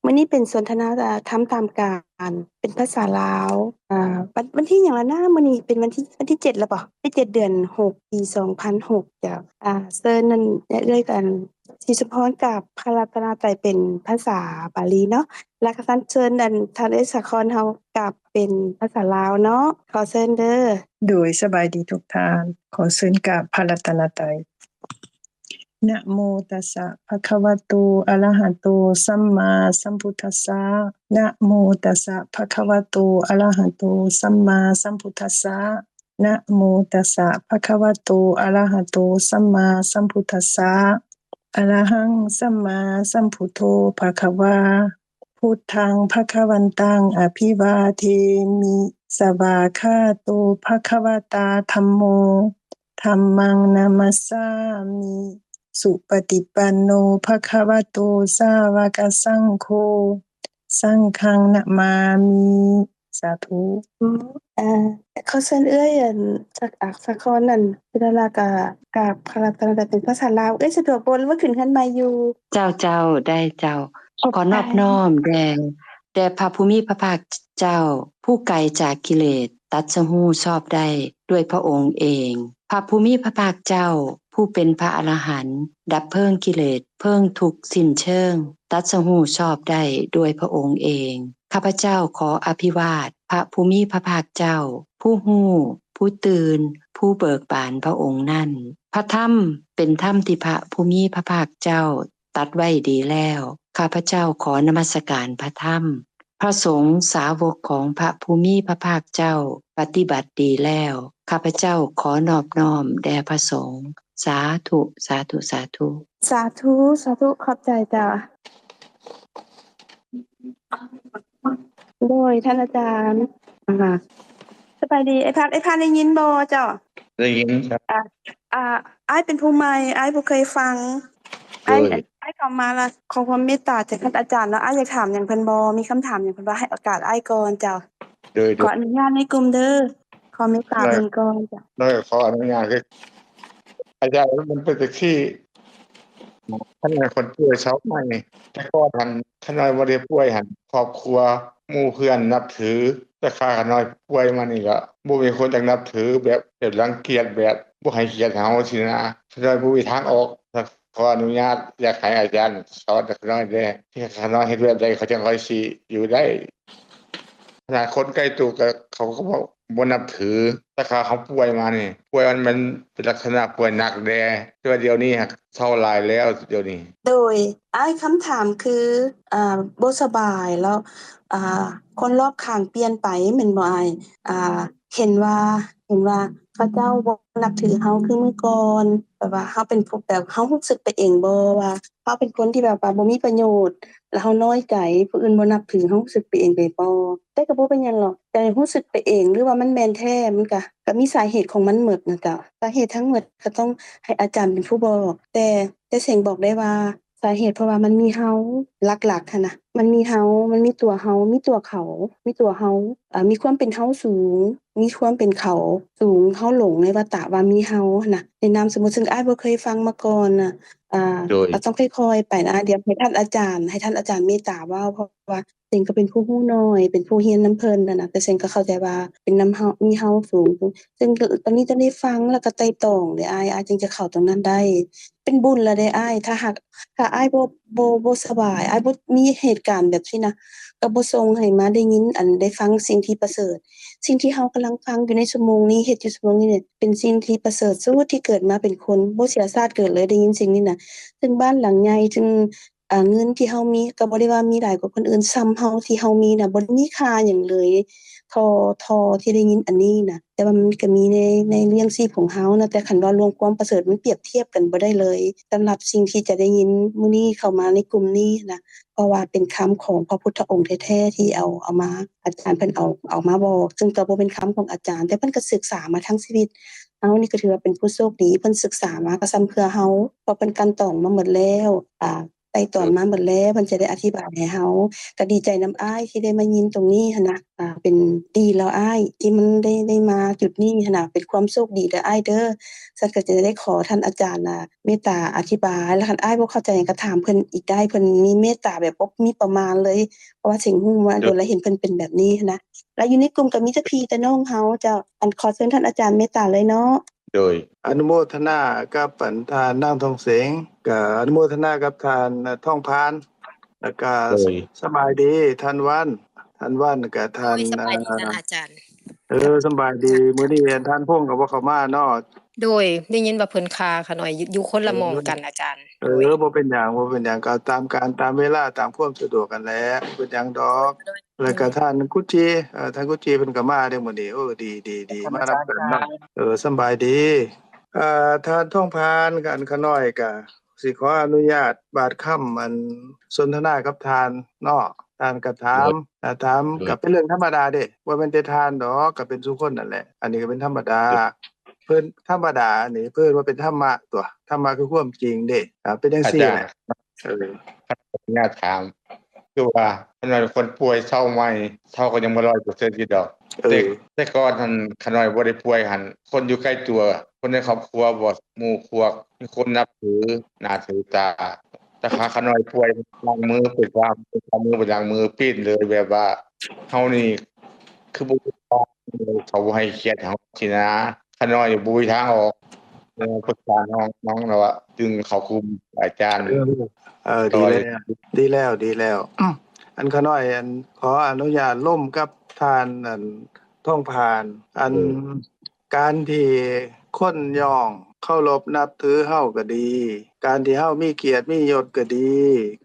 ມື້ນີ້ເປັນສົນທະນາທຳຕາມການ ເປັນພາສາລາວ ອ່າ ວັນ ວັນທີຫຍັງລະນະ? ມື້ນີ້ເປັນວັນທີ ວັນທີເຈັດແລ້ວບໍ? ທີເຈັດ ເດືອນຫົກ ປີສອງພັນຫົກ ເຈົ້າ. ອ່າ ເຊີນນັ້ນ ເອື້ອຍກັນ ສີສຸພອນ ກາບພະລັດຕະນະໄຕເປັນພາສາບາລີເນາະ ແລ້ວກໍເຊີນອັນທ່ານເອື້ອຍສາຄອນເຮົາກາບເປັນພາສາລາວເນາະ ຂໍເຊີນເດີ. ໂດຍ ສະບາຍດີທຸກທ່ານ ຂໍເຊີນກາບພະລັດຕະນະໄຕ. ນະໂມຕັດສະ ພະຄະວະໂຕ ອະລະຫະໂຕ ສຳມາສຳພຸດທັດສະ ນະໂມຕັດສະ ພະຄະວະໂຕ ອະລະຫະໂຕ ສຳມາສຳພຸດທັດສະ ນະໂມຕັດສະ ພະຄະວະໂຕ ອະລະຫະໂຕ ສຳມາສຳພຸດທັດສະ ອະລະຫັງ ສຳມາສຳພຸດໂທ ພະຄະວາ ພຸດທັງ ພະຄະວັນຕັງ ອະພິວາເທມິ ສະວາຄາໂຕ ພະຄະວະຕາ ທຳໂມ ທຳມັງ ນະມັດສາມິ ສຸປະຕິປັນໂນ ພະຄະວະໂຕ ສາວະກະສັງໂຄ ສັງຄັງ ນະມາມິ ສາທຸ. ເອີ ຂໍເຊີນເອື້ອຍ ອັນ ສາ ອາ ສາຄອນ ອັນ ເວລາກະ ກາບພະລັດຕະນະໄຕເປັນພາສາລາວ ເອື້ອຍສະດວກບໍ່ ຫຼືວ່າຂຶ້ນເຮືອນໃໝ່ຢູ່? ເຈົ້າ ເຈົ້າ ໄດ້ເຈົ້າ. ຂອບໃຈ. ຂໍນອບນ້ອມແດ່ ແດ່ພະຜູ້ມີພະພາກເຈົ້າ ຜູ້ໄກຈາກກິເລດ ຕັດສະຮູ້ຊອບໄດ້ດ້ວຍພະອົງເອງ. ພະຜູ້ມີພະພາກເຈົ້າ ຜູ້ເປັນພະອະລະຫັນ ດັບເພີງກິເລດ ເພີງທຸກ ສິ້ນເຊີງ ຕັດສະຮູ້ຊອບໄດ້ດ້ວຍພະອົງເອງ. ຂ້າພະເຈົ້າຂໍອະພິວາດພະຜູ້ມີພະພາກເຈົ້າ ຜູ້ຮູ້ ຜູ້ຕື່ນ ຜູ້ເບີກບານພະອົງນັ້ນ. ພະທຳເປັນທຳທີ່ພະຜູ້ມີພະພາກເຈົ້າຕັດໄວ້ດີແລ້ວ. ຂ້າພະເຈົ້າຂໍນະມັດສະການພະທຳ. ພະສົງສາວົກຂອງພະຜູ້ມີພະພາກເຈົ້າປະຕິບັດດີແລ້ວ. ຂ້າພະເຈົ້າຂໍນອບນ້ອມແດ່ພະສົງ. ສາທຸ ສາທຸ ສາທຸ. ສາທຸ ສາທຸ ຂອບໃຈເຈົ້າ. ໂດຍ ທ່ານອາຈານ. ອ່າ ສະບາຍດີອ້າຍພັດ. ອ້າຍພັດໄດ້ຍິນບໍ່ເຈົ້າ? ໄດ້ຍິນ. ອ່າ ອ່າ ອ້າຍເປັນຜູ້ໃໝ່ ອ້າຍບໍ່ເຄີຍຟັງ. ໂດຍ ອ້າຍ ອ້າຍເຂົ້າມາລະ ຂໍຄວາມເມດຕາຈາກທ່ານອາຈານເນາະ. ອ້າຍຢາກຖາມຫຍັງເພິ່ນບໍ່? ມີຄຳຖາມຫຍັງເພິ່ນບໍ່? ໃຫ້ໂອກາດອ້າຍກ່ອນເຈົ້າ. ໂດຍ ໂດຍ ຂໍອະນຸຍາດໃນກຸ່ມເດີ. ຂໍເມດຕາເພິ່ນກ່ອນເຈົ້າ. ໂດຍ ຂໍອະນຸຍາດເດີ. ອາຈານ ມັນເປັນຈັ່ງຊີ້ ຄັນແມ່ນຄົນປ່ວຍເຊົາມານີ້ ແຕ່ກ່ອນຫັ້ນ ຂ້ານ້ອຍບໍ່ໄດ້ປ່ວຍຫັ້ນ ຄອບຄົວ ໝູ່ເພື່ອນນັບຖື, ແຕ່ຂ້ານ້ອຍປ່ວຍມານີ້ລະ ບໍ່ມີຄົນຢາກນັບຖື ແບບ ແບບລັງກຽດ ແບບບໍ່ໃຫ້ກຽດເຮົາຊີ້ນະ. ຂ້ານ້ອຍບໍ່ມີທາງອອກ. ຂໍອະນຸຍາດ ຢາກໃຫ້ອາຈານສອນຂ້ານ້ອຍແດ່ ຂ້ານ້ອຍເຮັດແບບໃດ ຂ້າຈັ່ງຄ່ອຍຊິຢູ່ໄດ້. ຂະໜາດຄົນໃກ້ໂຕກໍ ເຂົາກໍບໍ່ ບໍ່ນັບຖື. ແຕ່ຂ້າເຮົາປ່ວຍມານີ້ ປ່ວຍມັນ ມັນເປັນລັກສະນະປ່ວຍໜັກແດ່ ແຕ່ວ່າດຽວນີ້ຫັ້ນເຊົາຫຼາຍແລ້ວ ດຽວນີ້. ໂດຍ ອ້າຍ ຄຳຖາມຄື ອ່າ ບໍ່ສະບາຍແລ້ວ ອ່າ ຄົນລອບຂ້າງປ່ຽນໄປແມ່ນບໍ່ອ້າຍ? ອ່າ ເຫັນວ່າ ເຫັນວ່າເຂົາເຈົ້າບໍ່ນັບຖືເຮົາຄືເມື່ອກ່ອນ ແບບວ່າເຮົາເປັນຜູ້ ແບບເຮົາຮູ້ສຶກໄປເອງບໍ່ວ່າ ເຮົາເປັນຄົນທີ່ແບບວ່າບໍ່ມີປະໂຫຍດ ແລ້ວເຮົານ້ອຍໃຈ ຜູ້ອື່ນບໍ່ນັບຖື ເຮົາຮູ້ສຶກໄປເອງໄປບໍ່? ແຕ່ກໍບໍ່ເປັນຫຍັງຫຼອກ ແຕ່ຮູ້ສຶກໄປເອງ ຫຼືວ່າມັນແມ່ນແທ້ ມັນກະ ກະມີສາເຫດຂອງມັນໝົດນະເຈົ້າ. ສາເຫດທັງໝົດກໍຕ້ອງໃຫ້ອາຈານເປັນຜູ້ບອກ ແຕ່ ແຕ່ເສັງບອກໄດ້ວ່າ ສາເຫດເພາະວ່າມັນມີເຮົາ ຫຼັກໆຫັ້ນນະ ມັນມີເຮົາ ມັນມີຕົວເຮົາ ມີຕົວເຂົາ ມີຕົວເຮົາ ເອີ ມີຄວາມເປັນເຮົາສູງ ມີຄວາມເປັນເຂົາສູງ ເຮົາຫຼົງໃນວັດຕະວ່າມີເຮົາຫັ້ນນະ ໃນນາມສົມມຸດ ເຊິ່ງອ້າຍບໍ່ເຄີຍຟັງມາກ່ອນນະ. ອ່າ ໂດຍ ກໍຕ້ອງຄ່ອຍໆໄປນະ ດຽວໃຫ້ທ່ານອາຈານ ໃຫ້ທ່ານອາຈານເມດຕາເວົ້າ ເພາະວ່າເສັງກໍເປັນຜູ້ຮູ້ໜ້ອຍ ເປັນຜູ້ຮຽນນຳເພິ່ນຫັ້ນນະ ແຕ່ເສັງກໍເຂົ້າໃຈວ່າເປັນນຳເຮົາ ມີເຮົາສູງ ເຊິ່ງຕອນນີ້ຕ້ອງໄດ້ຟັງ ແລ້ວກໍໄຕ່ຕອງເດ້ອ້າຍ ອ້າຍຈຶ່ງຈະເຂົ້າຕົງນັ້ນໄດ້. ເປັນບຸນລະເດ້ອ້າຍ ຖ້າຫາກ ຖ້າອ້າຍບໍ່ ບໍ່ ບໍ່ສະບາຍ ອ້າຍບໍ່ມີເຫດການແບບຊີ້ນະ ກໍບໍ່ສົ່ງໃຫ້ມາໄດ້ຍິນ ອັນ ໄດ້ຟັງສິ່ງທີ່ປະເສີດ. ສິ່ງທີ່ເຮົາກຳລັງຟັງຢູ່ໃນຊົ່ວໂມງນີ້ ເຮັດຢູ່ຊົ່ວໂມງນີ້ເປັນສິ່ງທີ່ປະເສີດສຸດທີ່ເກີດມາເປັນຄົນ ບໍ່ເສຍຊາດເກີດເລີຍ ໄດ້ຍິນສິ່ງນີ້ນະ. ເຊິ່ງບ້ານຫຼັງໃຫຍ່ ເຊິ່ງ ອ່າ ເງິນທີ່ເຮົາມີກໍບໍ່ໄດ້ວ່າມີຫຼາຍກວ່າຄົນອື່ນ ສ່ຳເຮົາທີ່ເຮົາມີນະ ບໍ່ໄດ້ມີຄ່າຫຍັງເລີຍ ທໍ່ ທໍ່ທີ່ໄດ້ຍິນອັນນີ້ນະ. ແຕ່ວ່າມັນກໍມີໃນ ໃນລ້ຽງຊີບຂອງເຮົານະ ແຕ່ຄັນເວົ້າລວມຄວາມປະເສີດ ມັນປຽບທຽບກັນບໍ່ໄດ້ເລີຍ ສຳລັບສິ່ງທີ່ຈະໄດ້ຍິນມື້ນີ້ເຂົ້າມາໃນກຸ່ມນີ້ນະ ເພາະວ່າເປັນຄຳຂອງພະພຸດທະອົງແທ້ໆ ທີ່ເອົາ ເອົາມາ ອາຈານເພິ່ນເອົາ ເອົາມາບອກ ເຊິ່ງກໍບໍ່ແມ່ນຄຳຂອງອາຈານ ແຕ່ເພິ່ນກໍສຶກສາມາທັງຊີວິດ. ເຮົານີ້ກໍຖືວ່າເປັນຜູ້ໂຊກດີ ເພິ່ນສຶກສາມາກໍສ່ຳເພື່ອເຮົາ ເພາະເພິ່ນກັ່ນຕອງມາໝົດແລ້ວ ອ່າ ຕອງມາໝົດແລ້ວ ເພິ່ນຈະໄດ້ອະທິບາຍໃຫ້ເຮົາ. ກໍດີໃຈນຳອ້າຍທີ່ໄດ້ມາຍິນຕົງນີ້ຫັ້ນນະ ອ່າ ເປັນດີແລ້ວອ້າຍ ທີ່ມັນໄດ້ ໄດ້ມາຈຸດນີ້ຫັ້ນນະ ເປັນຄວາມໂຊກດີເດີອ້າຍເດີ. ຊັ້ນກໍຈະໄດ້ຂໍທ່ານອາຈານນະ ເມດຕາອະທິບາຍ ແລ້ວຄັນອ້າຍບໍ່ເຂົ້າໃຈຫຍັງກໍຖາມເພິ່ນອີກໄດ້ ເພິ່ນມີເມດຕາແບບບໍ່ມີປະມານເລີຍ ເພາະວ່າເສັງຮູ້ມາດົນແລ້ວ ເຫັນເພິ່ນເປັນແບບນີ້ຫັ້ນນະ. ແລ້ວຢູ່ໃນກຸ່ມກໍມີແຕ່ພີ່ແຕ່ນ້ອງເຮົາເຈົ້າ. ອັນ ຂໍເຊີນທ່ານອາຈານເມດຕາເລີຍເນາະ. ໂດຍ ອະນຸໂມທະນາກັບອັນທ່ານນາງທອງເສງ ກະອະນຸໂມທະນາກັບທ່ານ ອາ ທອງພານ ແລ້ວກະ ໂດຍ ສະບາຍດີທ່ານວັນ ທ່ານວັນ ແລ້ວກະທ່ານ ໂດຍ ສະບາຍດີ ອາ ທ່ານອາຈານ. ເອີ ສະບາຍດີ. ມື້ນີ້ທ່ານພົງກໍບໍ່ເຂົ້າມາເນາະ. ໂດຍ ໄດ້ຍິນວ່າເພິ່ນຄາຂະນ້ອຍ ຢູ່ ຢູ່ຄົນລະໝ່ອງກັນອາຈານ. ເອີ ໂດຍ ບໍ່ເປັນຫຍັງ ບໍ່ເປັນຫຍັງ ກໍຕາມການຕາມເວລາ ຕາມຄວາມສະດວກຫັ້ນແຫຼະ ບໍ່ເປັນຫຍັງດອກ. ໂດຍ ແລ້ວກໍທ່ານກຸດຈີ ເອີ ທ່ານກຸດຈີເພິ່ນກໍມາເດ້ມື້ນີ້. ໂອ້ ດີໆໆ ມານຳກັນເນາະ. ເອີ ສຳບາຍດີ. ເອີ ທ່ານທອງພານ ອັນຂະນ້ອຍກໍຊິຂໍອະນຸຍາດບາດຄຳ ອັນສົນທະນາກັບທ່ານເນາະ. ທ່ານກໍຖາມ ໂດຍ ອາ ຖາມ ໂດຍ ກໍເປັນເລື່ອງທຳມະດາເດ້ ບໍ່ແມ່ນແຕ່ທ່ານດອກ ກໍເປັນສູ່ຄົນນັ້ນແຫຼະ. ອັນນີ້ກໍເປັນທຳມະດາ ໂດຍ ເພິ່ນ ທຳມະດານີ້ເພິ່ນວ່າເປັນທຳມະຕົວະ ທຳມະຄືຄວາມຈິງເດ້. ອາ ເປັນຈັ່ງຊີ້ແຫຼະ. ເອີ ຂ້າພະເຈົ້າຢາກຖາມ ຄືວ່າ ຂະນ້ອຍເປັນຄົນປ່ວຍເຊົາໃໝ່ ເຊົາກໍຍັງບໍ່ຮ້ອຍເປີເຊັນຢູ່ດອກ. ເອີ ແຕ່ ແຕ່ກ່ອນຫັ້ນ ຂະນ້ອຍບໍ່ໄດ້ປ່ວຍຫັ້ນ ຄົນຢູ່ໃກ້ຕົວ ຄົນໃນຄອບຄົວບໍ ໝູ່ພວກ ມີຄົນນັບຖືໜ້າຖືຕາ ແຕ່ຂ້າຂະນ້ອຍປ່ວຍ ລ້າງມື ເປີດຝາ ເປີດຝາມື ໄປລ້າງມື ປີ້ນເລີຍ ແບບວ່າເຮົານີ້ຄືບໍ່ ເຂົາບໍ່ໃຫ້ກຽດເຮົາຊີ້ນະ ຂະນ້ອຍບໍ່ມີທາງອອກ. ເອີ ປຶກສານ້ອງ ນ້ອງລະວ່າດຶງເຂົ້າກຸ່ມອາຈານ. ເອີ ເອີ ດີແລ້ວ ດີແລ້ວ ດີແລ້ວ. ອັນຂະນ້ອຍ ອັນ ຂໍອະນຸຍາດລົມກັບທ່ານ ອັນ ທອງພານ ອັນ ໂດຍ ການທີ່ຄົນຍ້ອງເຄົາລົບນັບຖືເຮົາກໍດີ, ການທີ່ເຮົາມີກຽດມີຍົດກໍດີ,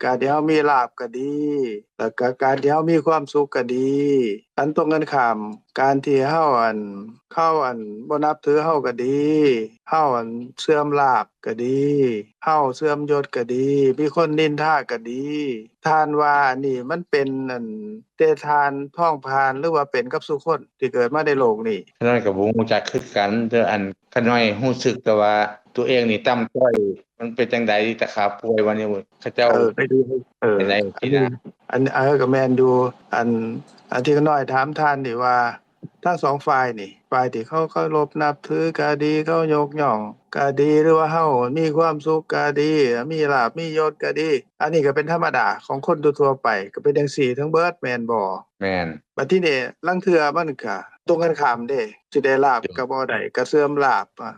ການທີ່ເຮົາມີລາບກໍດີ, ແລ້ວກໍການທີ່ເຮົາມີຄວາມສຸກກໍດີ, ອັນຕົງກັນຂ້າມ ການທີ່ເຮົາ ອັນ ເຂົາ ອັນ ບໍ່ນັບຖືເຮົາກໍດີ, ເຮົາ ອັນ ເສື່ອມລາບກໍດີ, ເຮົາເສື່ອມຍົດກໍດີ, ມີຄົນນິນທາກໍດີ, ທ່ານວ່າອັນນີ້ມັນເປັນ ອັນ ແຕ່ທ່ານທອງພານ ຫຼືວ່າເປັນກັບສູ່ຄົນທີ່ເກີດມາໃນໂລກນີ້? ຂ້ານ້ອຍກໍບໍ່ຮູ້ຈັກຄືກັນ ແຕ່ອັນຂ້ານ້ອຍຮູ້ສຶກແຕ່ວ່າຕົວເອງນີ້ຕ່ຳຕ້ອຍ ມັນເປັນຈັ່ງໃດ ແຕ່ຂ້າປ່ວຍມານີ້ ເຂົາເຈົ້າ ເອີ ເປັນໃດຊີ້ນະ? ອັນ ເອີ ກໍແມ່ນຢູ່ ອັນ ອັນທີ່ຂ້ານ້ອຍຖາມທ່ານນີ້ວ່າ ທັງສອງຝ່າຍນີ້ ຝ່າຍທີ່ເຂົາເຄົາລົບນັບຖືກໍດີ ເຂົາຍົກຍ້ອງກໍດີ ຫຼືວ່າເຮົາມີຄວາມສຸກກໍດີ ມີລາບມີຍົດກໍດີ ອັນນີ້ກໍເປັນທຳມະດາຂອງຄົນທົ່ວໆໄປ ກໍເປັນຈັ່ງຊີ້ທັງເບິດແມ່ນບໍ່? ແມ່ນ. ບັດທີນີ້ລາງເທື່ອມັນກໍຕົງກັນຂ້າມເດ້ ຊິໄດ້ລາບກໍບໍ່ໄດ້ ກໍເສື່ອມລາບ ອາ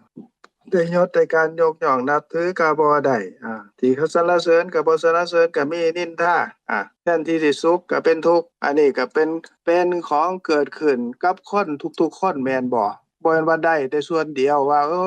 ໄດ້ຍົດໄດ້ການຍົກຍ້ອງນັບຖືກໍບໍ່ໄດ້ ອາ ທີ່ເຂົາສັນລະເສີນກໍບໍ່ສັນລະເສີນ ກໍມີນິນທາ ອາ ແທນທີ່ຊິສຸກກໍເປັນທຸກ ອັນນີ້ກໍເປັນ ເປັນຂອງເກີດຂຶ້ນກັບຄົນທຸກໆຄົນແມ່ນບໍ່? ບໍ່ແມ່ນວ່າໄດ້ແຕ່ສ່ວນດຽວວ່າ ເອີ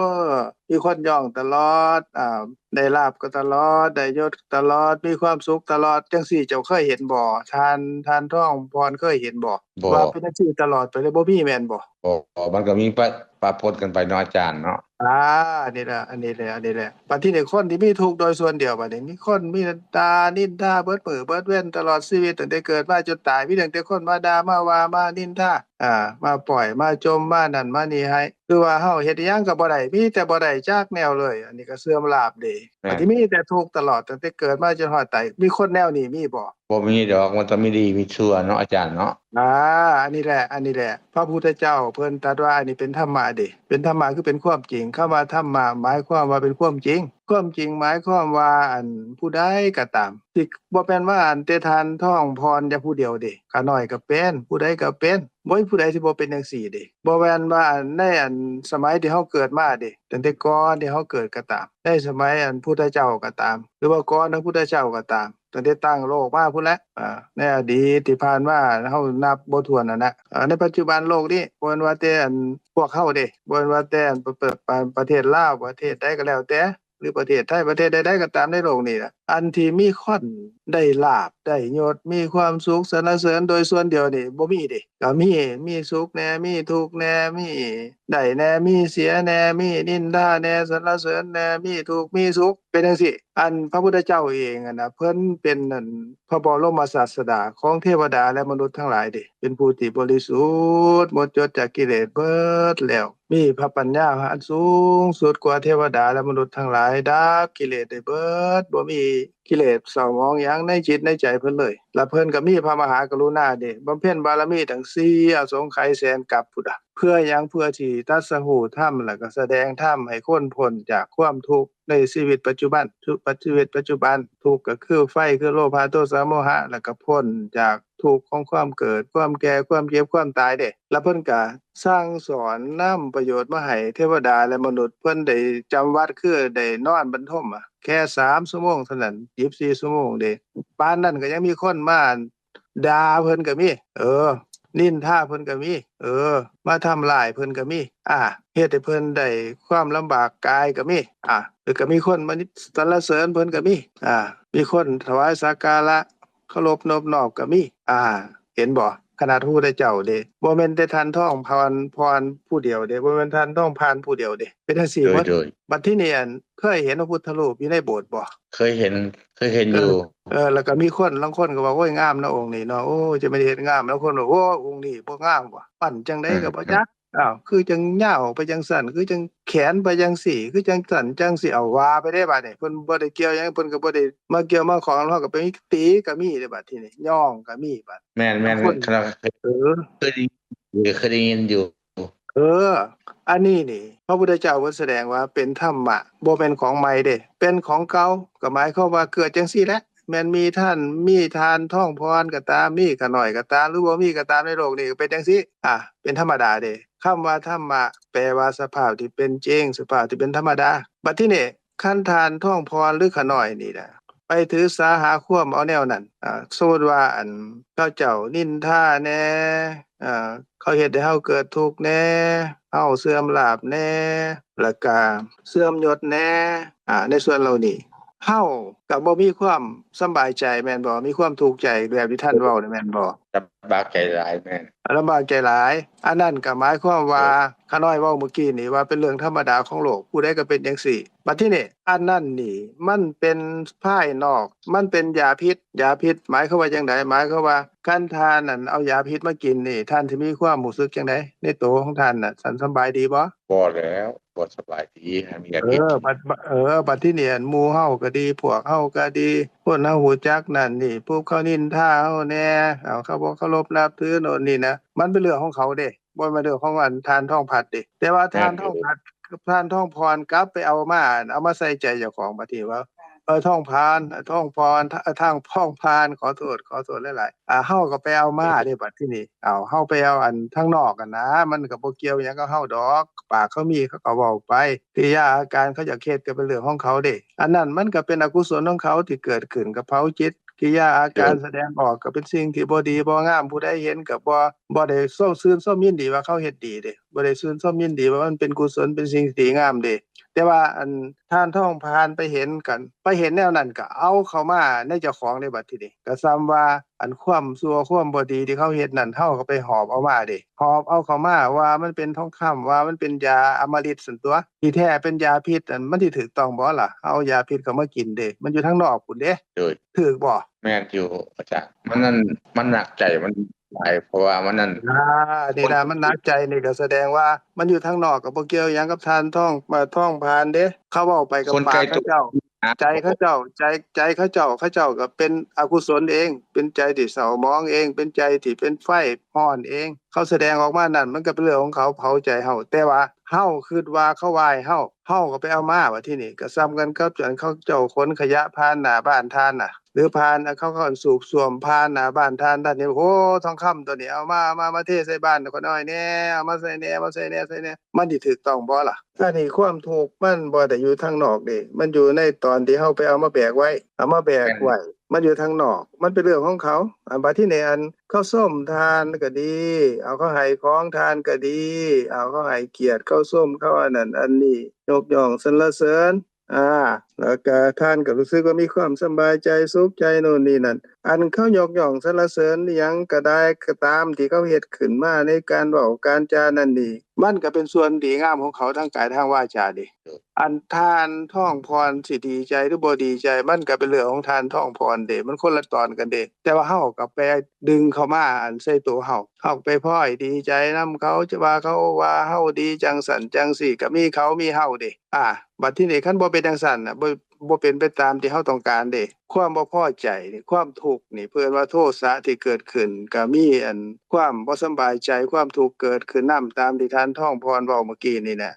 ມີຄົນຍ້ອງຕະຫຼອດ ອາ ໄດ້ລາບກໍຕະຫຼອດ ໄດ້ຍົດຕະຫຼອດ ມີຄວາມສຸກຕະຫຼອດ ຈັ່ງຊີ້ເຈົ້າເຄີຍເຫັນບໍ່? ທ່ານ ທ່ານທອງພອນເຄີຍເຫັນບໍ່? ບໍ່ ວ່າເປັນຈັ່ງຊີ້ຕະຫຼອດໄປເລີຍ ບໍ່ມີແມ່ນບໍ່? ບໍ່ ມັນກໍມີປະ ປະປົນກັນໄປເນາະອາຈານເນາະ. ອາ ອັນນີ້ແຫຼະ ອັນນີ້ແຫຼະ ອັນນີ້ແຫຼະ ບັດທີນີ້ຄົນທີ່ມີທຸກໂດຍສ່ວນດຽວ ບັດນີ້ມີຄົນມີດ່ານິນທາເບິດມື້ເບິດເວັນຕະຫຼອດຊີວິດ ຕັ້ງແຕ່ເກີດມາຈົນຕາຍ ມີຕັ້ງແຕ່ຄົນມາດ່າມາວ່າມານິນທາ ອາ ມາປ້ອຍມາຈົ່ມມານັ້ນມານີ້ໃຫ້ ຄືວ່າເຮົາເຮັດອີ່ຫຍັງກໍບໍ່ໄດ້ ມີແຕ່ບໍ່ໄດ້ຈັກແນວເລີຍ ອັນນີ້ກໍເສື່ອມລາບເດ້. ແມ່ນ. ອັນທີ່ມີແຕ່ທຸກຕະຫຼອດ ຕັ້ງແຕ່ເກີດມາຈົນຮອດຕາຍ ມີຄົນແນວນີ້ມີບໍ່? ບໍ່ມີດອກ ມັນຕ້ອງມີດີມີຊົ່ວເນາະອາຈານເນາະ. ອາ ອັນນີ້ແຫຼະ ອັນນີ້ແຫຼະ ພະພຸດທະເຈົ້າເພິ່ນຕັດວ່າ ອັນນີ້ເປັນທຳມະເດ້ ເປັນທຳມະຄືເປັນຄວາມຈິງ ຄຳວ່າທຳມະໝາຍຄວາມວ່າເປັນຄວາມຈິງ ຄວາມຈິງໝາຍຄວາມວ່າ ອັນ ຜູ້ໃດກໍຕາມ ທີ່ບໍ່ແມ່ນວ່າ ອັນ ແຕ່ທ່ານທອງພອນຢ່າງຜູ້ດຽວເດ້ ຂ້ານ້ອຍກໍເປັນ ຜູ້ໃດກໍເປັນ ບໍ່ມີຜູ້ໃດທີ່ບໍ່ເປັນຈັ່ງຊີ້ເດ້ ບໍ່ແມ່ນວ່າ ອັນ ໃນ ອັນ ສະໄໝທີ່ເຮົາເກີດມາເດ້ ຕັ້ງແຕ່ກ່ອນທີ່ເຮົາເກີດກໍຕາມ ໃນສະໄໝ ອັນ ພຸດທະເຈົ້າກໍຕາມ ຫຼືວ່າກ່ອນພະພຸດທະເຈົ້າກໍຕາມ ຕັ້ງແຕ່ຕັ້ງໂລກມາພຸ້ນແຫຼະ ອາ ໃນອະດີດທີ່ຜ່ານມາ ເຮົານັບບໍ່ຖ້ວນຫັ້ນນະ ອາ ໃນປັດຈຸບັນໂລກນີ້ ບໍ່ແມ່ນວ່າແຕ່ ອັນ ພວກເຮົາເດ້ ບໍ່ແມ່ນວ່າແຕ່ ອັນ ປະ ປະ ປະ ປະເທດລາວ ປະເທດໃດກໍແລ້ວແຕ່ ຫຼື ປະເທດໄທ ປະເທດໃດໆກໍຕາມໃນໂລກນີ້ລະ ອັນທີ່ມີຄົນໄດ້ລາບໄດ້ຍົດ ມີຄວາມສຸກສັນລະເສີນໂດຍສ່ວນດຽວນີ້ ບໍ່ມີເດ້ ກໍມີ ມີສຸກແດ່ ມີທຸກແດ່ ມີໄດ້ແດ່ ມີເສຍແດ່ ມີນິນທາແດ່ ສັນລະເສີນແດ່ ມີທຸກມີສຸກ ເປັນຈັ່ງຊີ້. ອັນພະພຸດທະເຈົ້າເອງຫັ້ນນະ ເພິ່ນເປັນ ອັນ ພະບໍລົມສາດສະດາຂອງເທວະດາ ແລະ ມະນຸດທັງຫຼາຍເດ້ ເປັນຜູ້ທີ່ບໍລິສຸດໝົດຈົດຈາກກິເລດເບິດແລ້ວ ມີພະປັນຍາອັນສູງສຸດກວ່າເທວະດາ ແລະ ມະນຸດທັງຫຼາຍ ດັບກິເລດໄດ້ເບິດ ບໍ່ມີ ກິເລດເສົ້າໝອງຫຍັງໃນຈິດໃນໃຈເພິ່ນເລີຍ. ລະເພິ່ນກໍມີພະມະຫາກະລຸນາເດ້ ບຳເພັນບາລະມີຕັ້ງສີ່ອະສົງໄຂແສນກັບພຸ້ນນະ. ເພື່ອຫຍັງ? ເພື່ອທີ່ຕັດສະຮູ້ທຳ ແລ້ວກໍສະແດງທຳໃຫ້ຄົນພົ້ນຈາກຄວາມທຸກໃນຊີວິດປັດຈຸບັນ. ຊີວິດປັດຈຸບັນ ທຸກກໍຄືໄຟ ຄືໂລພະ ໂທສະ ໂມຫະ ແລ້ວກໍພົ້ນຈາກທຸກຂອງຄວາມເກີດ ຄວາມແກ່ ຄວາມເຈັບ ຄວາມຕາຍເດ້. ລະເພິ່ນກໍສັ່ງສອນນຳປະໂຫຍດມາໃຫ້ເທວະດາ ແລະ ມະນຸດ. ເພິ່ນໄດ້ຈຳວັດ ຄືໄດ້ນອນບັນທົມ ແຄ່ສາມຊົ່ວໂມງເທົ່ານັ້ນ ຊາວສີ່ຊົ່ວໂມງເດ້. ປານນັ້ນກໍຍັງມີຄົນມາ ດ່າເພິ່ນກໍມີ ເອີ ນິນທາເພິ່ນກໍມີ ເອີ ມາທຳຮ້າຍເພິ່ນກໍມີ ອາ ເຮັດໃຫ້ເພິ່ນໄດ້ຄວາມລຳບາກກາຍກໍມີ ອາ ແລ້ວກໍມີຄົນມາສັນລະເສີນເພິ່ນກໍມີ ອາ ມີຄົນຖວາຍສັກກາລະເຄົາລົບນົບນອບກໍມີ ອາ ເຫັນບໍ່? ຂະໜາດພະພຸດທະເຈົ້າເດ້ ບໍ່ແມ່ນແຕ່ທ່ານທອງພອນ ພອນຜູ້ດຽວເດ້ ບໍ່ແມ່ນທ່ານທອງພານຜູ້ດຽວເດ້ ເປັນຈັ່ງຊີ້ໝົດ. ໂດຍ ໂດຍ ບັດທີນີ້ ອັນ ເຄີຍເຫັນພະພຸດທະຮູບຢູ່ໃນໂບດບໍ່? ເຄີຍເຫັນ ເຄີຍເຫັນຢູ່. ເອີ ເອີ ແລ້ວກໍມີຄົນ ລາງຄົນກໍວ່າ ໂອ້ຍ ງາມເນາະອົງນີ້ເນາະ ໂອ້ຍ ຈະແມ່ນເຮັດງາມ. ລາງຄົນວ່າ ໂອ້ຍ ອົງນີ້ບໍ່ງາມວ່າ ປັ້ນຈັ່ງໃດກໍບໍ່ຈັກ ອ້າວ ຄືຈັ່ງຍາວໄປຈັ່ງຊັ້ນ ຄືຈັ່ງແຂນໄປຈັ່ງຊີ້ ຄືຈັ່ງຊັ້ນຈັ່ງຊີ້ ເອົາ ວ່າໄປເດ້ບາດນີ້. ເພິ່ນບໍ່ໄດ້ກ່ຽວຫຍັງ ເພິ່ນກໍບໍ່ໄດ້ມາກ່ຽວມາຂ້ອງນຳເຮົາ ກໍໄປຕີກໍມີເດ້ ບັດທີນີ້ ຍ້ອງກໍມີ. ບາດ ແມ່ນໆ ລາງຄົນ ເອີ ເຄີຍໄດ້ຍິນ ເຄີຍໄດ້ຍິນຢູ່. ເອີ ອັນນີ້ນີ້ ພະພຸດທະເຈົ້າເພິ່ນສະແດງວ່າເປັນທຳມະ ບໍ່ແມ່ນຂອງໃໝ່ເດ້ ເປັນຂອງເກົ່າ. ກໍໝາຍຄວາມວ່າເກີດຈັ່ງຊີ້ແຫຼະ ແມ່ນມີທ່ານ ມີທ່ານທອງພອນກໍຕາມ ມີຂ້ານ້ອຍກໍຕາມ ຫຼືບໍ່ມີກໍຕາມ ໃນໂລກນີ້ກໍເປັນຈັ່ງຊີ້ ອາ ເປັນທຳມະດາເດ້. ຄຳວ່າທຳມະ ແປວ່າສະພາບທີ່ເປັນຈິງ ສະພາບທີ່ເປັນທຳມະດາ. ບັດທີນີ້ ຄັນທ່ານທອງພອນ ຫຼືຂ້ານ້ອຍນີ້ນະ ໄປຖືສາຫາຄວາມເອົາແນວນັ້ນ ອາ ສົມມຸດວ່າ ອັນ ເຂົາເຈົ້ານິນທາແດ່ ເຂົາເຮັດໃຫ້ເຮົາເກີດທຸກແດ່ ເຮົາເສື່ອມລາບແດ່ ແລ້ວກະເສື່ອມຍົດແດ່ ອາ ໃນສ່ວນເຫຼົ່ານີ້ ເຮົາກະບໍ່ມີຄວາມສຳບາຍໃຈແມ່ນບໍ່? ມີຄວາມທຸກໃຈແບບທີ່ທ່ານເວົ້ານີ້ແມ່ນບໍ່? ລຳບາກໃຈຫຼາຍ. ແມ່ນ ລຳບາກໃຈຫຼາຍ. ອັນນັ້ນກໍໝາຍຄວາມວ່າ ຂ້ານ້ອຍເວົ້າມື້ກີ້ນີ້ວ່າເປັນເລື່ອງທຳມະດາຂອງໂລກ ຜູ້ໃດກໍເປັນຈັ່ງຊີ້. ບັດທີນີ້ ອັນນັ້ນນີ້ມັນເປັນພາຍນອກ ມັນເປັນຢາພິດ. ຢາພິດໝາຍຄວາມວ່າຈັ່ງໃດ? ໝາຍຄວາມວ່າ ຄັນທ່ານນັ້ນເອົາຢາພິດມາກິນນີ້ ທ່ານຊິມີຄວາມຮູ້ສຶກຈັ່ງໃດໃນໂຕຂອງທ່ານນະ? ທ່ານສຳບາຍດີບໍ່? ບໍ່ແລ້ວ ບໍ່ສະບາຍດີ ໃຫ້ມີຢາພິດ. ເອີ ບັດ ເອີ ບັດທີນີ້ ອັນ ໝູ່ເຮົາກໍດີ ພວກເຮົາກໍດີ ຄົນເຮົາຮູ້ຈັກນັ້ນນີ້ ພວກເຂົານິນທາເຮົາແດ່ ເຂົາບໍ່ເຄົາລົບນັບຖືໂນ່ນນີ້ນະ ມັນເປັນເລື່ອງຂອງເຂົາເດ້ ບໍ່ແມ່ນເລື່ອງຂອງ ອັນ ທ່ານທອງພັດເດ້. ແຕ່ວ່າທ່ານທອງພັດ ທ່ານທອງພອນກັບໄປເອົາມາ ເອົາມາໃສ່ໃຈເຈົ້າຂອງ ບັດທີວ່າ ເອີ ທອງພານ ທອງພອນ ທາງ ທອງພານ ຂໍໂທດ ຂໍໂທດຫຼາຍໆ ເຮົາກໍໄປເອົາມາເດ້. ບັດທີນີ້ ເອົາ ເຮົາໄປເອົາ ອັນ ທາງນອກຫັ້ນນະ ມັນກໍບໍ່ກ່ຽວຫຍັງກັບເຮົາດອກ ປາກເຂົາມີເຂົາກໍເວົ້າໄປ ກິລິຍາອາການເຂົາຢາກເຮັດກໍເປັນເລື່ອງຂອງເຂົາເດ້. ອັນນັ້ນມັນກໍເປັນອະກຸສົນຂອງເຂົາທີ່ເກີດຂຶ້ນກັບເຂົາ ຈິດ ກິລິຍາອາການສະແດງອອກກໍເປັນສິ່ງທີ່ບໍ່ດີບໍ່ງາມ ຜູ້ໃດເຫັນກໍບໍ່ ບໍ່ໄດ້ຊົມ ຊື່ນຊົມຍິນດີວ່າເຂົາເຮັດດີເດ້ ບໍ່ໄດ້ຊື່ນຊົມຍິນດີວ່າມັນເປັນກຸສົນ ເປັນສິ່ງທີ່ດີງາມເດ້. ແຕ່ວ່າ ອັນ ທ່ານທອງພານໄປເຫັນກັນ ໄປເຫັນແນວນັ້ນກໍເອົາເຂົ້າມາໃນເຈົ້າຂອງເດ້. ບັດທີນີ້ກໍສ່ຳວ່າ ອັນ ຄວາມຊົ່ວຄວາມບໍ່ດີທີ່ເຂົາເຮັດນັ້ນ ເຮົາກໍໄປຫອບເອົາມາເດ້ ຫອບເອົາເຂົ້າມາວ່າມັນເປັນທອງຄຳ ວ່າມັນເປັນຢາອຳມະລິດຊັ້ນຕົວະ ທີ່ແທ້ເປັນຢາພິດ. ອັນ ມັນຊິຖືກຕ້ອງບໍ່ລະ? ເຮົາເອົາຢາພິດເຂົ້າມາກິນເດ້ ມັນຢູ່ທາງນອກພຸ້ນເດ້. ໂດຍ ຖືກບໍ່? ແມ່ນຢູ່ອາຈານ ມັນນັ້ນ ມັນໜັກໃຈມັນຫຼາຍ ເພາະວ່າມັນນັ້ນ ອາ ນີ້ນະ ມັນໜັກໃຈນີ້ກໍສະແດງວ່າມັນຢູ່ທາງນອກ ກໍບໍ່ກ່ຽວຫຍັງກັບທ່ານທອງ ເອີ ທອງພານເດ້. ເຂົາເວົ້າໄປກັບປາກເຂົາເຈົ້າ ໃຈເຂົາເຈົ້າ ໃຈ ໃຈເຂົາເຈົ້າ ເຂົາເຈົ້າກໍເປັນອະກຸສົນເອງ ເປັນໃຈທີ່ເສົ້າໝອງເອງ ເປັນໃຈທີ່ເປັນໄຟຮ້ອນເອງ ເຂົາສະແດງອອກມານັ້ນ ມັນກໍເປັນເລື່ອງຂອງເຂົາ ເຜົາໃຈເຮົາ ແຕ່ວ່າເຮົາຄິດວ່າເຂົາວ່າໃຫ້ເຮົາ ເຮົາກໍໄປເອົາມາ. ບັດທີນີ້ກໍສ່ຳກັນກັບ ອັນ ເຂົາເຈົ້າຂົນຂະຫຍະຜ່ານໜ້າບ້ານທ່ານນະ ຫຼືຜ່ານ ເຂົາ ເຂົາສູບສ້ວມຜ່ານໜ້າບ້ານທ່ານ ທ່ານເຫັນ ໂອ້ ທອງຄຳໂຕນີ້ ເອົາມາ ເອົາມາ ມາເທໃສ່ບ້ານຂ້ອຍໜ້ອຍແດ່ ເອົາມາໃສ່ແດ່ ເອົາມາໃສ່ແດ່ ໃສ່ແດ່ ມັນຊິຖືກຕ້ອງບໍ່ລະ? ອັນນີ້ຄວາມທຸກມັນບໍ່ໄດ້ຢູ່ທາງນອກເດ້ ມັນຢູ່ໃນຕອນທີ່ເຮົາໄປເອົາມາແບກໄວ້ ເອົາມາແບກໄວ້ ມັນຢູ່ທາງນອກ ມັນເປັນເລື່ອງຂອງເຂົາ. ອາ ບັດທີນີ້ ອັນ ເຂົາຊົມທ່ານກໍດີ ເອົາ ເຂົາໃຫ້ຂອງທ່ານກໍດີ ເອົາ ເຂົາໃຫ້ກຽດ ເຂົາຊົມ ເຂົາອັນນັ້ນອັນນີ້ ຍົກຍ້ອງສັນລະເສີນ ອາ ແລ້ວກະທ່ານກໍຮູ້ສຶກວ່າມີຄວາມສຳບາຍໃຈ ສຸກໃຈໂນ່ນນີ້ນັ້ນ ອັນເຂົາຍົກຍ້ອງສັນລະເສີນອີ່ຫຍັງກໍໄດ້ກໍຕາມ ທີ່ເຂົາເຮັດຂຶ້ນມາໃນການເວົ້າການຈານັ້ນນີ້ ມັນກໍເປັນສ່ວນດີງາມຂອງເຂົາທາງກາຍທາງວາຈາເດ້. ອັນທ່ານທອງພອນຊິດີໃຈ ຫຼື ບໍ່ດີໃຈ ມັນກໍເປັນເລື່ອງຂອງທ່ານທອງພອນເດ້ ມັນຄົນລະຕອນກັນເດ້. ແຕ່ວ່າເຮົາກໍໄປດຶງເຂົ້າມາ ອັນ ໃສ່ໂຕເຮົາ ເຮົາໄປພ້ອຍດີໃຈນຳເຂົາ ຈະວ່າເຂົາວ່າເຮົາດີຈັ່ງຊັ້ນຈັ່ງຊີ້ ກໍມີເຂົາມີເຮົາເດ້. ອາ ບັດທີນີ້ ຄັນບໍ່ເປັນຈັ່ງຊັ້ນນະ ບໍ່ເປັນໄປຕາມທີ່ເຮົາຕ້ອງການເດ້. ຄວາມບໍ່ພໍໃຈນີ້ ຄວາມທຸກນີ້ ເພິ່ນວ່າໂທສະທີ່ເກີດຂຶ້ນ ກໍມີອັນຄວາມບໍ່ສຳບາຍໃຈ ຄວາມທຸກເກີດຂຶ້ນນຳ ຕາມທີ່ທ່ານທອງພອນເວົ້າເມື່ອກີ້ນີ້ນະ.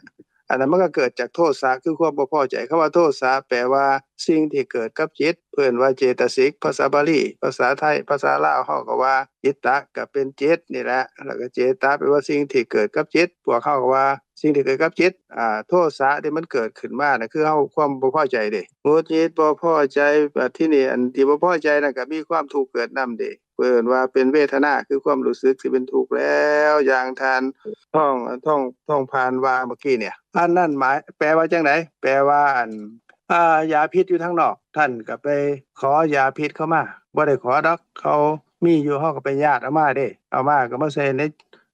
ອັນນັ້ນມັນກໍເກີດຈາກໂທສະ ຄືຄວາມບໍ່ພໍໃຈ. ຄຳວ່າໂທສະແປວ່າສິ່ງທີ່ເກີດກັບຈິດ ເພິ່ນວ່າເຈຕະສິກ ພາສາບາລີ, ພາສາໄທ ພາສາລາວເຮົາກໍວ່າຈິດຕະ ກໍເປັນຈິດນີ້ແຫຼະ. ແລ້ວກໍເຈຕະແປວ່າສິ່ງທີ່ເກີດກັບຈິດ ພວກເຮົາກໍວ່າ ສິ່ງທີ່ເກີດກັບຈິດ ອາ ໂທສະທີ່ມັນເກີດຂຶ້ນມານະ ຄືເຮົາຄວາມບໍ່ພໍໃຈເດ້ ຫງຸດຫງິດ ບໍ່ພໍໃຈ. ບັດທີນີ້ອັນທີ່ບໍ່ພໍໃຈນັ້ນກໍມີຄວາມທຸກເກີດນຳເດ້ ເອີ້ນວ່າເປັນເວທະນາ ຄືຄວາມຮູ້ສຶກທີ່ເປັນທຸກແລ້ວ. ຢ່າງທ່ານທອງ ທອງ ທອງພານວ່າເມື່ອກີ້ນີ້ ອັນນັ້ນໝາຍ ແປວ່າຈັ່ງໃດ? ແປວ່າອັນ ອາ ຢາພິດຢູ່ທາງນອກ ທ່ານກໍໄປຂໍຢາພິດເຂົາມາ. ບໍ່ໄດ້ຂໍດອກ ເຂົາມີຢູ່ ເຮົາກໍໄປຍາດເອົາມາເດ້ ເອົາມາກໍມາໃສ່ໃນ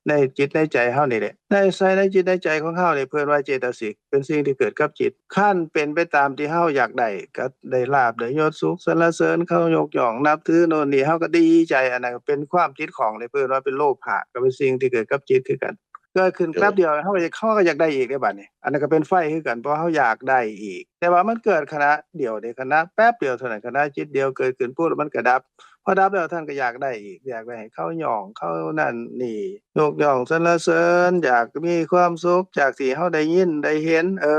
ໃນຈິດໃນໃຈເຮົານີ້ແຫຼະ ໃນ ໃສ່ໃນຈິດໃນໃຈຂອງເຮົານີ້ ເພິ່ນວ່າເຈຕະສິກ ເປັນສິ່ງທີ່ເກີດກັບຈິດ. ຄັນເປັນໄປຕາມທີ່ເຮົາຢາກໄດ້ ກໍໄດ້ລາບໄດ້ຍົດ ສຸກສັນລະເສີນ ເຂົາຍົກຍ້ອງນັບຖືໂນ່ນນີ້ ເຮົາກໍດີໃຈ. ອັນນັ້ນກໍເປັນຄວາມຕິດຂ້ອງເດ້ ເພິ່ນວ່າເປັນໂລພະ ກໍເປັນສິ່ງທີ່ເກີດກັບຈິດຄືກັນ ເກີດຂຶ້ນແປັບດຽວ ເຮົາກໍຢາກ ເຮົາກໍຢາກໄດ້ອີກເດ້ບາດນີ້. ອັນນັ້ນກໍເປັນໄຟຄືກັນ ເພາະເຮົາຢາກໄດ້ອີກ ແຕ່ວ່າມັນເກີດຂະນະດຽວເດ້ ຂະນະແປັບດຽວເທົ່ານັ້ນ ຂະນະຈິດດຽວເກີດຂຶ້ນປຸບ ແລ້ວມັນກໍດັບ. ພໍດັບແລ້ວທ່ານກໍຢາກໄດ້ອີກ ຢາກໄດ້ໃຫ້ເຂົາຍ້ອງ ເຂົານັ້ນນີ້ ຍົກຍ້ອງສັນລະເສີນ ຢາກມີຄວາມສຸກຈາກທີ່ເຮົາໄດ້ຍິນໄດ້ເຫັນ ເອີ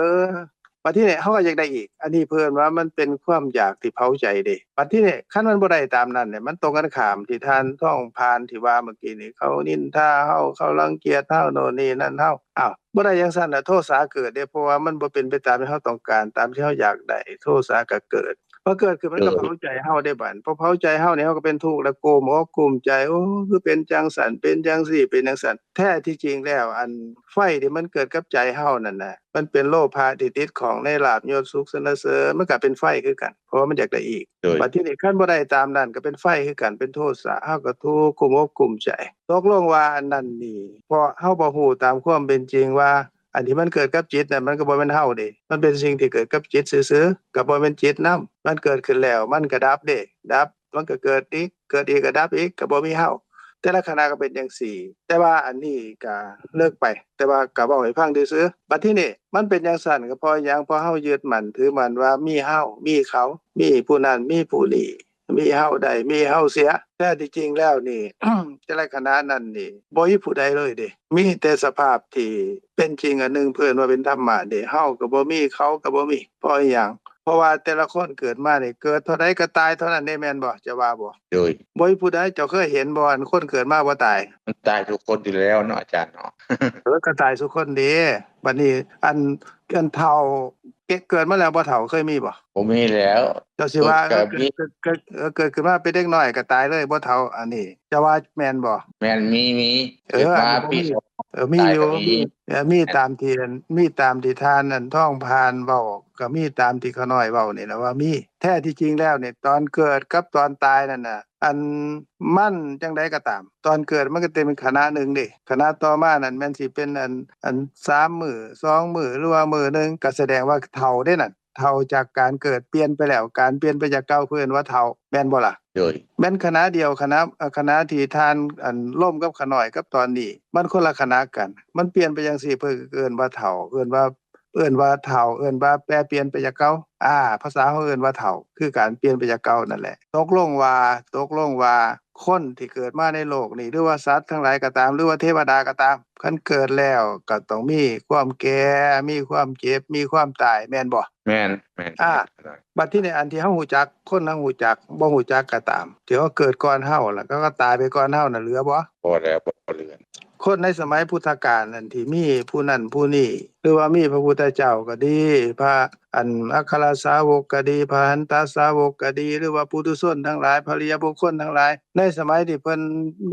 ບັດທີນີ້ເຮົາກໍຢາກໄດ້ອີກ. ອັນນີ້ເພິ່ນວ່າມັນເປັນຄວາມຢາກທີ່ເຜົາໃຈເດ້. ບັດທີນີ້ຄັນມັນບໍ່ໄດ້ຕາມນັ້ນນີ້ ມັນຕົງກັນຂ້າມທີ່ທ່ານທອງພານທີ່ວ່າເມື່ອກີ້ນີ້ ເຂົານິນທາເຮົາ ເຂົາລັງກຽດເຮົາ ໂນ່ນນີ້ນັ້ນເຮົາ ອ້າວ ບໍ່ໄດ້ຈັ່ງຊັ້ນນະ ໂທສະເກີດເດ້ ເພາະວ່າມັນບໍ່ເປັນໄປຕາມທີ່ເຮົາຕ້ອງການ ຕາມທີ່ເຮົາຢາກໄດ້ ໂທສະກໍເກີດ. ພໍເກີດຂຶ້ນມັນກໍເຜົາໃຈເຮົາເດ້ບາດ ພໍເຜົາໃຈເຮົານີ້ ເຮົາກໍເປັນທຸກ ແລ້ວກຸ້ມອົກກຸ້ມໃຈ ໂອ້ ຄືເປັນຈັ່ງຊັ້ນ ເປັນຈັ່ງຊີ້ ເປັນຈັ່ງຊັ້ນ. ແທ້ທີ່ຈິງແລ້ວ ອັນໄຟທີ່ມັນເກີດກັບໃຈເຮົານັ້ນນະ ມັນເປັນໂລພະທີ່ຕິດຂ້ອງໃນລາບຍົດ ສຸກສັນລະເສີນ ມັນກໍເປັນໄຟຄືກັນ ເພາະວ່າມັນຢາກໄດ້ອີກ. ບັດທີນີ້ຄັນບໍ່ໄດ້ຕາມນັ້ນ ກໍເປັນໄຟຄືກັນ ເປັນໂທສະ ເຮົາກໍທຸກ ກຸ້ມອົກກຸ້ມໃຈ. ຕົກລົງວ່າອັນນັ້ນນີ້ ເພາະເຮົາບໍ່ຮູ້ຕາມຄວາມເປັນຈິງວ່າ ອັນທີ່ມັນເກີດກັບຈິດນັ້ນ ມັນກໍບໍ່ແມ່ນເຮົາເດ້ ມັນເປັນສິ່ງທີ່ເກີດກັບຈິດຊື່ໆ ກໍບໍ່ແມ່ນຈິດນຳ. ມັນເກີດຂຶ້ນແລ້ວ ມັນກໍດັບເດ້ ດັບ ມັນກໍເກີດອີກ ເກີດອີກກໍດັບອີກ ກໍບໍ່ມີເຮົາ. ແຕ່ລະຂະນະກໍເປັນຈັ່ງຊີ້ ແຕ່ວ່າອັນນີ້ກໍເລິກໄປ ແຕ່ວ່າກໍເວົ້າໃຫ້ຟັງຊື່ໆ. ບັດທີນີ້ມັນເປັນຈັ່ງຊັ້ນ ກໍເພາະຫຍັງ? ເພາະເຮົາຍຶດໝັ້ນຖືໝັ້ນວ່າມີເຮົາ ມີເຂົາ ມີຜູ້ນັ້ນ ມີຜູ້ນີ້ ມີເຮົາໄດ້ ມີເຮົາເສຍ. ແຕ່ທີ່ຈິງແລ້ວນີ້ ແຕ່ລະຂະນະນັ້ນນີ້ ບໍ່ມີຜູ້ໃດເລີຍເດ້ ມີແຕ່ສະພາບທີ່ເປັນຈິງອັນໜຶ່ງ ເພິ່ນວ່າເປັນທຳມະເດ້ ເຮົາກໍບໍ່ມີ ເຂົາກໍບໍ່ມີ. ເພາະອີຫຍັງ? ເພາະວ່າແຕ່ລະຄົນເກີດມານີ້ ເກີດເທົ່າໃດກໍຕາຍເທົ່ານັ້ນເດ້ ແມ່ນບໍ່? ເຈົ້າວ່າບໍ່? ໂດຍ ບໍ່ມີຜູ້ໃດ ເຈົ້າເຄີຍເຫັນບໍ່ ອັນຄົນເກີດມາບໍ່ຕາຍ? ມັນຕາຍທຸກຄົນຢູ່ແລ້ວເນາະ ອາຈານເນາະ. ເອີ ກໍຕາຍທຸກຄົນເດ້. ບັດນີ້ ອັນ ອັນເຖົ້າ ເກີດມາແລ້ວບໍ່ເຖົ້າ ເຄີຍມີບໍ່? ບໍ່ມີແລ້ວ. ເຈົ້າຊິວ່າ ເກີດ ເອີ ເກີດ ເກີດ ເກີດ ເອີ ເກີດຂຶ້ນມາເປັນເດັກນ້ອຍກໍຕາຍເລີຍ ບໍ່ເຖົ້າ ອັນນີ້ ເຈົ້າວ່າແມ່ນບໍ່? ແມ່ນ ມີ ມີ ເອີ ເກີດມາປີສອງ ເອີ ມີຢູ່ ມີ ເອີ ມີຕາມທີ່ ມີຕາມທີ່ທ່ານ ອັນ ທອງພານເວົ້າ ກໍມີຕາມທີ່ຂ້ານ້ອຍເວົ້ານີ້ລະວ່າມີ. ແທ້ທີ່ຈິງແລ້ວນີ້ ຕອນເກີດກັບຕອນຕາຍນັ້ນນະ ອັນ ມັນຈັ່ງໃດກໍຕາມ ຕອນເກີດມັນກໍເປັນຂະນະໜຶ່ງເດ້ ຂະນະຕໍ່ມານັ້ນແມ່ນຊິເປັນ ອັນ ອັນ ສາມມື້ ສອງມື້ ຫຼືວ່າມື້ໜຶ່ງ ກໍສະແດງວ່າເຖົ້າເດ້ນັ້ນ. ເຖົ້າຈາກການເກີດ ປ່ຽນໄປແລ້ວ ການປ່ຽນໄປຈາກເກົ່າ ເພິ່ນວ່າເຖົ້າ ແມ່ນບໍ່ລະ? ໂດຍ ແມ່ນຂະນະດຽວ ຂະນະ ຂະນະທີ່ທ່ານ ອັນ ລົມກັບຂະນ້ອຍກັບຕອນນີ້ ມັນຄົນລະຂະນະກັນ ມັນປ່ຽນໄປຈັ່ງຊີ້ ເພິ່ນເອີ້ນວ່າເຖົ້າ ເອີ້ນວ່າ ເອີ້ນວ່າເຖົ້າ ເອີ້ນວ່າແປປ່ຽນໄປຈາກເກົ່າ. ອາ ພາສາເຮົາເອີ້ນວ່າເຖົ້າ ຄືການປ່ຽນໄປຈາກເກົ່ານັ້ນແຫຼະ. ຕົກລົງວ່າ ຕົກລົງວ່າ ຄົນທີ່ເກີດມາໃນໂລກນີ້ ຫຼືວ່າສັດທັງຫຼາຍກໍຕາມ ຫຼືວ່າເທວະດາກໍຕາມ ຄັນເກີດແລ້ວກໍຕ້ອງມີຄວາມແກ່ ມີຄວາມເຈັບ ມີຄວາມຕາຍ ແມ່ນບໍ່? ແມ່ນ ແມ່ນ ອ່າ ແມ່ນ. ບັດທີນີ້ ອັນທີ່ເຮົາຮູ້ຈັກ ຄົນເຮົາຮູ້ຈັກ ບໍ່ຮູ້ຈັກກໍຕາມ ທີ່ເຂົາເກີດກ່ອນເຮົາ ແລ້ວເຂົາກໍຕາຍໄປກ່ອນເຮົານັ້ນ ເຫຼືອບໍ່? ບໍ່ແລ້ວ ບໍ່ເຫຼືອ. ຄົນໃນສະໄໝພຸດທະການນັ້ນ ທີ່ມີຜູ້ນັ້ນຜູ້ນີ້ ຫຼືວ່າມີພະພຸດທະເຈົ້າກໍດີ ພະ ອັນ ອັກຄະລະສາວົກກໍດີ ພະຫັນຕະສາວົກກໍດີ ຫຼືວ່າປຸຖຸຊົນທັງຫຼາຍ ພະລິຍະບຸກຄົນທັງຫຼາຍ ໃນສະໄໝທີ່ເພິ່ນ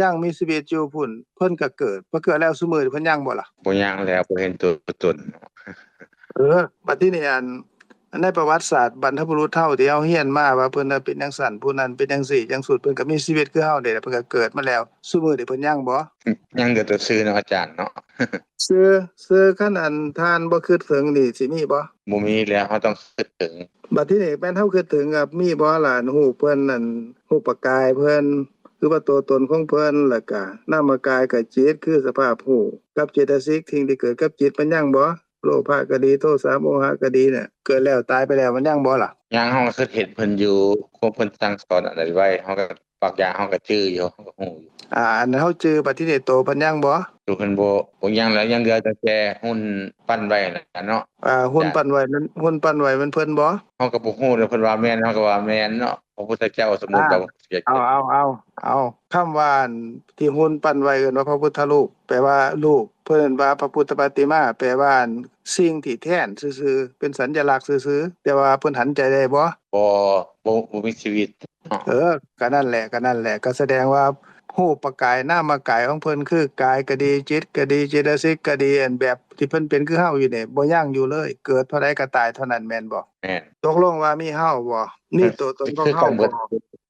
ຍັງມີຊີວິດຢູ່ພຸ້ນ ເພິ່ນກໍເກີດ ເພິ່ນເກີດແລ້ວ ຊຸມື້ນີ້ເພິ່ນຍັງບໍ່ລະ? ບໍ່ຍັງແລ້ວ ບໍ່ເຫັນຕົວຕົນ. ເອີ ບັດທີນີ້ ອັນ ໃນປະຫວັດສາດບັນພະບຸລຸດເຮົາທີ່ເຮົາຮຽນມາວ່າເພິ່ນເປັນຈັ່ງຊັ້ນ ຜູ້ນັ້ນເປັນຈັ່ງຊີ້ ຈັ່ງສຸດ ເພິ່ນກໍມີຊີວິດຄືເຮົານີ້ແຫຼະ ເພິ່ນກໍເກີດມາແລ້ວ ຊຸມື້ນີ້ເພິ່ນຍັງບໍ່? ຍັງເຫຼືອແຕ່ຊື່ເນາະອາຈານເນາະ. ຊື່ ຊື່ ຄັນອັນທ່ານບໍ່ຄິດເຖິງນີ້ ຊິມີບໍ່? ບໍ່ມີແລ້ວ ເຮົາຕ້ອງຄິດເຖິງ. ບັດທີນີ້ແມ່ນເຮົາຄິດເຖິງ ມີບໍ່ລະ ອັນຮູບເພິ່ນ ອັນຮູບປະກາຍເພິ່ນ ຄືວ່າຕົວຕົນຂອງເພິ່ນ ແລ້ວກະນາມະກາຍກະຈິດ ຄືສະພາບຮູ້ ກັບເຈຕະສິກ ສິ່ງທີ່ເກີດກັບຈິດ ມັນຍັງບໍ່? ໂລພະກໍດີ ໂທສະ ໂມຫະກໍດີເນຍ ເກີດແລ້ວຕາຍໄປແລ້ວ ມັນຍັງບໍ່ລະ? ຍັງ ເຮົາກໍຄິດເຫັນເພິ່ນຢູ່ ຄວາມເພິ່ນສັ່ງສອນອັນໃດໄວ້ ເຮົາກໍ ບາງຢ່າງເຮົາກໍຈື່ຢູ່ ເຮົາກໍຮູ້ຢູ່. ອ່າ ອັນເຮົາຈື່ ບັດທີນີ້ໂຕເພິ່ນຍັງບໍ່? ໂຕເພິ່ນບໍ່ ບໍ່ຍັງແລ້ວ ຍັງເຫຼືອຕັ້ງແຕ່ຫຸ່ນປັ້ນໄວ້ນັ້ນເນາະ. ອ່າ ຫຸ່ນປັ້ນໄວ້ມັນ ຫຸ່ນປັ້ນໄວ້ມັນເພິ່ນບໍ່? ເຮົາກໍບໍ່ຮູ້ແລ້ວ ເພິ່ນວ່າແມ່ນ ເຮົາກໍວ່າແມ່ນເນາະ ພະພຸດທະເຈົ້າ ສົມມຸດວ່າ ເອົາ ເອົາ ເອົາ ເອົາ ຄຳວ່າອັນທີ່ຫຸ່ນປັ້ນໄວ້ເອີ້ນວ່າພະພຸດທະຮູບ ແປວ່າຮູບ ເພິ່ນວ່າພະພຸດທະປະຕິມາ ແປວ່າອັນສິ່ງທີ່ແທນຊື່ໆ ເປັນສັນຍະລັກຊື່ໆ ແຕ່ວ່າເພິ່ນຫັນໃຈໄດ້ບໍ່? ບໍ່ ບໍ່ ບໍ່ມີຊີວິດເນາະ. ເອີ ກໍນັ້ນແຫຼະ ກໍນັ້ນແຫຼະ ກໍສະແດງວ່າຮູບປະກາຍ ນາມະກາຍຂອງເພິ່ນ ຄືກາຍກໍດີ ຈິດກໍດີ ເຈຕະສິກກໍດີ ອັນແບບທີ່ເພິ່ນເປັນຄືເຮົາຢູ່ນີ້ ບໍ່ຍັງຢູ່ເລີຍ ເກີດເທົ່າໃດກໍຕາຍເທົ່ານັ້ນ ແມ່ນບໍ່? ແມ່ນ. ຕົກລົງວ່າມີເຮົາບໍ່? ມີໂຕຕົນຂອງເຮົາບໍ່?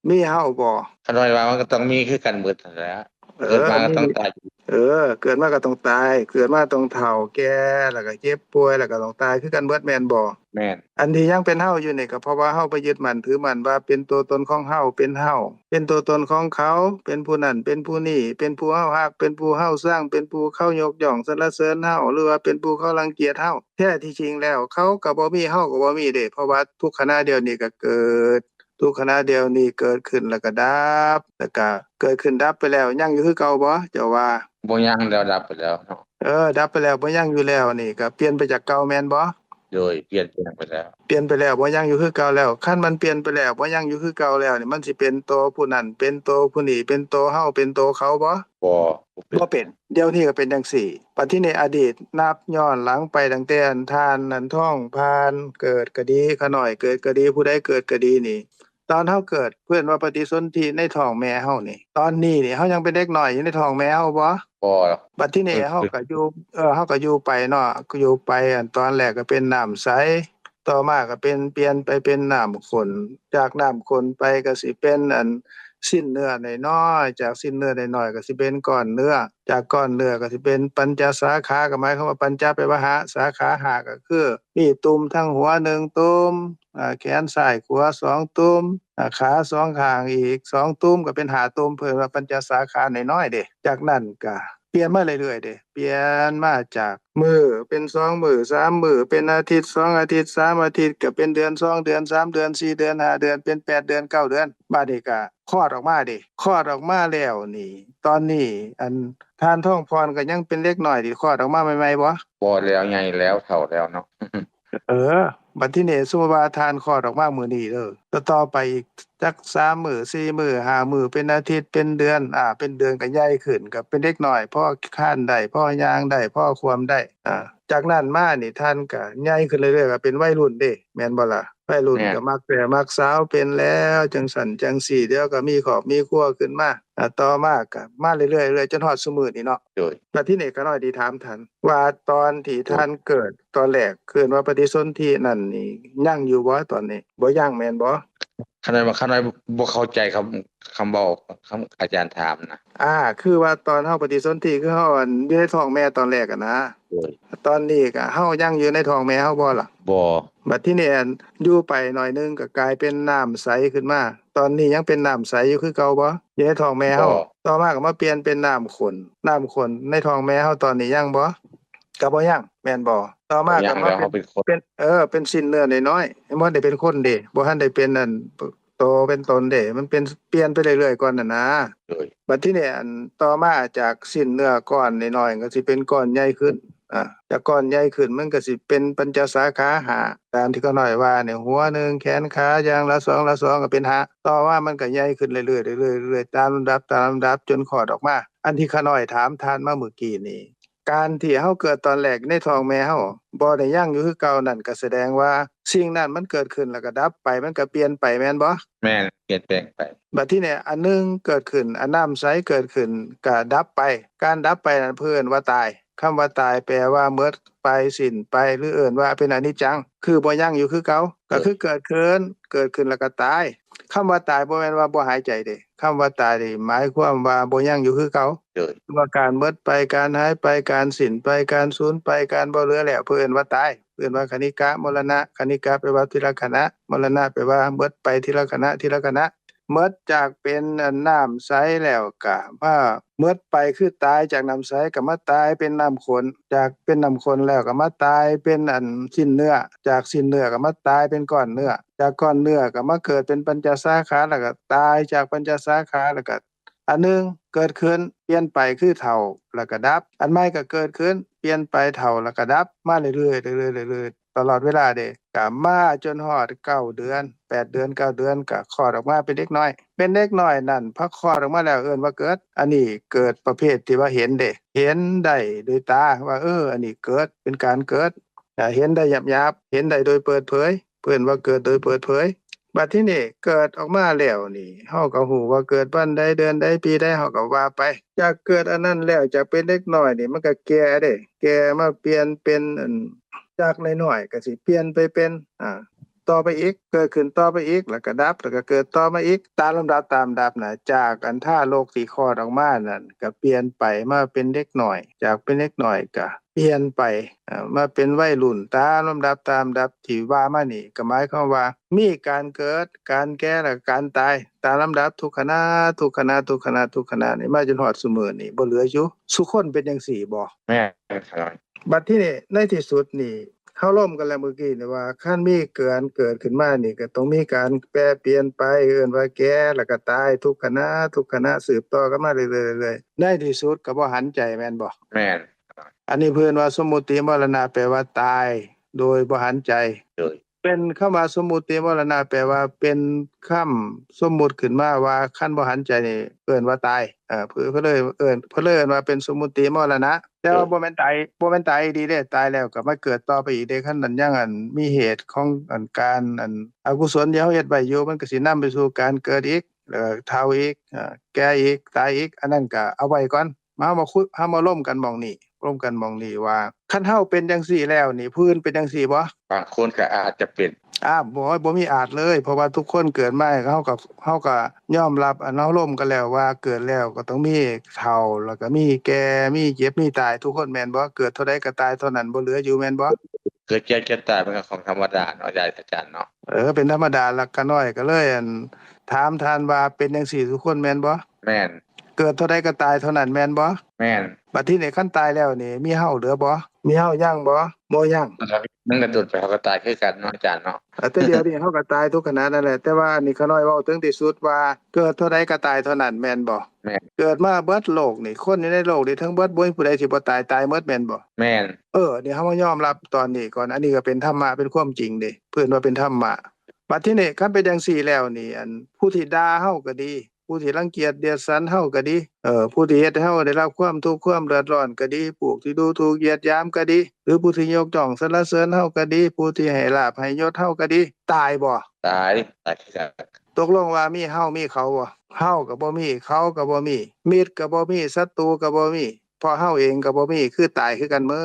ມີເຮົາບໍ່? ຂ້ານ້ອຍວ່າມັນກໍຕ້ອງມີຄືກັນເບິດຫັ້ນແຫຼະ. ເອີ ເກີດມາກໍຕ້ອງຕາຍ. ເອີ ເກີດມາກໍຕ້ອງຕາຍ ເກີດມາຕ້ອງເຖົ້າແກ່ ແລ້ວກໍເຈັບປ່ວຍ ແລ້ວກໍຕ້ອງຕາຍຄືກັນເບິດ ແມ່ນບໍ່? ແມ່ນ. ອັນທີ່ຍັງເປັນເຮົາຢູ່ນີ້ ກໍເພາະວ່າເຮົາໄປຍຶດໝັ້ນຖືໝັ້ນວ່າເປັນຕົວຕົນຂອງເຮົາ ເປັນເຮົາ ເປັນຕົວຕົນຂອງເຂົາ ເປັນຜູ້ນັ້ນ ເປັນຜູ້ນີ້ ເປັນຜູ້ເຮົາຮັກ ເປັນຜູ້ເຮົາຊັງ ເປັນຜູ້ເຂົາຍົກຍ້ອງສັນລະເສີນເຮົາ ຫຼືວ່າເປັນຜູ້ເຂົາລັງກຽດເຮົາ. ແທ້ທີ່ຈິງແລ້ວ ເຂົາກໍບໍ່ມີ ເຮົາກໍບໍ່ມີເດ້ ເພາະວ່າທຸກຂະນະດຽວນີ້ກໍເກີດ ທຸກຂະນະດຽວນີ້ເກີດຂຶ້ນແລ້ວກໍດັບ ແລ້ວກໍເກີດຂຶ້ນດັບໄປແລ້ວ ຍັງຢູ່ຄືເກົ່າບໍ່ ເຈົ້າວ່າ? ບໍ່ຍັງແລ້ວ ດັບໄປແລ້ວເນາະ. ເອີ ດັບໄປແລ້ວ ບໍ່ຍັງຢູ່ແລ້ວ ນີ້ກໍປ່ຽນໄປຈາກເກົ່າແມ່ນບໍ່? ໂດຍ ປ່ຽນແປງໄປແລ້ວ. ປ່ຽນໄປແລ້ວ ບໍ່ຍັງຢູ່ຄືເກົ່າແລ້ວ. ຄັນມັນປ່ຽນໄປແລ້ວ ບໍ່ຍັງຢູ່ຄືເກົ່າແລ້ວນີ້ ມັນຊິເປັນໂຕຜູ້ນັ້ນ ເປັນໂຕຜູ້ນີ້ ເປັນໂຕເຮົາ ເປັນໂຕເຂົາບໍ່? ບໍ່ ບໍ່ເປັນ. ບໍ່ເປັນ. ດຽວນີ້ກໍເປັນຈັ່ງຊີ້. ບັດທີນີ້ອະດີດ ນັບຍ້ອນຫຼັງໄປຕັ້ງແຕ່ອັນທ່ານນັ້ນ ທອງພານ ເກີດກໍດີ ຂະນ້ອຍເກີດກໍດີ ຜູ້ໃດເກີດກໍດີນີ້ ຕອນເຮົາເກີດ ເພິ່ນວ່າປະຕິສົນທິໃນທ້ອງແມ່ເຮົານີ້ ຕອນນີ້ນີ້ເຮົາຍັງເປັນເດັກນ້ອຍຢູ່ໃນທ້ອງແມ່ເຮົາບໍ່? ບໍ່. ບັດທີນີ້ເຮົາກໍຢູ່ ເອີ ເຮົາກໍຢູ່ໄປເນາະ ຢູ່ໄປ ອັນຕອນແລກກໍເປັນນ້ຳໃສ ຕໍ່ມາກໍເປັນ ປ່ຽນໄປເປັນນ້ຳຂຸ້ນ ຈາກນ້ຳຂຸ້ນໄປກໍຊິເປັນອັນ ຊີ້ນເນື້ອນ້ອຍໆ ຈາກຊີ້ນເນື້ອນ້ອຍໆ ກໍຊິເປັນກ້ອນເນື້ອ ຈາກກ້ອນເນື້ອກໍຊິເປັນປັນຈະສາຂາ ກໍໝາຍຄວາມວ່າປັນຈະແປວ່າຫ້າ ສາຂາຫ້າ ກໍຄືມີຕຸ່ມທັງຫົວໜຶ່ງຕຸ່ມ ອາ ແຂນຊ້າຍຂວາສອງຕຸ່ມ ອາ ຂາສອງຂ້າງອີກສອງຕຸ່ມ ກໍເປັນຫ້າຕຸ່ມ ເພິ່ນວ່າປັນຈະສາຂານ້ອຍໆເດ້. ຈາກນັ້ນກໍປ່ຽນມາເລື້ອຍໆເດ້ ປ່ຽນມາຈາກມື້ເປັນສອງມື້ສາມມື້ ເປັນອາທິດສອງອາທິດສາມອາທິດ ກໍເປັນເດືອນສອງເດືອນສາມເດືອນສີ່ເດືອນຫ້າເດືອນ ເປັນແປດເດືອນເກົ້າເດືອນ ບາດນີ້ກໍຄອດອອກມາເດ້. ຄອດອອກມາແລ້ວນີ້ ຕອນນີ້ ອັນ ທ່ານທອງພອນກໍຍັງເປັນເດັກນ້ອຍທີ່ຄອດອອກມາໃໝ່ໆບໍ່? ບໍ່ແລ້ວ ໃຫຍ່ແລ້ວ ເຖົ້າແລ້ວເນາະ. ເອີ ບັດທີນີ້ສົມມຸດວ່າທ່ານຄອດອອກມາມື້ນີ້ເດີ ຕໍ່ໆໄປອີກຈັກສາມມື້ສີ່ມື້ຫ້າມື້ ເປັນອາທິດ ເປັນເດືອນ ອາ ເປັນເດືອນກໍໃຫຍ່ຂຶ້ນ ກໍເປັນເດັກນ້ອຍ ພໍຄານໄດ້ ພໍຍ່າງໄດ້ ພໍຂວ້ຳໄດ້ ອາ ຈາກນັ້ນມານີ້ທ່ານກໍໃຫຍ່ຂຶ້ນເລື້ອຍໆ ກໍເປັນໄວລຸ້ນເດ້ ແມ່ນບໍ່ລະ? ໄວລຸ້ນກໍມັກແຕ່ມັກສາວ ເປັນແລ້ວຈັ່ງຊັ້ນຈັ່ງຊີ້ ດຽວກໍມີຄອບມີຄົວຂຶ້ນມາ ອາ ຕໍ່ມາກໍມາເລື້ອຍໆ ເລື້ອຍໆ ຈົນຮອດຊຸມື້ນີ້ເນາະ. ໂດຍ. ບັດທີນີ້ຂ້ານ້ອຍຊິຖາມທ່ານວ່າ ຕອນທີ່ທ່ານເກີດຕອນແລກ ເອີ້ນວ່າປະຕິສົນທິນັ້ນນີ້ ຍັງຢູ່ບໍ່ຕອນນີ້? ບໍ່ຍັງແມ່ນບໍ່? ຂ້ານ້ອຍວ່າ ຂ້ານ້ອຍບໍ່ເຂົ້າໃຈຄຳ ຄຳເວົ້າ ຄຳອາຈານຖາມນະ. ອາ ຄືວ່າຕອນເຮົາປະຕິສົນທິ ຄືເຮົາ ອັນ ຢູ່ໃນທ້ອງແມ່ຕອນແລກຫັ້ນນະ. ໂດຍ. ຕອນນີ້ກະເຮົາຍັງຢູ່ໃນທ້ອງແມ່ເຮົາບໍ່ລະ? ບໍ່. ບັດທີນີ້ ອັນ ຢູ່ໄປໜ້ອຍໜຶ່ງກໍກາຍເປັນນ້ຳໃສຂຶ້ນມາ ຕອນນີ້ຍັງເປັນນ້ຳໃສຢູ່ຄືເກົ່າບໍ່? ຢູ່ໃນທ້ອງແມ່ເຮົາ. ບໍ່. ຕໍ່ມາກໍມາປ່ຽນເປັນນ້ຳຂຸ້ນ ນ້ຳຂຸ້ນໃນທ້ອງແມ່ເຮົາຕອນນີ້ຍັງບໍ່? ກໍບໍ່ຍັງ ແມ່ນບໍ່? ຕໍ່ມາກໍມາເປັນ ເປັນ ເອີ ເປັນຊີ້ນເນື້ອນ້ອຍໆ ຍັງບໍ່ທັນໄດ້ເປັນຄົນເດ້ ບໍ່ທັນໄດ້ເປັນ ອັນ ໂຕເປັນຕົນເດ້ ມັນເປັນ ປ່ຽນໄປເລື້ອຍໆກ່ອນຫັ້ນນາ. ໂດຍ. ບັດທີນີ້ ອັນ ຕໍ່ມາຈາກຊີ້ນເນື້ອກ້ອນນ້ອຍໆ ກໍຊິເປັນກ້ອນໃຫຍ່ຂຶ້ນ ອາ ຈາກກ້ອນໃຫຍ່ຂຶ້ນ ມັນກໍຊິເປັນປັນຈະສາຂາຫ້າ ຕາມທີ່ຂ້ານ້ອຍວ່ານີ້ ຫົວໜຶ່ງ ແຂນຂາ ຢ່າງລະສອງ ລະສອງ ກໍເປັນຫ້າ ຕໍ່ມາມັນກໍໃຫຍ່ຂຶ້ນເລື້ອຍໆ ເລື້ອຍໆ ຕາມລຳດັບ ຕາມລຳດັບ ຈົນຄອດອອກມາ. ອັນທີ່ຂ້ານ້ອຍຖາມທ່ານມາມື້ກີ້ນີ້ ການທີ່ເຮົາເກີດຕອນແລກໃນທ້ອງແມ່ເຮົາ ບໍ່ໄດ້ຍັງຢູ່ຄືເກົ່ານັ້ນ ກໍສະແດງວ່າສິ່ງນັ້ນມັນເກີດຂຶ້ນ ແລ້ວກໍດັບໄປ ມັນກໍປ່ຽນໄປແມ່ນບໍ່? ແມ່ນ ປ່ຽນແປງໄປ. ບັດທີນີ້ອັນໜຶ່ງເກີດຂຶ້ນ ອັນນ້ຳໃສເກີດຂຶ້ນ ກໍດັບໄປ ການດັບໄປນັ້ນເພິ່ນວ່າຕາຍ ຄຳວ່າຕາຍແປວ່າໝົດໄປ ສິ້ນໄປ ຫຼືເອີ້ນວ່າເປັນອະນິດຈັງ ຄືບໍ່ຍັງຢູ່ຄືເກົ່າ ກໍຄືເກີດຂຶ້ນ ເກີດຂຶ້ນແລ້ວກໍຕາຍ. ຄຳວ່າຕາຍບໍ່ແມ່ນວ່າບໍ່ຫາຍໃຈເດ້ ຄຳວ່າຕາຍນີ້ໝາຍຄວາມວ່າບໍ່ຍັງຢູ່ຄືເກົ່າ. ໂດຍ. ວ່າການໝົດໄປ ການຫາຍໄປ ການສິ້ນໄປ ການສູນໄປ ການບໍ່ເຫຼືອແລ້ວ ເພິ່ນເອີ້ນວ່າຕາຍ ເອີ້ນວ່າຄະນິກະ ມໍລະນະ ຄະນິກະແປວ່າທີລະຂະນະ ມໍລະນະແປວ່າໝົດໄປທີລະຂະນະ ທີລະຂະນະ. ໝົດຈາກເປັນອັນນ້ຳໃສແລ້ວກະມາ ໝົດໄປຄືຕາຍຈາກນ້ຳໃສ ກໍມາຕາຍເປັນນ້ຳຂຸ່ນ ຈາກເປັນນ້ຳຂຸ່ນແລ້ວກໍມາຕາຍເປັນອັນຊີ້ນເນື້ອ ຈາກຊີ້ນເນື້ອກໍມາຕາຍເປັນກ້ອນເນື້ອ ຈາກກ້ອນເນື້ອກໍມາເກີດເປັນປັນຈະສາຂາ ແລ້ວກໍຕາຍຈາກປັນຈະສາຂາ ແລ້ວກໍອັນໜຶ່ງເກີດຂຶ້ນ ປ່ຽນໄປຄືເຖົ້າ ແລ້ວກໍດັບ ອັນໃໝ່ກໍເກີດຂຶ້ນ ປ່ຽນໄປເຖົ້າ ແລ້ວກໍດັບ ມາເລື້ອຍໆ ເລື້ອຍໆ ເລື້ອຍໆ ຕະຫຼອດເວລາເດ້ ກະມາຈົນຮອດເກົ້າເດືອນ ແປດເດືອນ ເກົ້າເດືອນ ກະຄອດອອກມາເປັນເດັກນ້ອຍ ເປັນເດັກນ້ອຍນັ້ນ ພໍຄອດອອກມາແລ້ວເອີ້ນວ່າເກີດ ອັນນີ້ເກີດປະເພດທີ່ວ່າເຫັນເດ້ ເຫັນໄດ້ໂດຍຕາວ່າ ເອີ ອັນນີ້ເກີດ ເປັນການເກີດ ເຫັນໄດ້ຫຍາບໆ ເຫັນໄດ້ໂດຍເປີດເຜີຍ ເອີ້ນວ່າເກີດໂດຍເປີດເຜີຍ. ບັດທີນີ້ເກີດອອກມາແລ້ວນີ້ ເຮົາກໍຮູ້ວ່າເກີດວັນໃດ ເດືອນໃດ ປີໃດ ເຮົາກໍວ່າໄປ. ຈາກເກີດອັນນັ້ນແລ້ວ ຈາກເປັນເດັກນ້ອຍນີ້ ມັນກໍແກ່ເດ້ ແກ່ມາປ່ຽນເປັນອັນ ຈາກນ້ອຍໆ ກໍຊິປ່ຽນໄປເປັນ ອາ ຕໍ່ໄປອີກ ເກີດຂຶ້ນຕໍ່ໄປອີກ ແລ້ວກໍດັບ ແລ້ວກໍເກີດຕໍ່ມາອີກ ຕາມລຳດັບ ຕາມລຳດັບນະ ຈາກອັນທາລົກທີ່ຄອດອອກມານັ້ນ ກໍປ່ຽນໄປມາເປັນເດັກນ້ອຍ ຈາກເປັນເດັກນ້ອຍກໍປ່ຽນໄປ ເອີ ມາເປັນໄວລຸ້ນ ຕາມລຳດັບ ຕາມລຳດັບທີ່ວ່າມານີ້ ກໍໝາຍຄວາມວ່າມີການເກີດ ການແກ່ ແລ້ວກໍການຕາຍ ຕາມລຳດັບທຸກຂະນະ ທຸກຂະນະ ທຸກຂະນະ ທຸກຂະນະນີ້ ມາຈົນຮອດຊຸມື້ນີ້ ບໍ່ເຫຼືອຢູ່ ຊຸຄົນເປັນຈັ່ງຊີ້ບໍ່? ແມ່ນ ບັດທີນີ້ໃນທີ່ສຸດນີ້ ເຮົາລົມກັນແລ້ວມື້ກີ້ນີ້ວ່າ ຄັນມີການເກີດຂຶ້ນມານີ້ ກໍຕ້ອງມີການແປປ່ຽນໄປ ເອີ້ນວ່າແກ່ ແລ້ວກໍຕາຍ ທຸກຂະນະ ທຸກຂະນະ ສືບຕໍ່ກັນມາເລື້ອຍໆ ເລື້ອຍໆ ໃນທີ່ສຸດກໍບໍ່ຫັນໃຈແມ່ນບໍ່? ແມ່ນ. ອັນນີ້ເພິ່ນວ່າສົມມຸຕິມໍລະນະ ແປວ່າຕາຍໂດຍບໍ່ຫັນໃຈ. ໂດຍ. ເປັນຄຳວ່າສົມມຸຕິມໍລະນະ ແປວ່າເປັນຄຳສົມມຸດຂຶ້ນມາວ່າ ຄັນບໍ່ຫັນໃຈນີ້ເອີ້ນວ່າຕາຍ. ເອີ ເພິ່ນ ເພິ່ນເລີຍເອີ້ນ ເພິ່ນເລີຍເອີ້ນວ່າເປັນສົມມຸຕິມໍລະນະ. ແຕ່ວ່າ ໂດຍ ບໍ່ແມ່ນຕາຍ ບໍ່ແມ່ນຕາຍອີ່ຫຼີເດ້ ຕາຍແລ້ວກໍມາເກີດຕໍ່ໄປອີກເດ້. ຄັນມັນຍັງ ອັນ ມີເຫດຂອງ ອັນ ການ ອັນ ອະກຸສົນທີ່ເຮົາເຮັດໄວ້ຢູ່ ມັນກໍຊິນຳໄປສູ່ການເກີດອີກ ແລ້ວກໍເຖົ້າອີກ ເອີ ແກ່ອີກ ຕາຍອີກ ອັນນັ້ນກໍເອົາໄວ້ກ່ອນ. ມາ ເຮົາມາຄຸຍ ເຮົາມາລົມກັນໝ່ອງນີ້ ລົມກັນໝ່ອງນີ້ວ່າ ຄັນເຮົາເປັນຈັ່ງຊີ້ແລ້ວນີ້ ຜູ້ອື່ນເປັນຈັ່ງຊີ້ບໍ່? ບາງຄົນກໍອາດຈະເປັນ. ອາ ບໍ່ ບໍ່ມີອາດເລີຍ ເພາະວ່າທຸກຄົນເກີດມາ ເຮົາກໍ ເຮົາກໍຍອມຮັບ ອັນ ເຮົາລົມກັນແລ້ວວ່າເກີດແລ້ວກໍຕ້ອງມີເຖົ້າ ແລ້ວກໍມີແກ່ ມີເຈັບ ມີຕາຍ ທຸກຄົນແມ່ນບໍ່? ເກີດເທົ່າໃດກໍຕາຍເທົ່ານັ້ນ ບໍ່ເຫຼືອຢູ່ແມ່ນບໍ່? ເກີດແກ່ເຈັບຕາຍ ມັນກໍຂອງທຳມະດາເນາະ ອາຈານເນາະ. ເອີ ເປັນທຳມະດາ ແລ້ວຂະນ້ອຍກໍເລີຍ ອັນ ຖາມທ່ານວ່າເປັນຈັ່ງຊີ້ທຸກຄົນແມ່ນບໍ່? ແມ່ນ. ເກີດເທົ່າໃດກໍຕາຍເທົ່ານັ້ນແມ່ນບໍ່? ແມ່ນ. ບັດທີນີ້ຄັນຕາຍແລ້ວນີ້ ມີເຮົາເຫຼືອບໍ່? ມີເຮົາຍັງບໍ່? ບໍ່ຍັງ. ມັນກໍດົນໄປ ເຮົາກໍຕາຍຄືກັນເນາະ ອາຈານເນາະ. ເອີ ແຕ່ດຽວນີ້ເຮົາກໍຕາຍທຸກຂະນະນັ້ນແຫຼະ ແຕ່ວ່າອັນນີ້ຂະນ້ອຍເວົ້າເຖິງທີ່ສຸດວ່າ ເກີດເທົ່າໃດກໍຕາຍເທົ່ານັ້ນແມ່ນບໍ່? ແມ່ນ. ເກີດມາເບິດໂລກນີ້ ຄົນຢູ່ໃນໂລກນີ້ທັງເບິດ ບໍ່ມີຜູ້ໃດທີ່ບໍ່ຕາຍ ຕາຍໝົດແມ່ນບໍ່? ແມ່ນ. ເອີ ນີ້ເຮົາມາຍອມຮັບຕອນນີ້ກ່ອນ ອັນນີ້ກໍເປັນທຳມະ ເປັນຄວາມຈິງເດ້ ເພິ່ນວ່າເປັນທຳມະ. ບັດທີນີ້ຄັນເປັນຈັ່ງຊີ້ແລ້ວນີ້ ອັນ ຜູ້ທີ່ດ່າເຮົາກໍດີ ຜູ້ທີ່ລັງກຽດດຽດສັນເຮົາກໍດີ ເອີ ຜູ້ທີ່ເຮັດໃຫ້ເຮົາໄດ້ຮັບຄວາມທຸກຄວາມເດືອດຮ້ອນກໍດີ ຜູ້ທີ່ດູຖູກຢຽດຫຍາມກໍດີ ຫຼື ຜູ້ທີ່ຍົກຍ້ອງສັນລະເສີນເຮົາກໍດີ ຜູ້ທີ່ໃຫ້ລາບໃຫ້ຍົດເຮົາກໍດີ ຕາຍບໍ່? ຕາຍ. ຕາຍຄືກັນ. ຕົກລົງວ່າມີເຮົາມີເຂົາບໍ່? ເຮົາກໍບໍ່ມີ ເຂົາກໍບໍ່ມີ ມິດກໍບໍ່ມີ ສັດຕູກໍບໍ່ມີ ເພາະເຮົາເອງກໍບໍ່ມີ ຄືຕາຍຄືກັນໝົ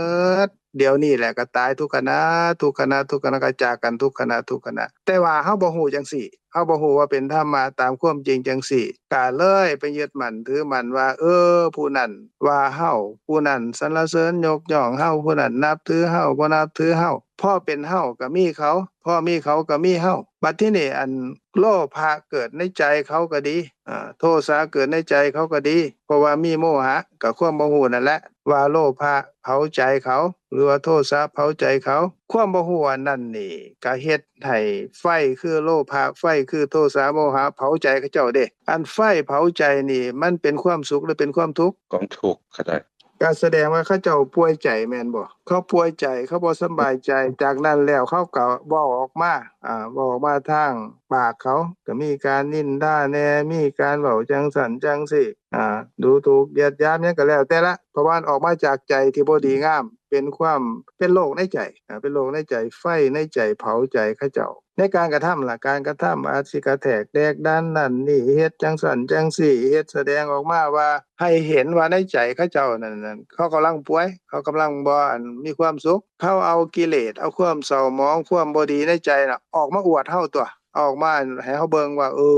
ດ. ດຽວນີ້ແຫຼະກໍຕາຍທຸກຂະນະ ທຸກຂະນະ ທຸກຂະນະ ກໍຈາກກັນທຸກຂະນະ ທຸກຂະນະ. ແຕ່ວ່າເຮົາບໍ່ຮູ້ຈັ່ງຊີ້ ເຮົາບໍ່ຮູ້ວ່າເປັນທຳມະຕາມຄວາມຈິງຈັ່ງຊີ້ ກໍເລີຍໄປຍຶດໝັ້ນຖືໝັ້ນວ່າ ເອີ ຜູ້ນັ້ນວ່າເຮົາ ຜູ້ນັ້ນສັນລະເສີນຍົກຍ້ອງເຮົາ ຜູ້ນັ້ນນັບຖືເຮົາ ບໍ່ນັບຖືເຮົາ. ພໍເປັນເຮົາກໍມີເຂົາ ພໍມີເຂົາກໍມີເຮົາ. ບັດທີນີ້ ອັນ ໂລພະເກີດໃນໃຈເຂົາກໍດີ ອາ ໂທສະເກີດໃນໃຈເຂົາກໍດີ ເພາະວ່າມີໂມຫະ ກໍຄວາມບໍ່ຮູ້ນັ້ນແຫຼະ ວ່າໂລພະເຜົາໃຈເຂົາ ຫຼືວ່າໂທສະເຜົາໃຈເຂົາ. ຄວາມບໍ່ຮູ້ອັນນັ້ນນີ້ ກໍເຮັດໃຫ້ໄຟຄືໂລພະ ໄຟຄືໂທສະໂມຫະເຜົາໃຈເຂົາເຈົ້າເດ້. ອັນໄຟເຜົາໃຈນີ້ ມັນເປັນຄວາມສຸກ ຫຼືເປັນຄວາມທຸກ? ຄວາມທຸກ ເຂົາເຈົ້າ ກໍສະແດງວ່າເຂົາເຈົ້າປ່ວຍໃຈແມ່ນບໍ່? ເຂົາປ່ວຍໃຈ ເຂົາບໍ່ສຳບາຍໃຈ. ຈາກນັ້ນແລ້ວເຂົາກໍເວົ້າອອກມາ ອາ ເວົ້າອອກມາທາງປາກເຂົາ ກໍມີການນິນທາແດ່ ມີການເວົ້າຈັ່ງຊັ້ນຈັ່ງຊີ້ ອາ ດູຖູກຢຽດຫຍາມຫຍັງກໍແລ້ວແຕ່ລະ ເພາະວ່າມັນອອກມາຈາກໃຈທີ່ບໍ່ດີງາມ ເປັນຄວາມ ເປັນໂລກໃນໃຈ ອາ ເປັນໂລກໃນໃຈ ໄຟໃນໃຈເຜົາໃຈເຂົາເຈົ້າ. ໃນການກະທຳລະ ການກະທຳອາດຊິກະແທກແດກດັນນັ້ນນີ້ ເຮັດຈັ່ງຊັ້ນຈັ່ງຊີ້ ເຮັດສະແດງອອກມາວ່າ ໃຫ້ເຫັນວ່າໃນໃຈເຂົາເຈົ້ານັ້ນ ນັ້ນ ເຂົາກຳລັງປ່ວຍ ເຂົາກຳລັງບໍ່ ອັນ ມີຄວາມສຸກ ເຂົາເອົາກິເລດ ເອົາຄວາມເສົ້າໝອງ ຄວາມບໍ່ດີໃນໃຈນະ ອອກມາອວດເຮົາຕົວະ ເອົາອອກມາໃຫ້ເຮົາເບິ່ງວ່າ ເອີ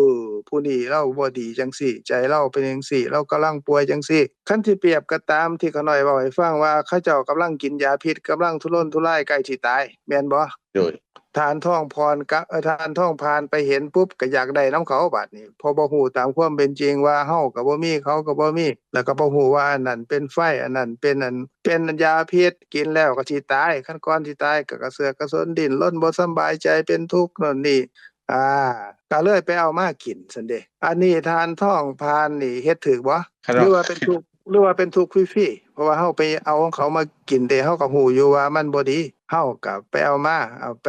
ຜູ້ນີ້ລາວບໍ່ດີຈັ່ງຊີ້ ໃຈລາວເປັນຈັ່ງຊີ້ ລາວກຳລັງປ່ວຍຈັ່ງຊີ້. ຄັນຊິປຽບກໍຕາມທີ່ຂ້ານ້ອຍເວົ້າໃຫ້ຟັງວ່າ ເຂົາເຈົ້າກຳລັງກິນຢາພິດ ກຳລັງທຸລົນທຸລາຍໃກ້ຊິຕາຍ ແມ່ນບໍ່? ໂດຍ ທ່ານທອງພອນກະ ເອີ ທ່ານທອງພານໄປເຫັນປຸບ ກໍຢາກໄດ້ນຳເຂົາບາດນີ້ ເພາະບໍ່ຮູ້ຕາມຄວາມເປັນຈິງວ່າເຮົາກໍບໍ່ມີ ເຂົາກໍບໍ່ມີ ແລ້ວກໍບໍ່ຮູ້ວ່າອັນນັ້ນເປັນໄຟ ອັນນັ້ນເປັນອັນ ເປັນຢາພິດ ກິນແລ້ວກໍຊິຕາຍ ຄັນກ່ອນຊິຕາຍກໍກະເສືອກກະສົນ ດີ້ນລົນ ບໍ່ສຳບາຍໃຈ ເປັນທຸກໂນ່ນນີ້ ອ່າ ກໍເລີຍໄປເອົາມາກິນຊັ້ນເດ. ອັນນີ້ທ່ານທອງພານນີ້ເຮັດຖືກບໍ່? ຫຼືວ່າເປັນທຸກ ຫຼືວ່າເປັນທຸກຟຣີໆ ເພາະວ່າເຮົາໄປເອົາຂອງເຂົາມາກິນເດ ເຮົາກໍຮູ້ຢູ່ວ່າມັນບໍ່ດີ ເຮົາກໍໄປເອົາມາ ເອົາໄປ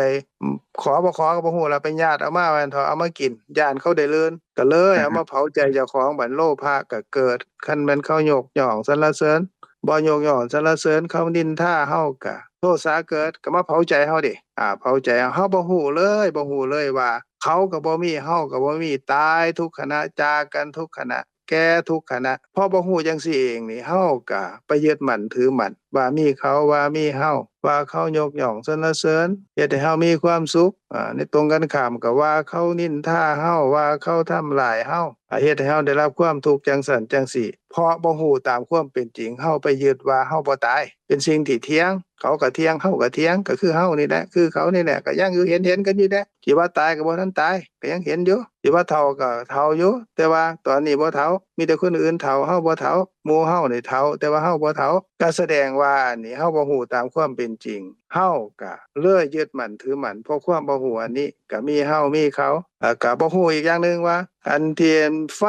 ຂໍບໍ່ຂໍກໍບໍ່ຮູ້ລະ ໄປຍາດເອົາມາວ່າຊັ້ນເຖາະ ເອົາມາກິນ ຢ້ານເຂົາໄດ້ເລີນ ກໍເລີຍເອົາມາເຜົາໃຈເຈົ້າຂອງ ບັດໂລພະກໍເກີດ ຄັນແມ່ນເຂົາຍົກຍ້ອງສັນລະເສີນ ບໍ່ຍົກຍ້ອງສັນລະເສີນ ເຂົານິນທາເຮົາ ກໍໂທສະເກີດ ກໍມາເຜົາໃຈເຮົາເດ ອ່າ ເຜົາໃຈເຮົາ ເຮົາບໍ່ຮູ້ເລີຍ ບໍ່ຮູ້ເລີຍວ່າ ເຂົາກໍບໍ່ມີ ເຮົາກໍບໍ່ມີ ຕາຍທຸກຂະນະ ຈາກກັນທຸກຂະນະ ແກ່ທຸກຂະນະ ເພາະບໍ່ຮູ້ຈັ່ງຊີ້ເອງນີ້ ເຮົາກໍໄປຍຶດໝັ້ນຖືໝັ້ນວ່າມີເຂົາ ວ່າມີເຮົາ ວ່າເຂົາຍົກຍ້ອງສັນລະເສີນ ເຮັດໃຫ້ເຮົາມີຄວາມສຸກ ອາ ໃນຕົງກັນຂ້າມກໍວ່າເຂົານິນທາເຮົາ ວ່າເຂົາທຳຮ້າຍເຮົາ ອາ ເຮັດໃຫ້ເຮົາໄດ້ຮັບຄວາມທຸກຈັ່ງຊັ້ນຈັ່ງຊີ້ ເພາະບໍ່ຮູ້ຕາມຄວາມເປັນຈິງ ເຮົາໄປຍຶດວ່າເຮົາບໍ່ຕາຍ ເປັນສິ່ງທີ່ທ່ຽງ ເຂົາກໍທ່ຽງ ເຮົາກໍທ່ຽງ ກໍຄືເຮົານີ້ແຫຼະ ຄືເຂົານີ້ແຫຼະ ກໍຍັງຢູ່ ເຫັນໆກັນຢູ່ແຫຼະ ຊິວ່າຕາຍກໍບໍ່ທັນຕາຍ ກໍຍັງເຫັນຢູ່ ຊິວ່າເຖົ້າກໍເຖົ້າຢູ່ ແຕ່ວ່າຕອນນີ້ບໍ່ເຖົ້າ ມີແຕ່ຄົນອື່ນເຖົ້າ ເຮົາບໍ່ເຖົ້າ ໝູ່ເຮົານີ້ເຖົ້າ ແຕ່ວ່າເຮົາບໍ່ເຖົ້າ ກໍສະແດງວ່າອັນນີ້ເຮົາບໍ່ຮູ້ຕາມຄວາມເປັນຈິງ ເຮົາກໍເລີຍຍຶດໝັ້ນຖືໝັ້ນ ເພາະຄວາມບໍ່ຮູ້ອັນນີ້ ກໍມີເຮົາມີເຂົາ ແລ້ວກໍບໍ່ຮູ້ອີກຢ່າງໜຶ່ງວ່າ ອັນທີ່ໄຟ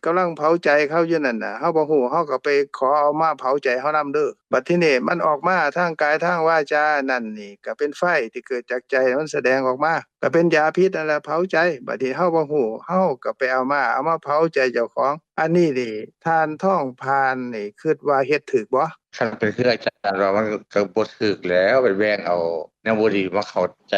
ກຳລັງເຜົາໃຈເຂົາຢູ່ນັ້ນນະ ເຮົາບໍ່ຮູ້ ເຮົາກໍໄປຂໍເອົາມາເຜົາໃຈເຮົານຳເດີ ບັດທີນີ້ມັນອອກມາທາງກາຍທາງວາຈານັ້ນນີ້ ກໍເປັນໄຟທີ່ເກີດຈາກໃຈ ມັນສະແດງອອກມາ ກໍເປັນຢາພິດນັ້ນແຫຼະເຜົາໃຈ ບັດນີ້ເຮົາບໍ່ຮູ້ ເຮົາກໍໄປເອົາມາ ເອົາມາເຜົາໃຈເຈົ້າຂອງ ອັນນີ້ນີ້ ທ່ານທອງພານນີ້ຄິດວ່າເຮັດຖືກບໍ່? ຄັນເປັນຄືອາຈານວ່າ ມັນກໍບໍ່ຖືກແລ້ວ ໄປແຫວ່ງເອົາແນວບໍ່ດີມາເຂົ້າໃຈ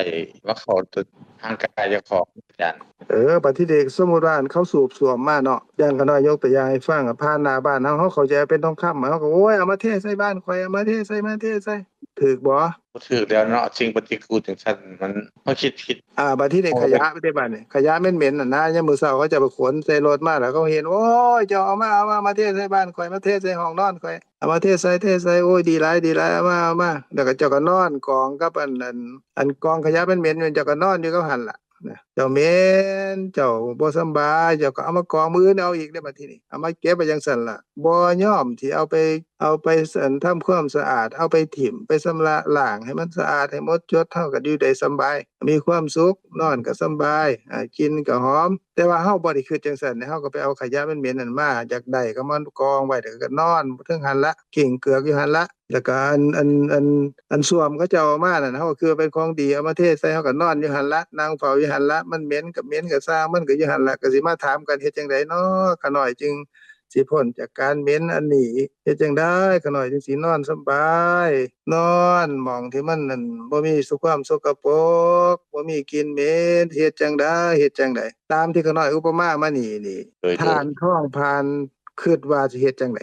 ມາເຂົ້າໃນຮ່າງກາຍເຈົ້າຂອງ ອາຈານ. ເອີ ບັດທີນີ້ສົມມຸດວ່າ ອັນ ເຂົາສູບສວມມາເນາະ ຢ່າງຂ້ານ້ອຍຍົກຕົວຢ່າງໃຫ້ຟັງ ຜ່ານໜ້າບ້ານເຮົາ ເຮົາເຂົ້າໃຈວ່າເປັນທອງຄຳ ເຮົາກໍ ໂອ້ຍ ເອົາມາເທໃສ່ບ້ານຂ້ອຍ ເອົາມາເທໃສ່ ມາເທໃສ່ ຖືກບໍ່? ບໍ່ຖືກແລ້ວເນາະ ສິ່ງປະຕິກູນຈັ່ງຊັ້ນ ມັນ ເຮົາຄິດຜິດ. ອ່າ ບັດທີນີ້ຂະຫຍະເດ້ ບັດນີ້ ຂະຫຍະເໝັນໆນັ້ນນະ ຍາມມື້ເຊົ້າເຂົາເຈົ້າໄປຂົນໃສ່ລົດມາ ແລ້ວເຂົາເຫັນ ໂອ້ຍ ເຈົ້າເອົາມາ ເອົາມາ ມາເທໃສ່ບ້ານຂ້ອຍ ມາເທໃສ່ຫ້ອງນອນຂ້ອຍ ເອົາມາເທໃສ່ ເທໃສ່ ໂອ້ຍ ດີຫຼາຍ ດີຫຼາຍ ເອົາມາ ເອົາມາ ແລ້ວກໍເຈົ້າກໍນອນກອງກັບອັນ ອັນ ອັນກອງຂະຫຍະເໝັນໆຢູ່ ເຈົ້າກໍນອນຢູ່ກັບຫັ້ນລະ ນະ ເຈົ້າເໝັນ ເຈົ້າບໍ່ສຳບາຍ ເຈົ້າກໍເອົາມາກອງ ມື້ອື່ນເອົາອີກເດ້ ບັດທີນີ້ ເອົາມາເກັບໄວ້ຈັ່ງຊັ້ນລະ ບໍ່ຍອມທີ່ເອົາໄປ ເອົາໄປ ອັນ ທຳຄວາມສະອາດ ເອົາໄປຖິ້ມ ໄປຊຳລະລ້າງໃຫ້ມັນສະອາດ ໃຫ້ໝົດຈົດ ເຮົາກໍຢູ່ໄດ້ສຳບາຍ ມີຄວາມສຸກ ນອນກໍສຳບາຍ ອາ ກິນກໍຫອມ ແຕ່ວ່າເຮົາບໍ່ໄດ້ຄິດຈັ່ງຊັ້ນ ເຮົາກໍໄປເອົາຂະຫຍະເໝັນໆນັ້ນມາ ຢາກໄດ້ກໍມາກອງໄວ້ ແລ້ວກໍນອນເທິງຫັ້ນລະ ກິ້ງເກືອກຢູ່ຫັ້ນລະ ແລ້ວກໍອັນ ອັນ ອັນ ອັນສ້ວມເຂົາເຈົ້າເອົາມານັ້ນ ເຮົາກໍຄິດວ່າເປັນຂອງດີ ເອົາມາເທໃສ່ ເຮົາກໍນອນຢູ່ຫັ້ນລະ ນັ່ງເຝົ້າຢູ່ຫັ້ນລະ ມັນເໝັນກໍເໝັນກໍຊ່າງມັນ ກໍຢູ່ຫັ້ນລະ ກໍຊິມາຖາມກັນ ເຮັດຈັ່ງໃດນໍ ຂະນ້ອຍຈຶ່ງຊິພົ້ນຈາກການເໝັນອັນນີ້ ເຮັດຈັ່ງໃດຂະນ້ອຍຈຶ່ງຊິນອນສຳບາຍ ນອນໝ່ອງທີ່ມັນ ອັນ ບໍ່ມີສຸ ຄວາມສົກກະປົກ ບໍ່ມີກິ່ນເໝັນ ເຮັດຈັ່ງໃດ ເຮັດຈັ່ງໃດ ຕາມທີ່ຂະນ້ອຍອຸປະມາມານີ້ນີ້ ໂດຍ ທ່ານທອງພານ ຄິດວ່າຊິເຮັດຈັ່ງໃດ?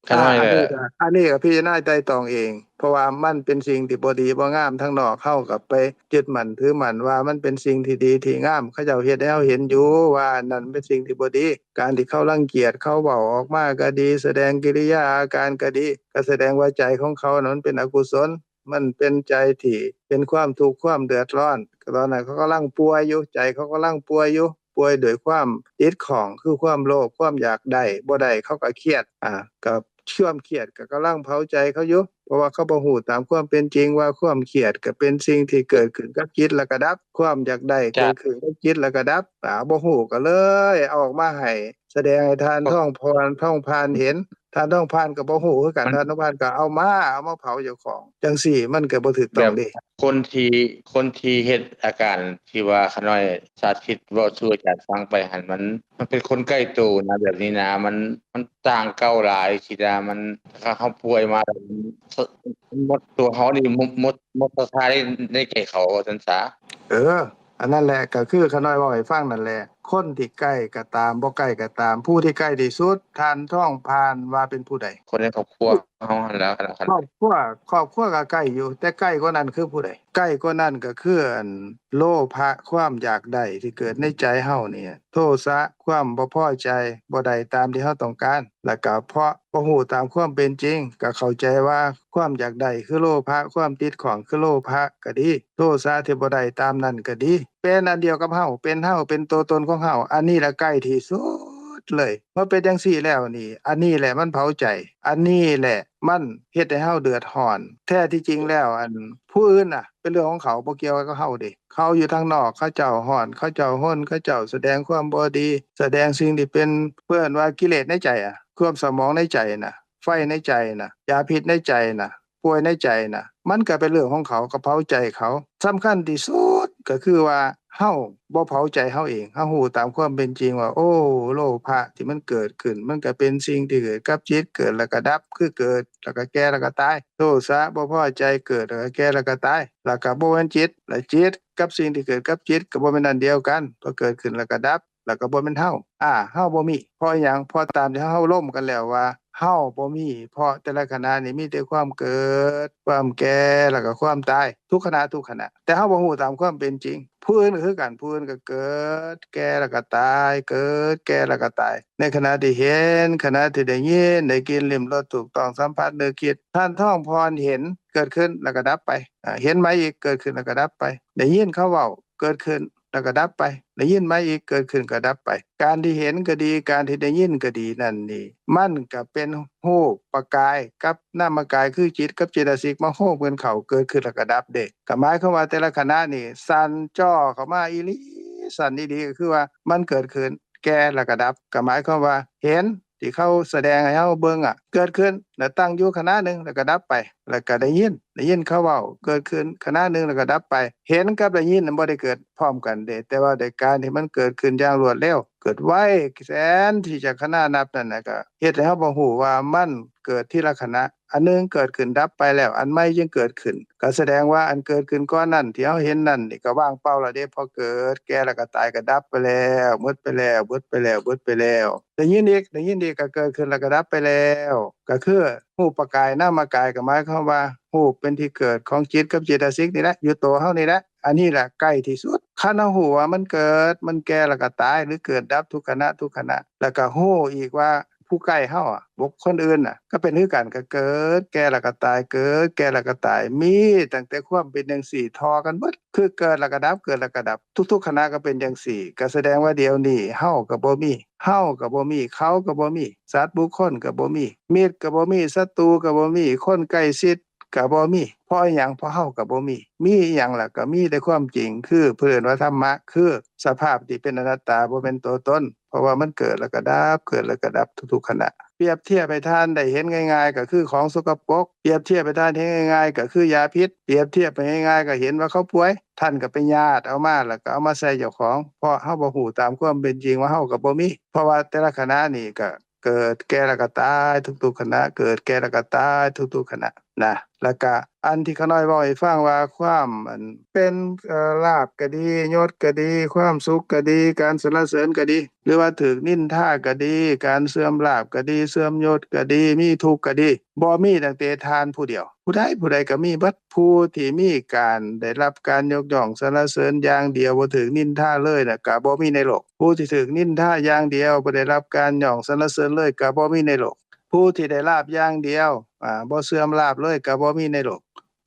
ຂ້ານ້ອຍ ອັນນີ້ກໍ ອັນນີ້ກໍພິຈາລະນາໄຕ່ຕອງເອງ ເພາະວ່າມັນເປັນສິ່ງທີ່ບໍ່ດີບໍ່ງາມ ທາງນອກເຮົາກໍໄປຍຶດໝັ້ນຖືໝັ້ນວ່າມັນເປັນສິ່ງທີ່ດີທີ່ງາມ ເຂົາເຈົ້າເຮັດໃຫ້ເຮົາເຫັນຢູ່ວ່ານັ້ນເປັນສິ່ງທີ່ບໍ່ດີ ການທີ່ເຂົາລັງກຽດ ເຂົາເວົ້າອອກມາກໍດີ ສະແດງກິລິຍາອາການກໍດີ ກໍສະແດງວ່າໃຈຂອງເຂົານັ້ນມັນເປັນອະກຸສົນ ມັນເປັນໃຈທີ່ເປັນຄວາມທຸກຄວາມເດືອດຮ້ອນ ຕອນນັ້ນເຂົາກຳລັງປ່ວຍຢູ່ ໃຈເຂົາກຳລັງປ່ວຍຢູ່ ປ່ວຍດ້ວຍຄວາມຕິດຂ້ອງ ຄືຄວາມໂລບ ຄວາມຢາກໄດ້ ບໍ່ໄດ້ເຂົາກໍຄຽດ ອາ ກໍຄວາມຄຽດກໍກຳລັງເຜົາໃຈເຂົາຢູ່ ເພາະວ່າເຂົາບໍ່ຮູ້ຕາມຄວາມເປັນຈິງວ່າຄວາມຄຽດກໍເປັນສິ່ງທີ່ເກີດຂຶ້ນກັບຈິດແລ້ວກໍດັບ ຄວາມຢາກໄດ້ເກີດຂຶ້ນກັບຈິດແລ້ວກໍດັບ ອາ ບໍ່ຮູ້ກໍເລີຍເອົາອອກມາໃຫ້ ສະແດງໃຫ້ທ່ານທອງພອນ ທອງພານເຫັນ ທ່ານທອງພານກໍບໍ່ຮູ້ຄືກັນ ທ່ານທອງພານກໍເອົາມາ ເອົາມາເຜົາເຈົ້າຂອງ ຈັ່ງຊີ້ມັນກໍບໍ່ຖືກຕ້ອງເດ້ ແບບຄົນທີ່ ຄົນທີ່ເຮັດອາການທີ່ວ່າຂະນ້ອຍສາທິດເວົ້າສູ່ອາຈານຟັງໄປຫັ້ນ ມັນ ມັນເປັນຄົນໃກ້ໂຕນະ ແບບນີ້ນະ ມັນ ມັນຕ່າງເກົ່າຫຼາຍ ຊິວ່າມັນ ຖ້າເຮົາປ່ວຍມາແລ້ວ ມັນໝົດ ຕົວເຮົານີ້ໝົດ ໝົດ ໝົດສາທາໃນໃຈເຂົາ ວ່າຊັ້ນສາ ເອີ ອັນນັ້ນແຫຼະ ກໍຄືຂະນ້ອຍເວົ້າໃຫ້ຟັງນັ້ນແຫຼະ ຄົນທີ່ໃກ້ກໍຕາມ ບໍ່ໃກ້ກໍຕາມ ຜູ້ທີ່ໃກ້ທີ່ສຸດ ທ່ານທອງຜ່ານວ່າເປັນຜູ້ໃດ? ຄົນໃນຄອບຄົວເຮົາຫັ້ນແຫຼະ. ຄອບຄົວ ຄອບຄົວກໍໃກ້ຢູ່ ແຕ່ໃກ້ກວ່ານັ້ນຄືຜູ້ໃດ? ໃກ້ກວ່ານັ້ນກໍຄື ອັນ ໂລພະ ຄວາມຢາກໄດ້ທີ່ເກີດໃນໃຈເຮົານີ້ ໂທສະ ຄວາມບໍ່ພໍໃຈ ບໍ່ໄດ້ຕາມທີ່ເຮົາຕ້ອງການ ແລ້ວກໍເພາະບໍ່ຮູ້ຕາມຄວາມເປັນຈິງ ກໍເຂົ້າໃຈວ່າຄວາມຢາກໄດ້ຄືໂລພະ ຄວາມຕິດຂ້ອງຄືໂລພະກໍດີ ໂທສະທີ່ບໍ່ໄດ້ຕາມນັ້ນກໍດີ ເປັນອັນດຽວກັບເຮົາ ເປັນເຮົາ ເປັນໂຕຕົນຂອງເຮົາ ອັນນີ້ລະໃກ້ທີ່ສຸດເລີຍ. ເມື່ອເປັນຈັ່ງຊີ້ແລ້ວນີ້ ອັນນີ້ແຫຼະມັນເຜົາໃຈ ອັນນີ້ແຫຼະມັນເຮັດໃຫ້ເຮົາເດືອດຮ້ອນ. ແທ້ທີ່ຈິງແລ້ວ ອັນ ຜູ້ອື່ນນະ ເປັນເລື່ອງຂອງເຂົາ ບໍ່ກ່ຽວກັບເຮົາເດ້. ເຂົາຢູ່ທາງນອກ ເຂົາເຈົ້າຮ້ອນ ເຂົາເຈົ້າຮົນ ເຂົາເຈົ້າສະແດງຄວາມບໍ່ດີ ສະແດງສິ່ງທີ່ເປັນ ເພິ່ນວ່າກິເລດໃນໃຈອະ ຄວາມເຊົາໝອງໃນໃຈນະ ໄຟໃນໃຈນະ ຢາພິດໃນໃຈນະ ປ່ວຍໃນໃຈນະ ມັນກໍເປັນເລື່ອງຂອງເຂົາ ກໍເຜົາໃຈເຂົາ. ສຳຄັນທີ່ສຸດກໍຄືວ່າ ເຮົາບໍ່ເຜົາໃຈເຮົາເອງ ເຮົາຮູ້ຕາມຄວາມເປັນຈິງວ່າ ໂອ້ ໂລພະທີ່ມັນເກີດຂຶ້ນ ມັນກໍເປັນສິ່ງທີ່ເກີດກັບຈິດ ເກີດແລ້ວກໍດັບ ຄືເກີດແລ້ວກໍແກ່ແລ້ວກໍຕາຍ. ໂທສະ ບໍ່ພໍໃຈ ເກີດແລ້ວກໍແກ່ແລ້ວກໍຕາຍ ແລ້ວກໍບໍ່ແມ່ນຈິດ ແລະ ຈິດກັບສິ່ງທີ່ເກີດກັບຈິດກໍບໍ່ແມ່ນອັນດຽວກັນ ເພາະເກີດຂຶ້ນແລ້ວກໍດັບ ແລ້ວກໍບໍ່ແມ່ນເຮົາ ອາ ເຮົາບໍ່ມີ. ເພາະຫຍັງ? ເພາະຕາມທີ່ເຮົາລົມກັນແລ້ວວ່າ ເຮົາບໍ່ມີ ເພາະແຕ່ລະຂະນະນີ້ມີແຕ່ຄວາມເກີດ ຄວາມແກ່ ແລ້ວກໍຄວາມຕາຍ ທຸກຂະນະ ທຸກຂະນະ ແຕ່ເຮົາບໍ່ຮູ້ຕາມຄວາມເປັນຈິງ. ຜູ້ອື່ນກໍຄືກັນ ຜູ້ອື່ນກໍເກີດ ແກ່ ແລ້ວກໍຕາຍ ເກີດ ແກ່ ແລ້ວກໍຕາຍ ໃນຂະນະທີ່ເຫັນ ຂະນະທີ່ໄດ້ຍິນ ໄດ້ກິ່ນ ລິ້ມ ລົດ ຖືກຕ້ອງ ສຳຜັດ ນຶກ ຄິດ. ທ່ານທອງຜ່ອນເຫັນເກີດຂຶ້ນ ແລ້ວກໍດັບໄປ ອາ ເຫັນໃໝ່ອີກ ເກີດຂຶ້ນ ແລ້ວກໍດັບໄປ ໄດ້ຍິນເຂົາເວົ້າ ເກີດຂຶ້ນ ແລ້ວກໍດັບໄປ ໄດ້ຍິນໃໝ່ອີກ ເກີດຂຶ້ນກໍດັບໄປ. ການທີ່ເຫັນກໍດີ ການທີ່ໄດ້ຍິນກໍດີນັ້ນນີ້ ມັນກໍເປັນຮູບປະກາຍກັບນາມະກາຍ ຄືຈິດກັບເຈຕະສິກ ມາໂຮມກັນເຂົ້າ ເກີດຂຶ້ນແລ້ວກໍດັບເດ້. ກໍໝາຍຄວາມວ່າແຕ່ລະຂະນະນີ້ສັ່ນຈໍ້ເຂົ້າມາອີ່ຫຼີ ສັ່ນອີ່ຫຼີ ກໍຄືວ່າມັນເກີດຂຶ້ນ ແກ່ ແລ້ວກໍດັບ ກໍໝາຍຄວາມວ່າເຫັນ ທີ່ເຂົາສະແດງໃຫ້ເຮົາເບິ່ງອະ ເກີດຂຶ້ນ ແລ້ວຕັ້ງຢູ່ຂະນະໜຶ່ງ ແລ້ວກໍດັບໄປ ແລ້ວກໍໄດ້ຍິນ ໄດ້ຍິນເຂົາເວົ້າ ເກີດຂຶ້ນຂະນະໜຶ່ງ ແລ້ວກໍດັບໄປ. ເຫັນກັບໄດ້ຍິນນັ້ນບໍ່ໄດ້ເກີດພ້ອມກັນເດ້ ແຕ່ວ່າດ້ວຍການທີ່ມັນເກີດຂຶ້ນຢ່າງລວດເລັວ ເກີດໄວ ແສນທີ່ຈະຄະນານັບນັ້ນນະ ກໍເຮັດໃຫ້ເຮົາບໍ່ຮູ້ວ່າມັນເກີດທີລະຂະນະ ອັນໜຶ່ງເກີດຂຶ້ນດັບໄປແລ້ວ ອັນໃໝ່ຈຶ່ງເກີດຂຶ້ນ ກໍສະແດງວ່າອັນເກີດຂຶ້ນກ່ອນນັ້ນທີ່ເຮົາເຫັນນັ້ນນີ້ກໍວ່າງເປົ່າແລ້ວເດ້ ເພາະເກີດ ແກ່ ແລ້ວກໍຕາຍ ກໍດັບໄປແລ້ວ ໝົດໄປແລ້ວ ເບິດໄປແລ້ວ ເບິດໄປແລ້ວ. ໄດ້ຍິນອີກ ໄດ້ຍິນອີກ ກໍເກີດຂຶ້ນແລ້ວກໍດັບໄປແລ້ວ ກໍຄືຮູບປະກາຍນາມະກາຍ ກໍໝາຍຄວາມວ່າຮູບເປັນທີ່ເກີດຂອງຈິດກັບເຈຕະສິກນີ້ແຫຼະ ຢູ່ໂຕເຮົານີ້ແຫຼະ. ອັນນີ້ແຫຼະໃກ້ທີ່ສຸດ ຄັນເຮົາຮູ້ວ່າມັນເກີດ ມັນແກ່ ແລ້ວກໍຕາຍ ຫຼືເກີດດັບທຸກຂະນະ ທຸກຂະນະ ແລ້ວກໍຮູ້ອີກວ່າຜູ້ໃກ້ເຮົາອະ ບຸກຄົນອື່ນນະ ກໍເປັນຄືກັນ ກໍເກີດ ແກ່ ແລ້ວກໍຕາຍ ເກີດ ແກ່ ແລ້ວກໍຕາຍ ມີຕັ້ງແຕ່ຄວາມເປັນຈັ່ງຊີ້ ທໍ່ກັນເບິດ ຄືເກີດແລ້ວກໍດັບ ເກີດແລ້ວກໍດັບ ທຸກໆຂະນະກໍເປັນຈັ່ງຊີ້ ກໍສະແດງວ່າດຽວນີ້ເຮົາກໍບໍ່ມີ ເຮົາກໍບໍ່ມີ ເຂົາກໍບໍ່ມີ ສັດບຸກຄົນກໍບໍ່ມີ ມິດກໍບໍ່ມີ ສັດຕູກໍບໍ່ມີ ຄົນໃກ້ຊິດກໍບໍ່ມີ. ເພາະອີ່ຫຍັງ? ເພາະເຮົາກໍບໍ່ມີ. ມີອີ່ຫຍັງລະ? ກໍມີແຕ່ຄວາມຈິງ ຄືເພິ່ນເອີ້ນວ່າທຳມະ ຄືສະພາບທີ່ເປັນອະນັດຕາ ບໍ່ແມ່ນຕົວຕົນ ເພາະວ່າມັນເກີດແລ້ວກໍດັບ ເກີດແລ້ວກໍດັບທຸກໆຂະນະ. ປຽບທຽບໃຫ້ທ່ານໄດ້ເຫັນງ່າຍໆ ກໍຄືຂອງສົກກະປົກ, ປຽບທຽບໃຫ້ທ່ານເຫັນງ່າຍໆ ກໍຄືຢາພິດ, ປຽບທຽບໃຫ້ງ່າຍໆ ກໍເຫັນວ່າເຂົາປ່ວຍ, ທ່ານກໍໄປຍາດເອົາມາ ແລ້ວກໍເອົາມາໃສ່ເຈົ້າຂອງ ເພາະເຮົາບໍ່ຮູ້ຕາມຄວາມເປັນຈິງວ່າເຮົາກໍບໍ່ມີ ເພາະວ່າແຕ່ລະຂະນະນີ້ກໍເກີດແກ່ແລ້ວກໍຕາຍທຸກໆຂະນະ ເກີດແກ່ແລ້ວກໍຕາຍທຸກໆຂະນະນະ. ແລ້ວກໍອັນທີ່ຂ້ານ້ອຍເວົ້າໃຫ້ຟັງວ່າ ຄວາມອັນເປັນ ເອີ ລາບກໍດີ ຍົດກໍດີ ຄວາມສຸກກໍດີ ການສັນລະເສີນກໍດີ ຫຼືວ່າຖືກນິນທາກໍດີ ການເສື່ອມລາບກໍດີ ເສື່ອມຍົດກໍດີ ມີທຸກກໍດີ ບໍ່ມີຕັ້ງແຕ່ທ່ານຜູ້ດຽວ. ຜູ້ໃດ ຜູ້ໃດກໍມີເບິດ. ຜູ້ທີ່ມີການໄດ້ຮັບການຍົກຍ້ອງສັນລະເສີນຢ່າງດຽວ ບໍ່ຖືກນິນທາເລີຍນະ ກໍບໍ່ມີໃນໂລກ. ຜູ້ທີ່ຖືກນິນທາຢ່າງດຽວ ບໍ່ໄດ້ຮັບການຍ້ອງສັນລະເສີນເລີຍ ກໍບໍ່ມີໃນໂລກ. ຜູ້ທີ່ໄດ້ລາບຢ່າງດຽວ ອາ ບໍ່ເສື່ອມລາບເລີຍ ກໍບໍ່ມີໃນໂລກ.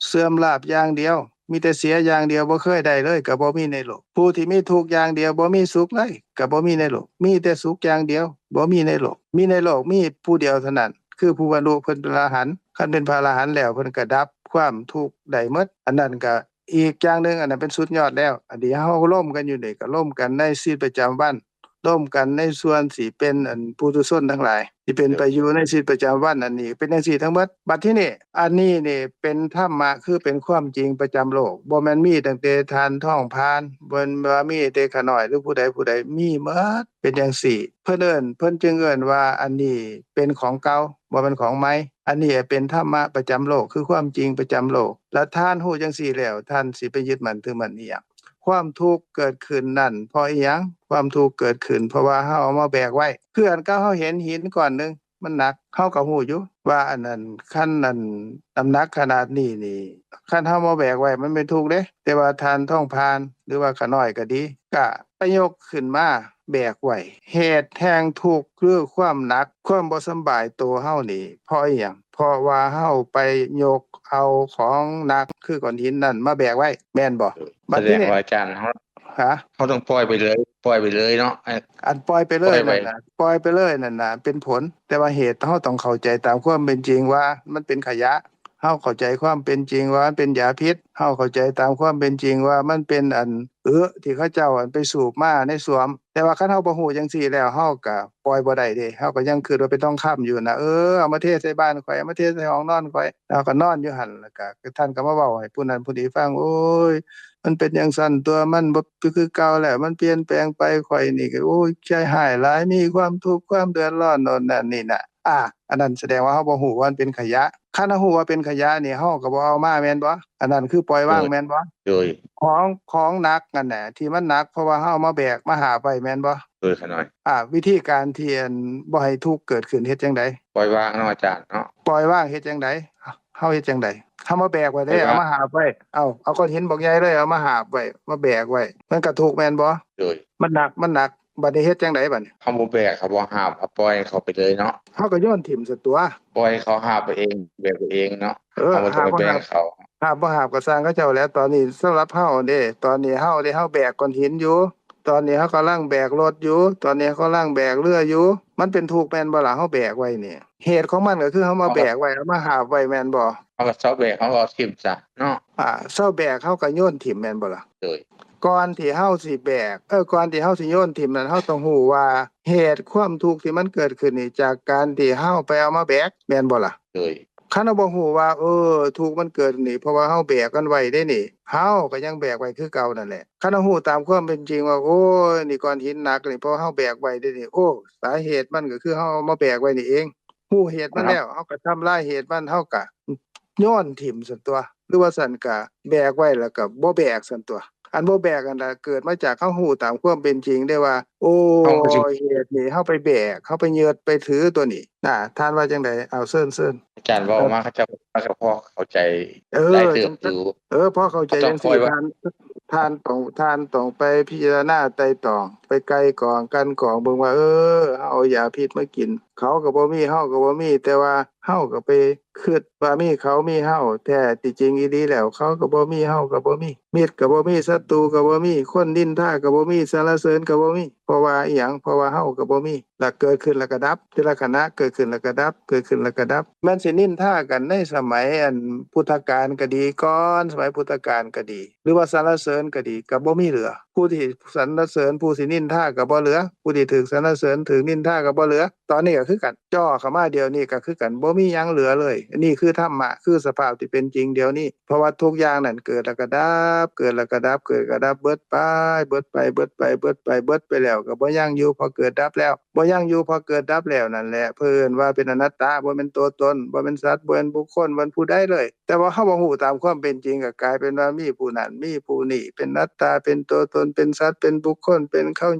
ເສື່ອມລາບຢ່າງດຽວ ມີແຕ່ເສຍຢ່າງດຽວ ບໍ່ເຄີຍໄດ້ເລີຍ ກໍບໍ່ມີໃນໂລກ. ຜູ້ທີ່ມີທຸກຢ່າງດຽວ ບໍ່ມີສຸກເລີຍ ກໍບໍ່ມີໃນໂລກ. ມີແຕ່ສຸກຢ່າງດຽວ ບໍ່ມີໃນໂລກ. ມີໃນໂລກມີຜູ້ດຽວເທົ່ານັ້ນ ຄືຜູ້ບັນລຸເປັນພະອະລະຫັນ. ຄັນເປັນພະອະລະຫັນແລ້ວ ເພິ່ນກໍດັບຄວາມທຸກໄດ້ໝົດ. ອັນນັ້ນກໍອີກຢ່າງໜຶ່ງ ອັນນັ້ນເປັນສຸດຍອດແລ້ວ. ອັນທີ່ເຮົາລົມກັນຢູ່ນີ້ ກໍລົມກັນໃນຊີວິດປະຈຳວັນ ລົມກັນໃນສ່ວນທີ່ເປັນ ອັນ ປຸຖຸຊົນທັງຫຼາຍ ທີ່ເປັນໄປຢູ່ໃນຊີວິດປະຈຳວັນ ອັນນີ້ເປັນຈັ່ງຊີ້ທັງໝົດ. ບັດທີນີ້ ອັນນີ້ນີ້ເປັນທຳມະ ຄືເປັນຄວາມຈິງປະຈຳໂລກ ບໍ່ແມ່ນມີຕັ້ງແຕ່ທ່ານທອງພານ ບໍ່ແມ່ນວ່າມີແຕ່ຂ້ານ້ອຍ ຫຼືຜູ້ໃດຜູ້ໃດ ມີໝົດ ເປັນຈັ່ງຊີ້. ເພິ່ນເອີ້ນ ເພິ່ນຈຶ່ງເອີ້ນວ່າ ອັນນີ້ເປັນຂອງເກົ່າ ບໍ່ແມ່ນຂອງໃໝ່. ອັນນີ້ເປັນທຳມະປະຈຳໂລກ ຄືຄວາມຈິງປະຈຳໂລກ ແລະ ທ່ານຮູ້ຈັ່ງຊີ້ແລ້ວ ທ່ານຊິໄປຍຶດໝັ້ນຖືໝັ້ນອີ່ຫຍັງ? ຄວາມທຸກເກີດຂຶ້ນນັ້ນເພາະອີ່ຫຍັງ? ຄວາມທຸກເກີດຂຶ້ນເພາະວ່າເຮົາເອົາມາແບກໄວ້. ຄືອັນກັບເຮົາເຫັນຫີນກ້ອນໜຶ່ງ ມັນໜັກ ເຮົາກໍຮູ້ຢູ່ວ່າອັນນັ້ນ ຄັນອັນນ້ຳໜັກຂະໜາດນີ້ນີ້ ຄັນເຮົາມາແບກໄວ້ມັນແມ່ນທຸກເດ້. ແຕ່ວ່າທ່ານທອງຜ່ານ ຫຼືວ່າຂ້ານ້ອຍກໍດີ ກະໄປຍົກຂຶ້ນມາແບກໄວ້. ເຫດແຫ່ງທຸກ ຄືຄວາມໜັກ ຄວາມບໍ່ສຳບາຍໂຕເຮົານີ້ ເພາະອີ່ຫຍັງ? ເພາະວ່າເຮົາໄປຍົກເອົາຂອງໜັກ ຄືກ້ອນຫີນນັ້ນມາແບກໄວ້ ແມ່ນບໍ່? ເອີ ບັດທີນີ້ ສະແດງວ່າອາຈານ ເຮົາ ຮະ? ເຮົາຕ້ອງປ່ອຍໄປເລີຍ ປ່ອຍໄປເລີຍເນາະ ເອີ ອັນປ່ອຍໄປເລີຍນັ້ນນະ ປ່ອຍໄປເລີຍນັ້ນນະ ເປັນຜົນ. ແຕ່ວ່າເຫດ ເຮົາຕ້ອງເຂົ້າໃຈຕາມຄວາມເປັນຈິງວ່າມັນເປັນຂະຫຍະ. ເຮົາເຂົ້າໃຈຄວາມເປັນຈິງວ່າມັນເປັນຢາພິດ, ເຮົາເຂົ້າໃຈຕາມຄວາມເປັນຈິງວ່າມັນເປັນອັນ ເອ ທີ່ເຂົາເຈົ້າອັນໄປສູບມາໃນສ້ວມ. ແຕ່ວ່າຄັນເຮົາບໍ່ຮູ້ຈັ່ງຊີ້ແລ້ວ ເຮົາກະປ່ອຍບໍ່ໄດ້ເດ້, ເຮົາກະຍັງຄິດວ່າເປັນທອງຄຳຢູ່ນະ, ເອີ ເອົາມາເທໃສ່ບ້ານຂ້ອຍ, ເອົາມາເທໃສ່ຫ້ອງນອນຂ້ອຍ, ເຮົາກະນອນຢູ່ຫັ້ນ, ແລ້ວກະທ່ານກະມາເວົ້າໃຫ້ຜູ້ນັ້ນຜູ້ນີ້ຟັງ, ໂອ້ຍ ມັນເປັນຈັ່ງຊັ້ນຕົວະ, ມັນບໍ່ຄືເກົ່າແລ້ວ, ມັນປ່ຽນແປງໄປ, ຂ້ອຍນີ້ກະ ໂອ້ຍ ໃຈຮ້າຍຫຼາຍ, ມີຄວາມທຸກຄວາມເດືອດຮ້ອນໂນ່ນນັ້ນນີ້ນະ. ອາ ອັນນັ້ນສະແດງວ່າເຮົາບໍ່ຮູ້ວ່າມັນເປັນຂະຫຍະ. ຄັນເຮົາຮູ້ວ່າເປັນຂະຫຍະນີ້ ເຮົາກໍບໍ່ເອົາມາແມ່ນບໍ່? ອັນນັ້ນຄືປ່ອຍວາງແມ່ນບໍ່? ໂດຍ ຂອງ ຂອງໜັກນັ້ນນະ ທີ່ມັນໜັກ ເພາະວ່າເຮົາເອົາມາແບກມາຫາບໄວ້ແມ່ນບໍ່? ໂດຍ ຂະນ້ອຍ. ອາ ວິທີການທີ່ ອັນ ບໍ່ໃຫ້ທຸກເກີດຂຶ້ນເຮັດຈັ່ງໃດ? ປ່ອຍວາງເນາະອາຈານເນາະ. ປ່ອຍວາງເຮັດຈັ່ງໃດ? ເຮົາເຮັດຈັ່ງໃດ? ເຮົາມາແບກໄວ້ເດ້ ເອົາມາຫາບໄວ້. ເອົາ ເອົາກ້ອນຫີນບັກໃຫຍ່ເລີຍ ເອົາມາຫາບໄວ້ ມາແບກໄວ້ ມັນກະທຸກແມ່ນບໍ່? ໂດຍ ມັນໜັກ ມັນໜັກ. ບັດນີ້ເຮັດຈັ່ງໃດບັດນີ້? ເຮົາບໍ່ແບກ ເຮົາບໍ່ຫາບ ເຮົາປ່ອຍເຂົາໄປເລີຍເນາະ. ເຮົາກໍໂຍນຖິ້ມຊະຕົວະ. ປ່ອຍເຂົາຫາບເອງ ແບກເອງເນາະ. ເອີ ເຮົາບໍ່ຕ້ອງໄປແບກເຂົາ. ຫາບບໍ່ຫາບກໍຊ່າງເຂົາເຈົ້າແຫຼະ. ຕອນນີ້ສຳລັບເຮົາເດ້ ຕອນນີ້ເຮົາເດ້ ເຮົາແບກກ້ອນຫີນຢູ່. ຕອນນີ້ເຮົາກຳລັງແບກລົດຢູ່. ຕອນນີ້ເຮົາກຳລັງແບກເຮືອຢູ່. ມັນເປັນທຸກແມ່ນບໍ່ລະ? ເຮົາແບກໄວ້ນີ້ ເຫດຂອງມັນກໍຄືເຮົາມາແບກໄວ້ ເອົາມາຫາບໄວ້ແມ່ນບໍ່? ເຮົາກໍເຊົາແບກ ເຮົາກໍເອົາຖິ້ມຊະເນາະ. ອາ ເຊົາແບກ ເຮົາກໍໂຍນຖິ້ມແມ່ນບໍ່ລະ? ໂດຍ ກ່ອນທີ່ເຮົາຊິແບກ ເອີ ກ່ອນທີ່ເຮົາຊິໂຍນຖິ້ມນັ້ນ ເຮົາຕ້ອງຮູ້ວ່າເຫດຄວາມທຸກທີ່ມັນເກີດຂຶ້ນນີ້ ຈາກການທີ່ເຮົາໄປເອົາມາແບກ ແມ່ນບໍ່ລະ? ໂດຍ ຄັນເຮົາບໍ່ຮູ້ວ່າ ເອີ ທຸກມັນເກີດນີ້ ເພາະວ່າເຮົາແບກມັນໄວ້ເດ້ນີ້ ເຮົາກໍຍັງແບກໄວ້ຄືເກົ່ານັ້ນແຫຼະ. ຄັນເຮົາຮູ້ຕາມຄວາມເປັນຈິງວ່າ ໂອ້ຍ ນີ້ກ້ອນຫີນໜັກນີ້ ເພາະເຮົາແບກໄວ້ເດ້ນີ້ ໂອ້ ສາເຫດມັນກໍຄືເຮົາເອົາມາແບກໄວ້ນີ້ເອງ. ຮູ້ເຫດມັນແລ້ວ ເຮົາກໍທຳລາຍເຫດມັນ ເຮົາກໍ ໂຍນຖິ້ມຊັ້ນຕົວະ ຫຼືວ່າຊັ້ນກະແບກໄວ້ແລ້ວກະບໍ່ແບກຊັ້ນຕົວະ. ອັນບໍ່ແບກຫັ້ນລະ ເກີດມາຈາກເຮົາຮູ້ຕາມຄວາມເປັນຈິງເດ້ວ່າ ໂອ້ ເຮົາກໍຊິ ເຫດນີ້ເຮົາໄປແບກ ເຮົາໄປຍຶດໄປຖືຕົວນີ້ນະ. ທ່ານວ່າຈັ່ງໃດ? ເອົາ ເຊີນ ເຊີນ. ອາຈານເວົ້າມາ ເອີ ເຂົາເຈົ້າກໍພໍເຂົ້າໃຈ ເອີ ຫຼາຍເຕີບຢູ່. ເອີ ພໍເຂົ້າໃຈຈັ່ງຊີ້ ທ່ານ ທ່ານຕ້ອງ ທ່ານຕ້ອງໄປພິຈາລະນາໄຕ່ຕອງ ໄປໄກ່ກອງ ກັ່ນກອງເບິ່ງວ່າ ເອີ ເຮົາເອົາຢາພິດມາກິນ ເຂົາກໍບໍ່ມີ ເຮົາກໍບໍ່ມີ ແຕ່ວ່າ ເຮົາກໍໄປຄິດວ່າມີເຂົາມີເຮົາ ແທ້ທີ່ຈິງອີ່ຫຼີແລ້ວ ເຂົາກໍບໍ່ມີ ເຮົາກໍບໍ່ມີ ມິດກໍບໍ່ມີ ສັດຕູກໍບໍ່ມີ ຄົນນິນທາກໍບໍ່ມີ ສັນລະເສີນກໍບໍ່ມີ. ເພາະວ່າອີ່ຫຍັງ? ເພາະວ່າເຮົາກໍບໍ່ມີ. ລະເກີດຂຶ້ນລະກະດັບ ແຕ່ລະຂະນະເກີດຂຶ້ນລະກະດັບ ເກີດຂຶ້ນລະກະດັບ. ແມ່ນຊິນິນທາກັນໃນສະໄໝອັນພຸດທະການກໍດີ ກ່ອນສະໄໝພຸດທະການກໍດີ ຫຼືວ່າສັນລະເສີນກໍດີ ກໍບໍ່ມີເຫຼືອ. ຜູ້ທີ່ສັນລະເສີນ ຜູ້ຊິນິນທາກໍບໍ່ເຫຼືອ ຜູ້ທີ່ຖືກສັນລະເສີນ ຖືກນິນທາກໍບໍ່ເຫຼືອ. ຕອນນີ້ກໍຄືກັນ ຈ່ອເຂົ້າມາດຽວນີ້ກໍຄືກັນ ບໍ່ມີຫຍັງເຫຼືອເລີຍ. ນີ້ຄືທຳມະ ຄືສະພາບທີ່ເປັນຈິງດຽວນີ້ ເພາະວ່າທຸກຢ່າງນັ້ນເກີດແລ້ວກໍດັບ ເກີດແລ້ວກໍດັບ ເກີດແລ້ວກໍດັບ ເບິດໄປ ເບິດໄປ ເບິດໄປ ເບິດໄປ ເບິດໄປແລ້ວກໍບໍ່ຍັງຢູ່ ເພາະເກີດດັບແລ້ວ ບໍ່ຍັງຢູ່ ເພາະເກີດດັບແລ້ວນັ້ນແຫຼະ ເພິ່ນເອີ້ນວ່າເປັນອະນັດຕາ ບໍ່ແມ່ນຕົວຕົນ ບໍ່ແມ່ນສັດ ບໍ່ແມ່ນບຸກຄົນ ບໍ່ແມ່ນຜູ້ໃດເລີຍ. ແຕ່ວ່າເຮົາບໍ່ຮູ້ຕາມຄວາມເປັນຈິງ ກໍກາຍເປັນວ່າມີຜູ້ນັ້ນ ມີຜູ້ນີ້ ເປັນອັດຕາ ເປັນຕົວຕົນ ເປັນສັດ ເປັນບຸກຄົນ ເປັນເຂົາ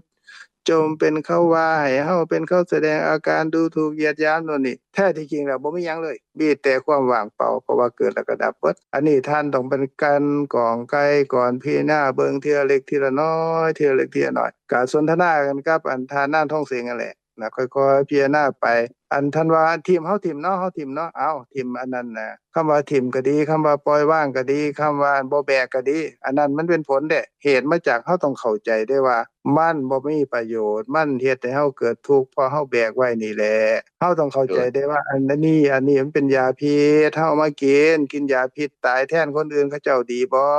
ຈົ່ມ ເປັນເຂົາວ່າໃຫ້ເຮົາ ເປັນເຂົາສະແດງອາການດູຖູກຢຽດຫຍາມໂນ່ນນີ້. ແທ້ທີ່ຈິງແລ້ວບໍ່ມີຫຍັງເລີຍ ມີແຕ່ຄວາມວ່າງເປົ່າ ເພາະວ່າເກີດແລ້ວກໍດັບເບິດ. ອັນນີ້ທ່ານຕ້ອງໄປກັ່ນກອງໄກ່ກ່ອນ ພິຈາລະນາເບິ່ງເທື່ອເລັກເທື່ອນ້ອຍ ເທື່ອເລັກເທື່ອນ້ອຍ. ກະສົນທະນາກັນກັບອັນທ່ານນາງທອງເສັງຫັ້ນແຫຼະ ນະ ຄ່ອຍໆພິຈາລະນາໄປ. ອັນທ່ານວ່າ ອັນຖິ້ມ ເຮົາຖິ້ມເນາະ ເຮົາຖິ້ມເນາະ ເອົາ ຖິ້ມອັນນັ້ນນະ ຄຳວ່າຖິ້ມກໍດີ ຄຳວ່າປ່ອຍວາງກໍດີ ຄຳວ່າບໍ່ແບກກໍດີ ອັນນັ້ນມັນເປັນຜົນເດ້. ເຫດມາຈາກເຮົາຕ້ອງເຂົ້າໃຈເດ້ວ່າ ມັນບໍ່ມີປະໂຫຍດ ມັນເຮັດໃຫ້ເຮົາເກີດທຸກ ເພາະເຮົາແບກໄວ້ນີ້ແຫຼະ. ເຮົາຕ້ອງເຂົ້າໃຈເດ້ວ່າ ອັນນີ້ ອັນນີ້ມັນເປັນຢາພິດ ເຮົາເອົາມາກິນ ກິນຢາພິດຕາຍແທນຄົນອື່ນເຂົາເຈົ້າດີບໍ່?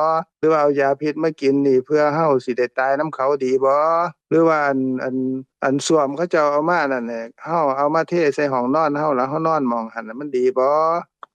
ຫຼືວ່າເອົາຢາພິດມາກິນນີ້ເພື່ອເຮົາຊິໄດ້ຕາຍນຳເຂົາດີບໍ່? ຫຼືວ່າອັນ ອັນ ອັນສ້ວມເຂົາເຈົ້າເອົາມານັ້ນແຫຼະ ເຮົາເອົາມາເທໃສ່ຫ້ອງນອນເຮົາ ແລ້ວເຮົານອນໝ່ອງຫັ້ນ ມັນດີບໍ່?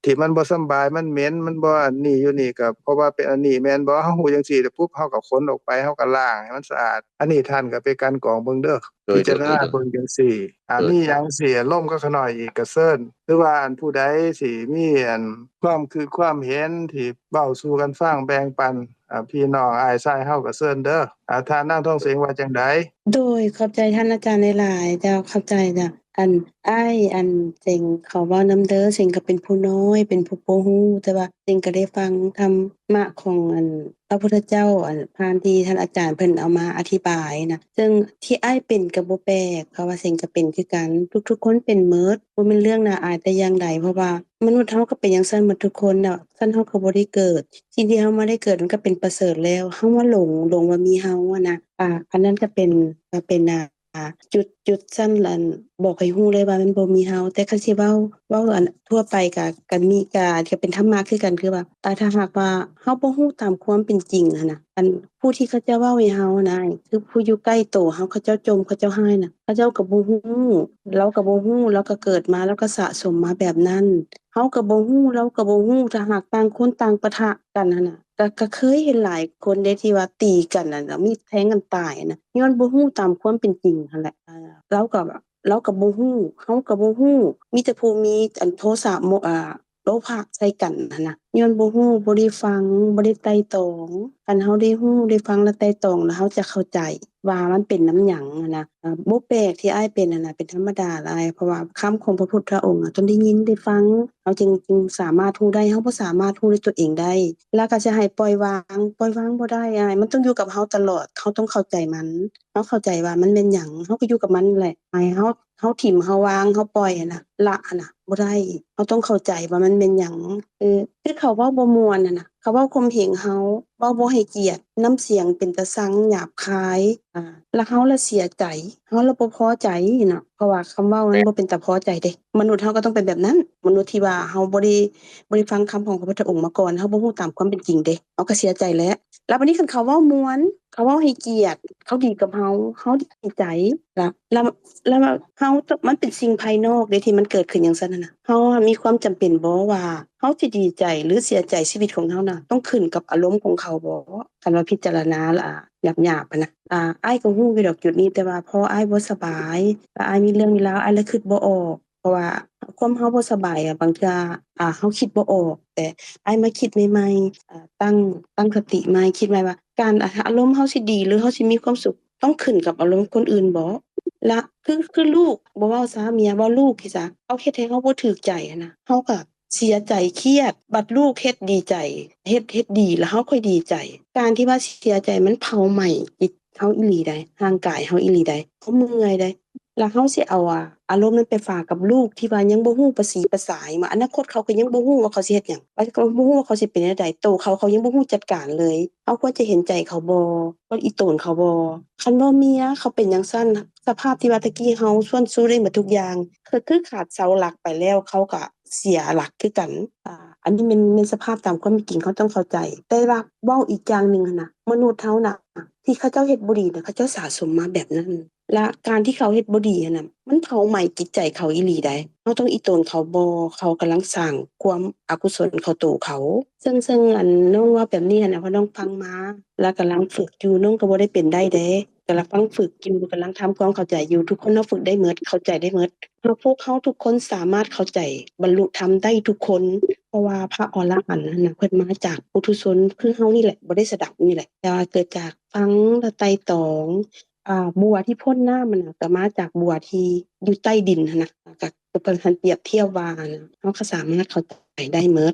ທີ່ມັນບໍ່ສຳບາຍ ມັນເໝັນ ມັນບໍ່ອັນນີ້ຢູ່ນີ້ ກໍເພາະວ່າເປັນອັນນີ້ແມ່ນບໍ່? ເຮົາຮູ້ຈັ່ງຊີ້ແລ້ວປຸບ ເຮົາກໍຂົນອອກໄປ ເຮົາກໍລ້າງໃຫ້ມັນສະອາດ. ອັນນີ້ທ່ານກໍໄປກັ່ນກອງເບິ່ງເດີ ໂດຍ ພິຈາລະນາເບິ່ງຈັ່ງຊີ້. ອາ ໂດຍ ມີຫຍັງຊິລົມກັບຂ້ານ້ອຍອີກກໍເຊີນ ຫຼືວ່າອັນຜູ້ໃດຊິມີອັນຄວາມຄິດຄວາມເຫັນທີ່ເວົ້າສູ່ກັນຟັງ ແບ່ງປັນ ອ່າ ພີ່ນ້ອງອ້າຍຊາຍເຮົາກໍເຊີນເດີ. ອ່າ ທ່ານນາງທອງເສັງວ່າຈັ່ງໃດ? ໂດຍ ຂອບໃຈທ່ານອາຈານຫຼາຍໆ ເຈົ້າ ຂອບໃຈເຈົ້າ. ອັນ ອ້າຍ ອັນ ເສັງຂໍເວົ້ານຳເດີ ເສັງກໍເປັນຜູ້ນ້ອຍ ເປັນຜູ້ບໍ່ຮູ້ ແຕ່ວ່າເສັງກໍໄດ້ຟັງທຳມະຂອງ ອັນ ພະພຸດທະເຈົ້າ ອັນ ຜ່ານທີ່ທ່ານອາຈານເພິ່ນເອົາມາອະທິບາຍນະ ເຊິ່ງທີ່ອ້າຍເປັນກໍບໍ່ແປກ ເພາະວ່າເສັງກໍເປັນຄືກັນ ທຸກໆຄົນເປັນໝົດ ບໍ່ແມ່ນເລື່ອງໜ້າອາຍແຕ່ຢ່າງໃດ ເພາະວ່າມະນຸດເຮົາກໍເປັນຈັ່ງຊັ້ນໝົດທຸກຄົນນະ ຊັ້ນເຮົາກໍບໍ່ໄດ້ເກີດ ສິ່ງທີ່ເຮົາມາໄດ້ເກີດມັນກໍເປັນປະເສີດແລ້ວ ເຮົາມາຫຼົງ ຫຼົງວ່າມີເຮົາຫັ້ນນະ ອາ ອັນນັ້ນກໍເປັນ ກໍເປັນ ອ່າ ຈຸດ ຈຸດຊັ້ນ ອັນ ບອກໃຫ້ຮູ້ເລີຍວ່າມັນບໍ່ມີເຮົາ ແຕ່ຄັນຊິເວົ້າ ເວົ້າ ອັນ ທົ່ວໄປກະ ກະມີ ກະ ກະເປັນທຳມະຄືກັນ ຄືວ່າ ອາ ຖ້າຫາກວ່າເຮົາບໍ່ຮູ້ຕາມຄວາມເປັນຈິງຫັ້ນນະ ອັນ ຜູ້ທີ່ເຂົາເຈົ້າເວົ້າໃຫ້ເຮົານະ ຄືຜູ້ຢູ່ໃກ້ໂຕເຮົາ ເຂົາເຈົ້າຈົ່ມ ເຂົາເຈົ້າຮ້າຍນະ ເຂົາເຈົ້າກໍບໍ່ຮູ້ ລາວກໍບໍ່ຮູ້ ລາວກໍເກີດມາ ລາວກໍສະສົມມາແບບນັ້ນ ເຮົາກໍບໍ່ຮູ້ ລາວກໍບໍ່ຮູ້ ຖ້າຫາກຕ່າງຄົນຕ່າງປະທະກັນຫັ້ນນະ ກະ ກະເຄີຍເຫັນຫຼາຍຄົນເດ້ທີ່ວ່າຕີກັນຫັ້ນນະ ມີດແທງກັນຕາຍຫັ້ນນະ ຍ້ອນບໍ່ຮູ້ຕາມຄວາມເປັນຈິງຫັ້ນແຫຼະ ລາວກໍ ລາວກໍບໍ່ຮູ້ ເຮົາກໍບໍ່ຮູ້ ມີແຕ່ຜູ້ມີອັນໂທສະ ໂມ ອາ ໂລພະໃສ່ກັນຫັ້ນນະ ຍ້ອນບໍ່ຮູ້ ບໍ່ໄດ້ຟັງ ບໍ່ໄດ້ໄຕ່ຕອງ ຄັນເຮົາໄດ້ຮູ້ ໄດ້ຟັງ ແລະ ໄຕ່ຕອງ ແລ້ວເຮົາຈະເຂົ້າໃຈວ່າມັນເປັນນຳຫຍັງຫັ້ນນະ. ອາ ບໍ່ແປກທີ່ອ້າຍເປັນຫັ້ນນະ ເປັນທຳມະດາຫຼາຍ ເພາະວ່າຄຳຂອງພະພຸດທະອົງອະ ຕ້ອງໄດ້ຍິນໄດ້ຟັງ ເຮົາຈຶ່ງ ຈຶ່ງສາມາດຮູ້ໄດ້ ເຮົາບໍ່ສາມາດຮູ້ດ້ວຍຕົວເອງໄດ້ ແລ້ວກໍຈະໃຫ້ປ່ອຍວາງ ປ່ອຍວາງບໍ່ໄດ້ອ້າຍ ມັນຕ້ອງຢູ່ກັບເຮົາຕະຫຼອດ ເຮົາຕ້ອງເຂົ້າໃຈມັນ ເຮົາເຂົ້າໃຈວ່າມັນແມ່ນຫຍັງ ເຮົາກໍຢູ່ກັບມັນແຫຼະ ໃຫ້ເຮົາ ເຮົາຖິ້ມ ເຮົາວາງ ເຮົາປ່ອຍຫັ້ນນະ ລະຫັ້ນນະ ບໍ່ໄດ້ ເຮົາຕ້ອງເຂົ້າໃຈວ່າມັນແມ່ນຫຍັງ ຄື ຄືເຂົາເວົ້າບໍ່ມ່ວນຫັ້ນນະ ເຂົາເວົ້າຂົ່ມເຫງເຮົາ ເວົ້າບໍ່ໃຫ້ກຽດ ນ້ຳສຽງເປັນຕາຊັງ ຫຍາບຄາຍ ອາ ລະເຮົາລະເສຍໃຈ ເຮົາລະບໍ່ພໍໃຈເນາະ ເພາະວ່າຄຳເວົ້າມັນບໍ່ເປັນຕາພໍໃຈເດ້ ມະນຸດເຮົາກໍຕ້ອງເປັນແບບນັ້ນ ມະນຸດທີ່ວ່າເຮົາບໍ່ໄດ້ ບໍ່ໄດ້ຟັງຄຳຂອງພະພຸດທະອົງມາກ່ອນ ເຮົາບໍ່ຮູ້ຕາມຄວາມເປັນຈິງເດ້ ເຮົາກໍເສຍໃຈແຫຼະ ລະບາດນີ້ຄັນເຂົາເວົ້າມ່ວນ ເຂົາເວົ້າໃຫ້ກຽດ ເຂົາດີກັບເຮົາ ເຮົາດີໃຈ ລະ ລະ ລະເຮົາ ມັນເປັນສິ່ງພາຍນອກເດ້ທີ່ມັນເກີດຂຶ້ນຈັ່ງຊັ້ນຫັ້ນນະ ເຮົາມີຄວາມຈຳເປັນບໍ່ວ່າເຮົາຊິດີໃຈ ຫຼື ເສຍໃຈ ຊີວິດຂອງເຮົານະ ຕ້ອງຂຶ້ນກັບອາລົມຂອງເຂົາບໍ່? ຄັນວ່າພິຈາລະນາລະຫຍາບໆຫັ້ນນະ ອາ ອ້າຍກໍຮູ້ຢູ່ດອກຈຸດນີ້ ແຕ່ວ່າພໍອ້າຍບໍ່ສະບາຍ ລະອ້າຍມີເລື່ອງມີລາວ ອ້າຍລະຄິດບໍ່ອອກ ເພາະວ່າຄວາມເຮົາບໍ່ສະບາຍອະ ບາງເທື່ອ ອາ ເຮົາຄິດບໍ່ອອກ ແຕ່ອ້າຍມາຄິດໃໝ່ໆ ອາ ຕັ້ງ ຕັ້ງສະຕິໃໝ່ ຄິດໃໝ່ວ່າ ການ ອາ ອາລົມເຮົາຊິດີ ຫຼື ເຮົາຊິມີຄວາມສຸກ ຕ້ອງຂຶ້ນກັບອາລົມຄົນອື່ນບໍ? ລະ ຄື ຄືລູກ ບໍ່ເວົ້າຊະ ເມຍເວົ້າ ລູກຊິຊະ ເຂົາເຮັດໃຫ້ເຮົາບໍ່ຖືກໃຈຫັ້ນນະ ເຮົາກໍເສຍໃຈ ຄຽດ ບັດລູກເຮັດດີໃຈ ເຮັດ ເຮັດດີ ລະເຮົາຄ່ອຍດີໃຈ ການທີ່ວ່າເສຍໃຈມັນເຜົາໄໝ້ຈິດ ເຮົາອີ່ຫຼີໃດ໋ ຮ່າງກາຍເຮົາອີ່ຫຼີໃດ໋ ເຮົາເມື່ອຍໃດ໋ ລະເຮົາຊິເອົາ ອາ ອາລົມນັ້ນໄປຝາກກັບລູກທີ່ວ່າຍັງບໍ່ຮູ້ປະສີປະສາຫຍັງ ອະນາຄົດເຂົາກໍຍັງບໍ່ຮູ້ວ່າເຂົາຊິເຮັດຫຍັງ ແລະ ກໍບໍ່ຮູ້ວ່າເຂົາຊິເປັນແນວໃດ ໂຕເຂົາ ເຂົາຍັງບໍ່ຮູ້ຈັດການເລີຍ ເຮົາຄວນຈະເຫັນໃຈເຂົາບໍ່? ຄວນອີ່ຕົນເຂົາບໍ່? ຄັນວ່າເມຍເຂົາເປັນຈັ່ງຊັ້ນ ສະພາບທີ່ວ່າແຕ່ກີ້ເຮົາຊວນຊູ້ໄດ້ໝົດທຸກຢ່າງ ຄື ຄືຂາດເສົາຫຼັກໄປແລ້ວ ເຂົາກໍ ເສຍຫຼັກຄືກັນ ອາ ອັນນີ້ແມ່ນ ແມ່ນສະພາບຕາມຄວາມເປັນຈິງ ເຮົາຕ້ອງເຂົ້າໃຈ ແຕ່ວ່າເວົ້າອີກຢ່າງໜຶ່ງຫັ້ນນະ ມະນຸດເຮົານະ ທີ່ເຂົາເຈົ້າເຮັດບໍ່ດີນະ ເຂົາເຈົ້າສະສົມມາແບບນັ້ນ ລະການທີ່ເຂົາເຮັດບໍ່ດີຫັ້ນນະ ມັນເຜົາໄໝ້ຈິດໃຈເຂົາອີ່ຫຼີໃດ໋ ເຮົາຕ້ອງອີ່ຕົນເຂົາບໍ່ ເຂົາກຳລັງສ້າງຄວາມອະກຸສົນເຂົ້າໂຕເຂົາ ເຊິ່ງ ເຊິ່ງ ອັນ ນ້ອງເວົ້າແບບນີ້ຫັ້ນນະ ເພາະນ້ອງຟັງມາ ລະກຳລັງຝຶກຢູ່ ນ້ອງກໍບໍ່ໄດ້ເປັນໄດ້ເດ້ ກຳລັງຟັງຝຶກຢູ່ ກຳລັງທຳຄວາມເຂົ້າໃຈຢູ່ ທຸກຄົນເຮົາຝຶກໄດ້ໝົດ ເຂົ້າໃຈໄດ້ໝົດ ເຮົາ ພວກເຮົາທຸກຄົນສາມາດເຂົ້າໃຈ ບັນລຸທຳໄດ້ທຸກຄົນ ເພາະວ່າພະອໍລະຫັນຫັ້ນນະ ເພິ່ນມາຈາກປຸຖຸຊົນຄືເຮົານີ້ແຫຼະ ບໍ່ໄດ້ສະດັບນີ້ແຫຼະ ແຕ່ວ່າເກີດຈາກຟັງ ແລະ ໄຕ່ຕອງ ອາ ບົວທີ່ພົ້ນນ້ຳຫັ້ນນະ ກໍມາຈາກບົວທີ່ຢູ່ໃຕ້ດິນຫັ້ນນະ ກໍ ກໍເພິ່ນຫັ້ນປຽບທຽບວ່ານະ ເຮົາກໍສາມາດເຂົ້າໃຈໄດ້ໝົດ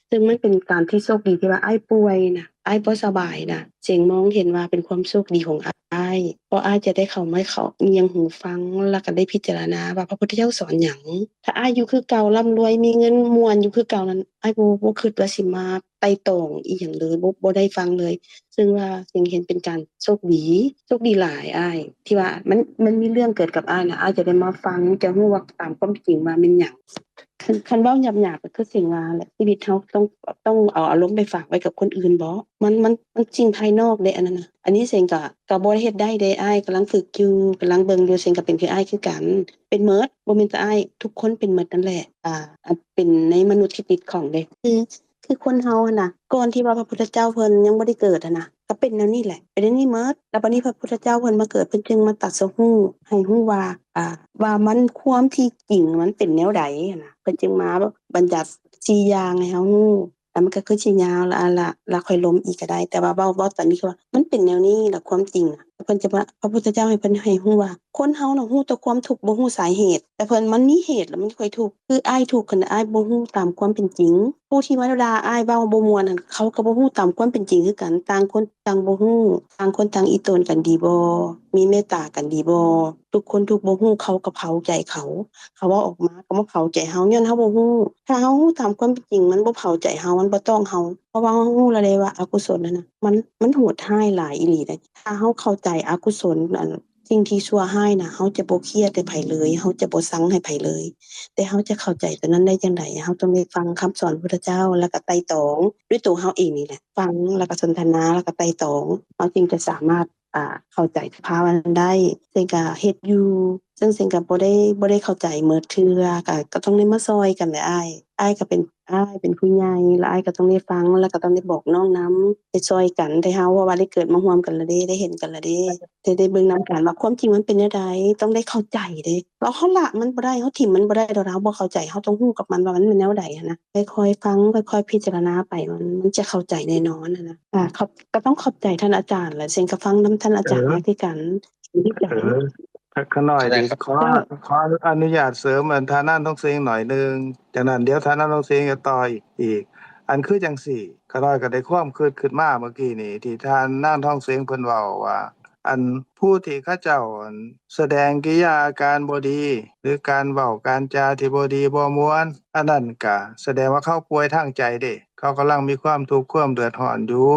ເຊິ່ງມັນເປັນການທີ່ໂຊກດີທີ່ວ່າອ້າຍປ່ວຍນະ ອ້າຍບໍ່ສະບາຍນະ ເສັງມອງເຫັນວ່າເປັນຄວາມໂຊກດີຂອງອ້າຍ ເພາະອ້າຍຈະໄດ້ເຂົ້າມາ ເຂົ້າມາຫຍັງຫູຟັງ ແລ້ວກໍໄດ້ພິຈາລະນາວ່າພະພຸດທະເຈົ້າສອນຫຍັງ ຖ້າອ້າຍຢູ່ຄືເກົ່າ ລ່ຳລວຍ ມີເງິນ ມ່ວນຢູ່ຄືເກົ່ານັ້ນ ອ້າຍບໍ່ ບໍ່ຄິດວ່າຊິມາໄຕ່ຕອງອີ່ຫຍັງເລີຍ ບໍ່ ບໍ່ໄດ້ຟັງເລີຍ ເຊິ່ງວ່າເສັງເຫັນເປັນການໂຊກດີ ໂຊກດີຫຼາຍອ້າຍ ທີ່ວ່າມັນ ມັນມີເລື່ອງເກີດກັບອ້າຍນະ ອ້າຍຈະໄດ້ມາຟັງ ຈະຮູ້ວ່າຕາມຄວາມເປັນຈິງວ່າແມ່ນຫຍັງ ຄັນ ຄັນເວົ້າຫຍາບໆ ກໍຄືເສັງວ່າແຫຼະ ຊີວິດເຮົາຕ້ອງ ຕ້ອງເອົາອາລົມໄປຝາກໄວ້ກັບຄົນອື່ນບໍ? ມັນ ມັນ ມັນສິ່ງພາຍນອກເດ້ອັນນັ້ນນະ ອັນນີ້ເສັງກໍ ກໍບໍ່ໄດ້ເຮັດໄດ້ເດ້ອ້າຍ ກຳລັງຝຶກຢູ່ ກຳລັງເບິ່ງຢູ່ ເສັງກໍເປັນຄືອ້າຍຄືກັນ ເປັນໝົດ ບໍ່ແມ່ນແຕ່ອ້າຍ ທຸກຄົນເປັນໝົດນັ້ນແຫຼະ ອາ ເປັນໃນມະນຸດທີ່ຕິດຂ້ອງເດ້ ຄື ຄືຄົນເຮົາຫັ້ນນະ ກ່ອນທີ່ວ່າພະພຸດທະເຈົ້າເພິ່ນຍັງບໍ່ໄດ້ເກີດຫັ້ນນະ ກໍເປັນແນວນີ້ແຫຼະ ເປັນແນວນີ້ໝົດ ແລ້ວບາດນີ້ພະພຸດທະເຈົ້າເພິ່ນມາເກີດ ເພິ່ນຈຶ່ງມາຕັດສະຮູ້ ໃຫ້ຮູ້ວ່າ ອາ ວ່າມັນ ຄວາມທີ່ຈິງມັນເປັນແນວໃດຫັ້ນນະ ເພິ່ນຈຶ່ງມາບັນຍັດສີ່ຢ່າງໃຫ້ເຮົາຮູ້ ລະມັນກໍຄືຊິຍາວ ລະ ລະ ລະຄ່ອຍລົມອີກກໍໄດ້. ແຕ່ວ່າເວົ້າ ເວົ້າຕອນນີ້ຄືວ່າມັນເປັນແນວນີ້ລະ ຄວາມຈິງນະ. ເພິ່ນຈະວ່າ ພະພຸດທະເຈົ້າໃຫ້ເພິ່ນ ໃຫ້ຮູ້ວ່າ ຄົນເຮົານະຮູ້ແຕ່ຄວາມທຸກ ບໍ່ຮູ້ສາເຫດ. ແຕ່ເພິ່ນ ມັນມີເຫດລະມັນຄ່ອຍທຸກ. ຄືອ້າຍທຸກ ຄັນອ້າຍບໍ່ຮູ້ຕາມຄວາມເປັນຈິງ. ຜູ້ທີ່ມາດ່າອ້າຍ ເວົ້າບໍ່ມ່ວນຫັ້ນ ເຂົາກໍບໍ່ຮູ້ຕາມຄວາມເປັນຈິງຄືກັນ. ຕ່າງຄົນຕ່າງບໍ່ຮູ້, ຕ່າງຄົນຕ່າງອີ່ຕົນກັນດີບໍ່? ມີເມດຕາກັນດີບໍ່? ທຸກຄົນທຸກບໍ່ຮູ້ ເຂົາກໍເຜົາໃຈເຂົາ. ເຂົາເວົ້າອອກມາກໍມາເຜົາໃຈເຮົາ ຍ້ອນເຮົາບໍ່ຮູ້. ຖ້າເຮົາຮູ້ຕາມຄວາມເປັນຈິງ ມັນບໍ່ເຜົາໃຈເຮົາ, ມັນບໍ່ຕ້ອງເຮົາ. ເພາະວ່າເຮົາຮູ້ແລ້ວເດ້ວ່າອະກຸສົນຫັ້ນນະ ມັນ ມັນໂຫດຮ້າຍຫຼາຍອີ່ຫຼີເດ້. ຖ້າເຮົາເຂົ້າໃຈອະກຸສົນ ອັນ ສິ່ງທີ່ຊົ່ວຮ້າຍນະ ເຮົາຈະບໍ່ຄຽດໃຫ້ໃຜເລີຍ, ເຮົາຈະບໍ່ຊັງໃຫ້ໃຜເລີຍ. ແຕ່ເຮົາຈະເຂົ້າໃຈຕົວນັ້ນໄດ້ຈັ່ງໃດ? ເຮົາຕ້ອງໄດ້ຟັງຄຳສອນພະພຸດທະເຈົ້າ ແລ້ວກໍໄຕ່ຕອງດ້ວຍຕົວເຮົາເອງນີ້ແຫຼະ. ຟັງ ແລ້ວກໍສົນທະນາ ແລ້ວກໍໄຕ່ຕອງ, ເຮົາຈຶ່ງຈະສາມາດ ອ່າ ເຂົ້າໃຈສະພາວະນັ້ນໄດ້. ເຊິ່ງກໍເຮັດຢູ່, ເຊິ່ງ ເຊິ່ງກໍບໍ່ໄດ້ ບໍ່ໄດ້ເຂົ້າໃຈໝົດເທື່ອ, ກໍ ກໍຕ້ອງໄດ້ມາຊ່ອຍກັນແຫຼະອ້າຍ. ອ້າຍກໍເປັນ ອ້າຍເປັນຜູ້ໃຫຍ່ ແລ້ວອ້າຍກໍຕ້ອງໄດ້ຟັງ ແລ້ວກໍຕ້ອງໄດ້ບອກນ້ອງນຳ ໄດ້ຊ່ອຍກັນ ໄດ້ເຮົາ ເພາະວ່າໄດ້ເກີດມາຮ່ວມກັນແລ້ວເດ້ ໄດ້ເຫັນກັນແລ້ວເດ້ ໄດ້ ໄດ້ເບິ່ງນຳກັນວ່າຄວາມຈິງມັນເປັນແນວໃດ ຕ້ອງໄດ້ເຂົ້າໃຈເດ້. ເຮົາ ເຮົາລະມັນບໍ່ໄດ້ ເຮົາຖິ້ມມັນບໍ່ໄດ້ດອກ ເຮົາບໍ່ເຂົ້າໃຈ ເຮົາຕ້ອງຮູ້ກັບມັນວ່າມັນແມ່ນແນວໃດຫັ້ນນະ ຄ່ອຍໆຟັງ ຄ່ອຍໆພິຈາລະນາໄປ ມັນ ມັນຈະເຂົ້າໃຈແນ່ນອນຫັ້ນນະ. ອ່າ ເຮົາກໍຕ້ອງຂອບໃຈທ່ານອາຈານແຫຼະ ເຊິ່ງກໍຟັງນຳທ່ານອາຈານ ເອີ ມາຄືກັນ ເອີ ຂ້ານ້ອຍ ຂໍ ຂໍອະນຸຍາດເສີມ ອັນ ທ່ານນາງທອງເສັງໜ້ອຍໜຶ່ງ, ຈາກນັ້ນດຽວທ່ານນາງທອງເສັງຈະຕໍ່ອີກ. ອັນຄືຈັ່ງຊີ້ ຂ້ານ້ອຍກໍໄດ້ຄວາມຄິດຂຶ້ນມາເມື່ອກີ້ນີ້ ທີ່ທ່ານນາງທອງເສັງເພິ່ນເວົ້າວ່າ ອັນຜູ້ທີ່ເຂົາເຈົ້າ ອັນ ສະແດງກິລິຍາອາການບໍ່ດີ ຫຼື ການເວົ້າການຈາທີ່ບໍ່ດີບໍ່ມ່ວນ, ອັນນັ້ນກະສະແດງວ່າເຂົາປ່ວຍທາງໃຈເດ້, ເຂົາກຳລັງມີຄວາມທຸກຄວາມເດືອດຮ້ອນຢູ່.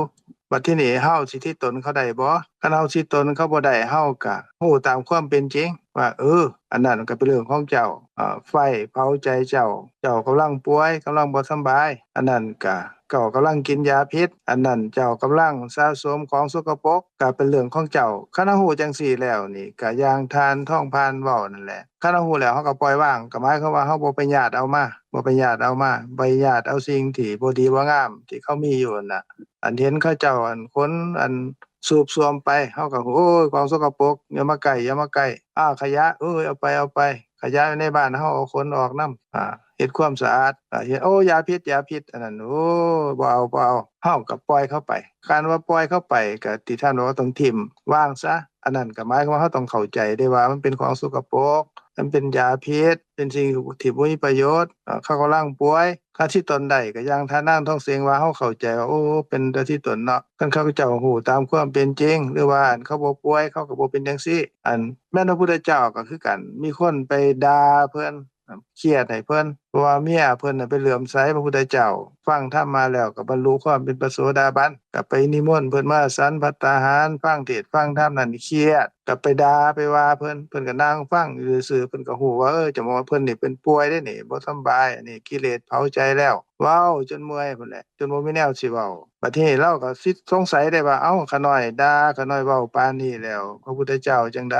ບັດທີນີ້ເຮົາຊິຕິຕົນເຂົາໄດ້ບໍ່? ຄັນເຮົາຕິຕົນເຂົາບໍ່ໄດ້ ເຮົາກະຮູ້ຕາມຄວາມເປັນຈິງວ່າ ເອີ ອັນນັ້ນກະເປັນເລື່ອງຂອງເຈົ້າ, ເອີ ໄຟເຜົາໃຈເຈົ້າ, ເຈົ້າກຳລັງປ່ວຍ, ກຳລັງບໍ່ສຳບາຍ, ອັນນັ້ນກະເຈົ້າກຳລັງກິນຢາພິດ, ອັນນັ້ນເຈົ້າກຳລັງສະສົມຂອງສົກກະປົກ, ກະເປັນເລື່ອງຂອງເຈົ້າ. ຄັນເຮົາຮູ້ຈັ່ງຊີ້ແລ້ວນີ້ ກະຢ່າງທ່ານທອງພານເວົ້ານັ້ນແຫຼະ, ຄັນເຮົາຮູ້ແລ້ວເຮົາກໍປ່ອຍວາງ, ກໍໝາຍຄວາມວ່າເຮົາບໍ່ໄປຍາດເອົາມາ, ບໍ່ໄປຍາດເອົາມາ, ບໍ່ໄປຍາດເອົາສິ່ງທີ່ບໍ່ດີບໍ່ງາມທີ່ເຂົາມີຢູ່ຫັ້ນນະ. ອັນເຫັນເຂົາເຈົ້າ ອັນ ຂົນ ອັນ ສູບສ່ວມໄປ ເຮົາກໍ ໂອ້ຍ ຂອງສົກກະປົກ ຢ່າມາໃກ້ ຢ່າມາໃກ້. ອ້າວ ຂະຫຍະ ເອີຍ ເອົາໄປ ເອົາໄປ, ຂະຫຍະຢູ່ໃນບ້ານເຮົາ ເອົາຂົນອອກນຳ ອາ ເຮັດຄວາມສະອາດ ອາ ເຮັດ ໂອ້ ຢາພິດ ຢາພິດ ອັນນັ້ນ ໂອ້ ບໍ່ເອົາ ບໍ່ເອົາ. ເຮົາກໍປ່ອຍເຂົາໄປ, ການວ່າປ່ອຍເຂົາໄປ ກໍທີ່ທ່ານບອກວ່າຕ້ອງຖິ້ມວາງຊະ, ອັນນັ້ນກໍໝາຍຄວາມວ່າເຮົາຕ້ອງເຂົ້າໃຈໄດ້ວ່າມັນເປັນຂອງສົກກະປົກ, ມັນເປັນຢາພິດ, ເປັນສິ່ງທີ່ບໍ່ມີປະໂຫຍດ, ເຂົາກຳລັງປ່ວຍ. ຄັນສິຕົນໄດ້ ກໍຢ່າງທ່ານນາງທອງເສັງວ່າ ເຮົາເຂົ້າໃຈວ່າ ໂອ້ ເປັນຕາສິຕົນເນາະ. ຄັນເຂົາເຈົ້າຮູ້ຕາມຄວາມເປັນຈິງ ຫຼືວ່າ ອັນ ເຂົາບໍ່ປ່ວຍ ເຂົາກໍບໍ່ເປັນຈັ່ງຊີ້. ອັນ ແມ່ນພະພຸດທະເຈົ້າກໍຄືກັນ, ມີຄົນໄປດ່າເພິ່ນ, ຄຽດໃຫ້ເພິ່ນ ເພາະວ່າເມຍເພິ່ນນະໄປເຫຼື້ອມໃສພະພຸດທະເຈົ້າ, ຟັງທຳມາແລ້ວກໍບັນລຸຄວາມເປັນພະໂສດາບັນ, ກໍໄປນິມົນເພິ່ນມາສັນພັດຕາຫານ, ຟັງເທດຟັງທຳນັ້ນຄຽດ, ກໍໄປດ່າໄປວ່າເພິ່ນ, ເພິ່ນກໍນັ່ງຟັງຢູ່ຊື່ໆ, ເພິ່ນກໍຮູ້ວ່າ ເອີ ຈະມອງວ່າເພິ່ນນີ້ເປັນປ່ວຍເດ້ນີ້, ບໍ່ສຳບາຍ, ອັນນີ້ກິເລດເຜົາໃຈແລ້ວ. ເວົ້າຈົນເມື່ອຍພຸ້ນແຫຼະ, ຈົນບໍ່ມີແນວຊິເວົ້າ. ບັດທີນີ້ລາວກໍສິສົງໄສໄດ້ວ່າ ເອົ້າ ຂ້ານ້ອຍດ່າ ຂ້ານ້ອຍເວົ້າປານນີ້ແລ້ວ ພະພຸດທະເຈົ້າຈັ່ງໃດ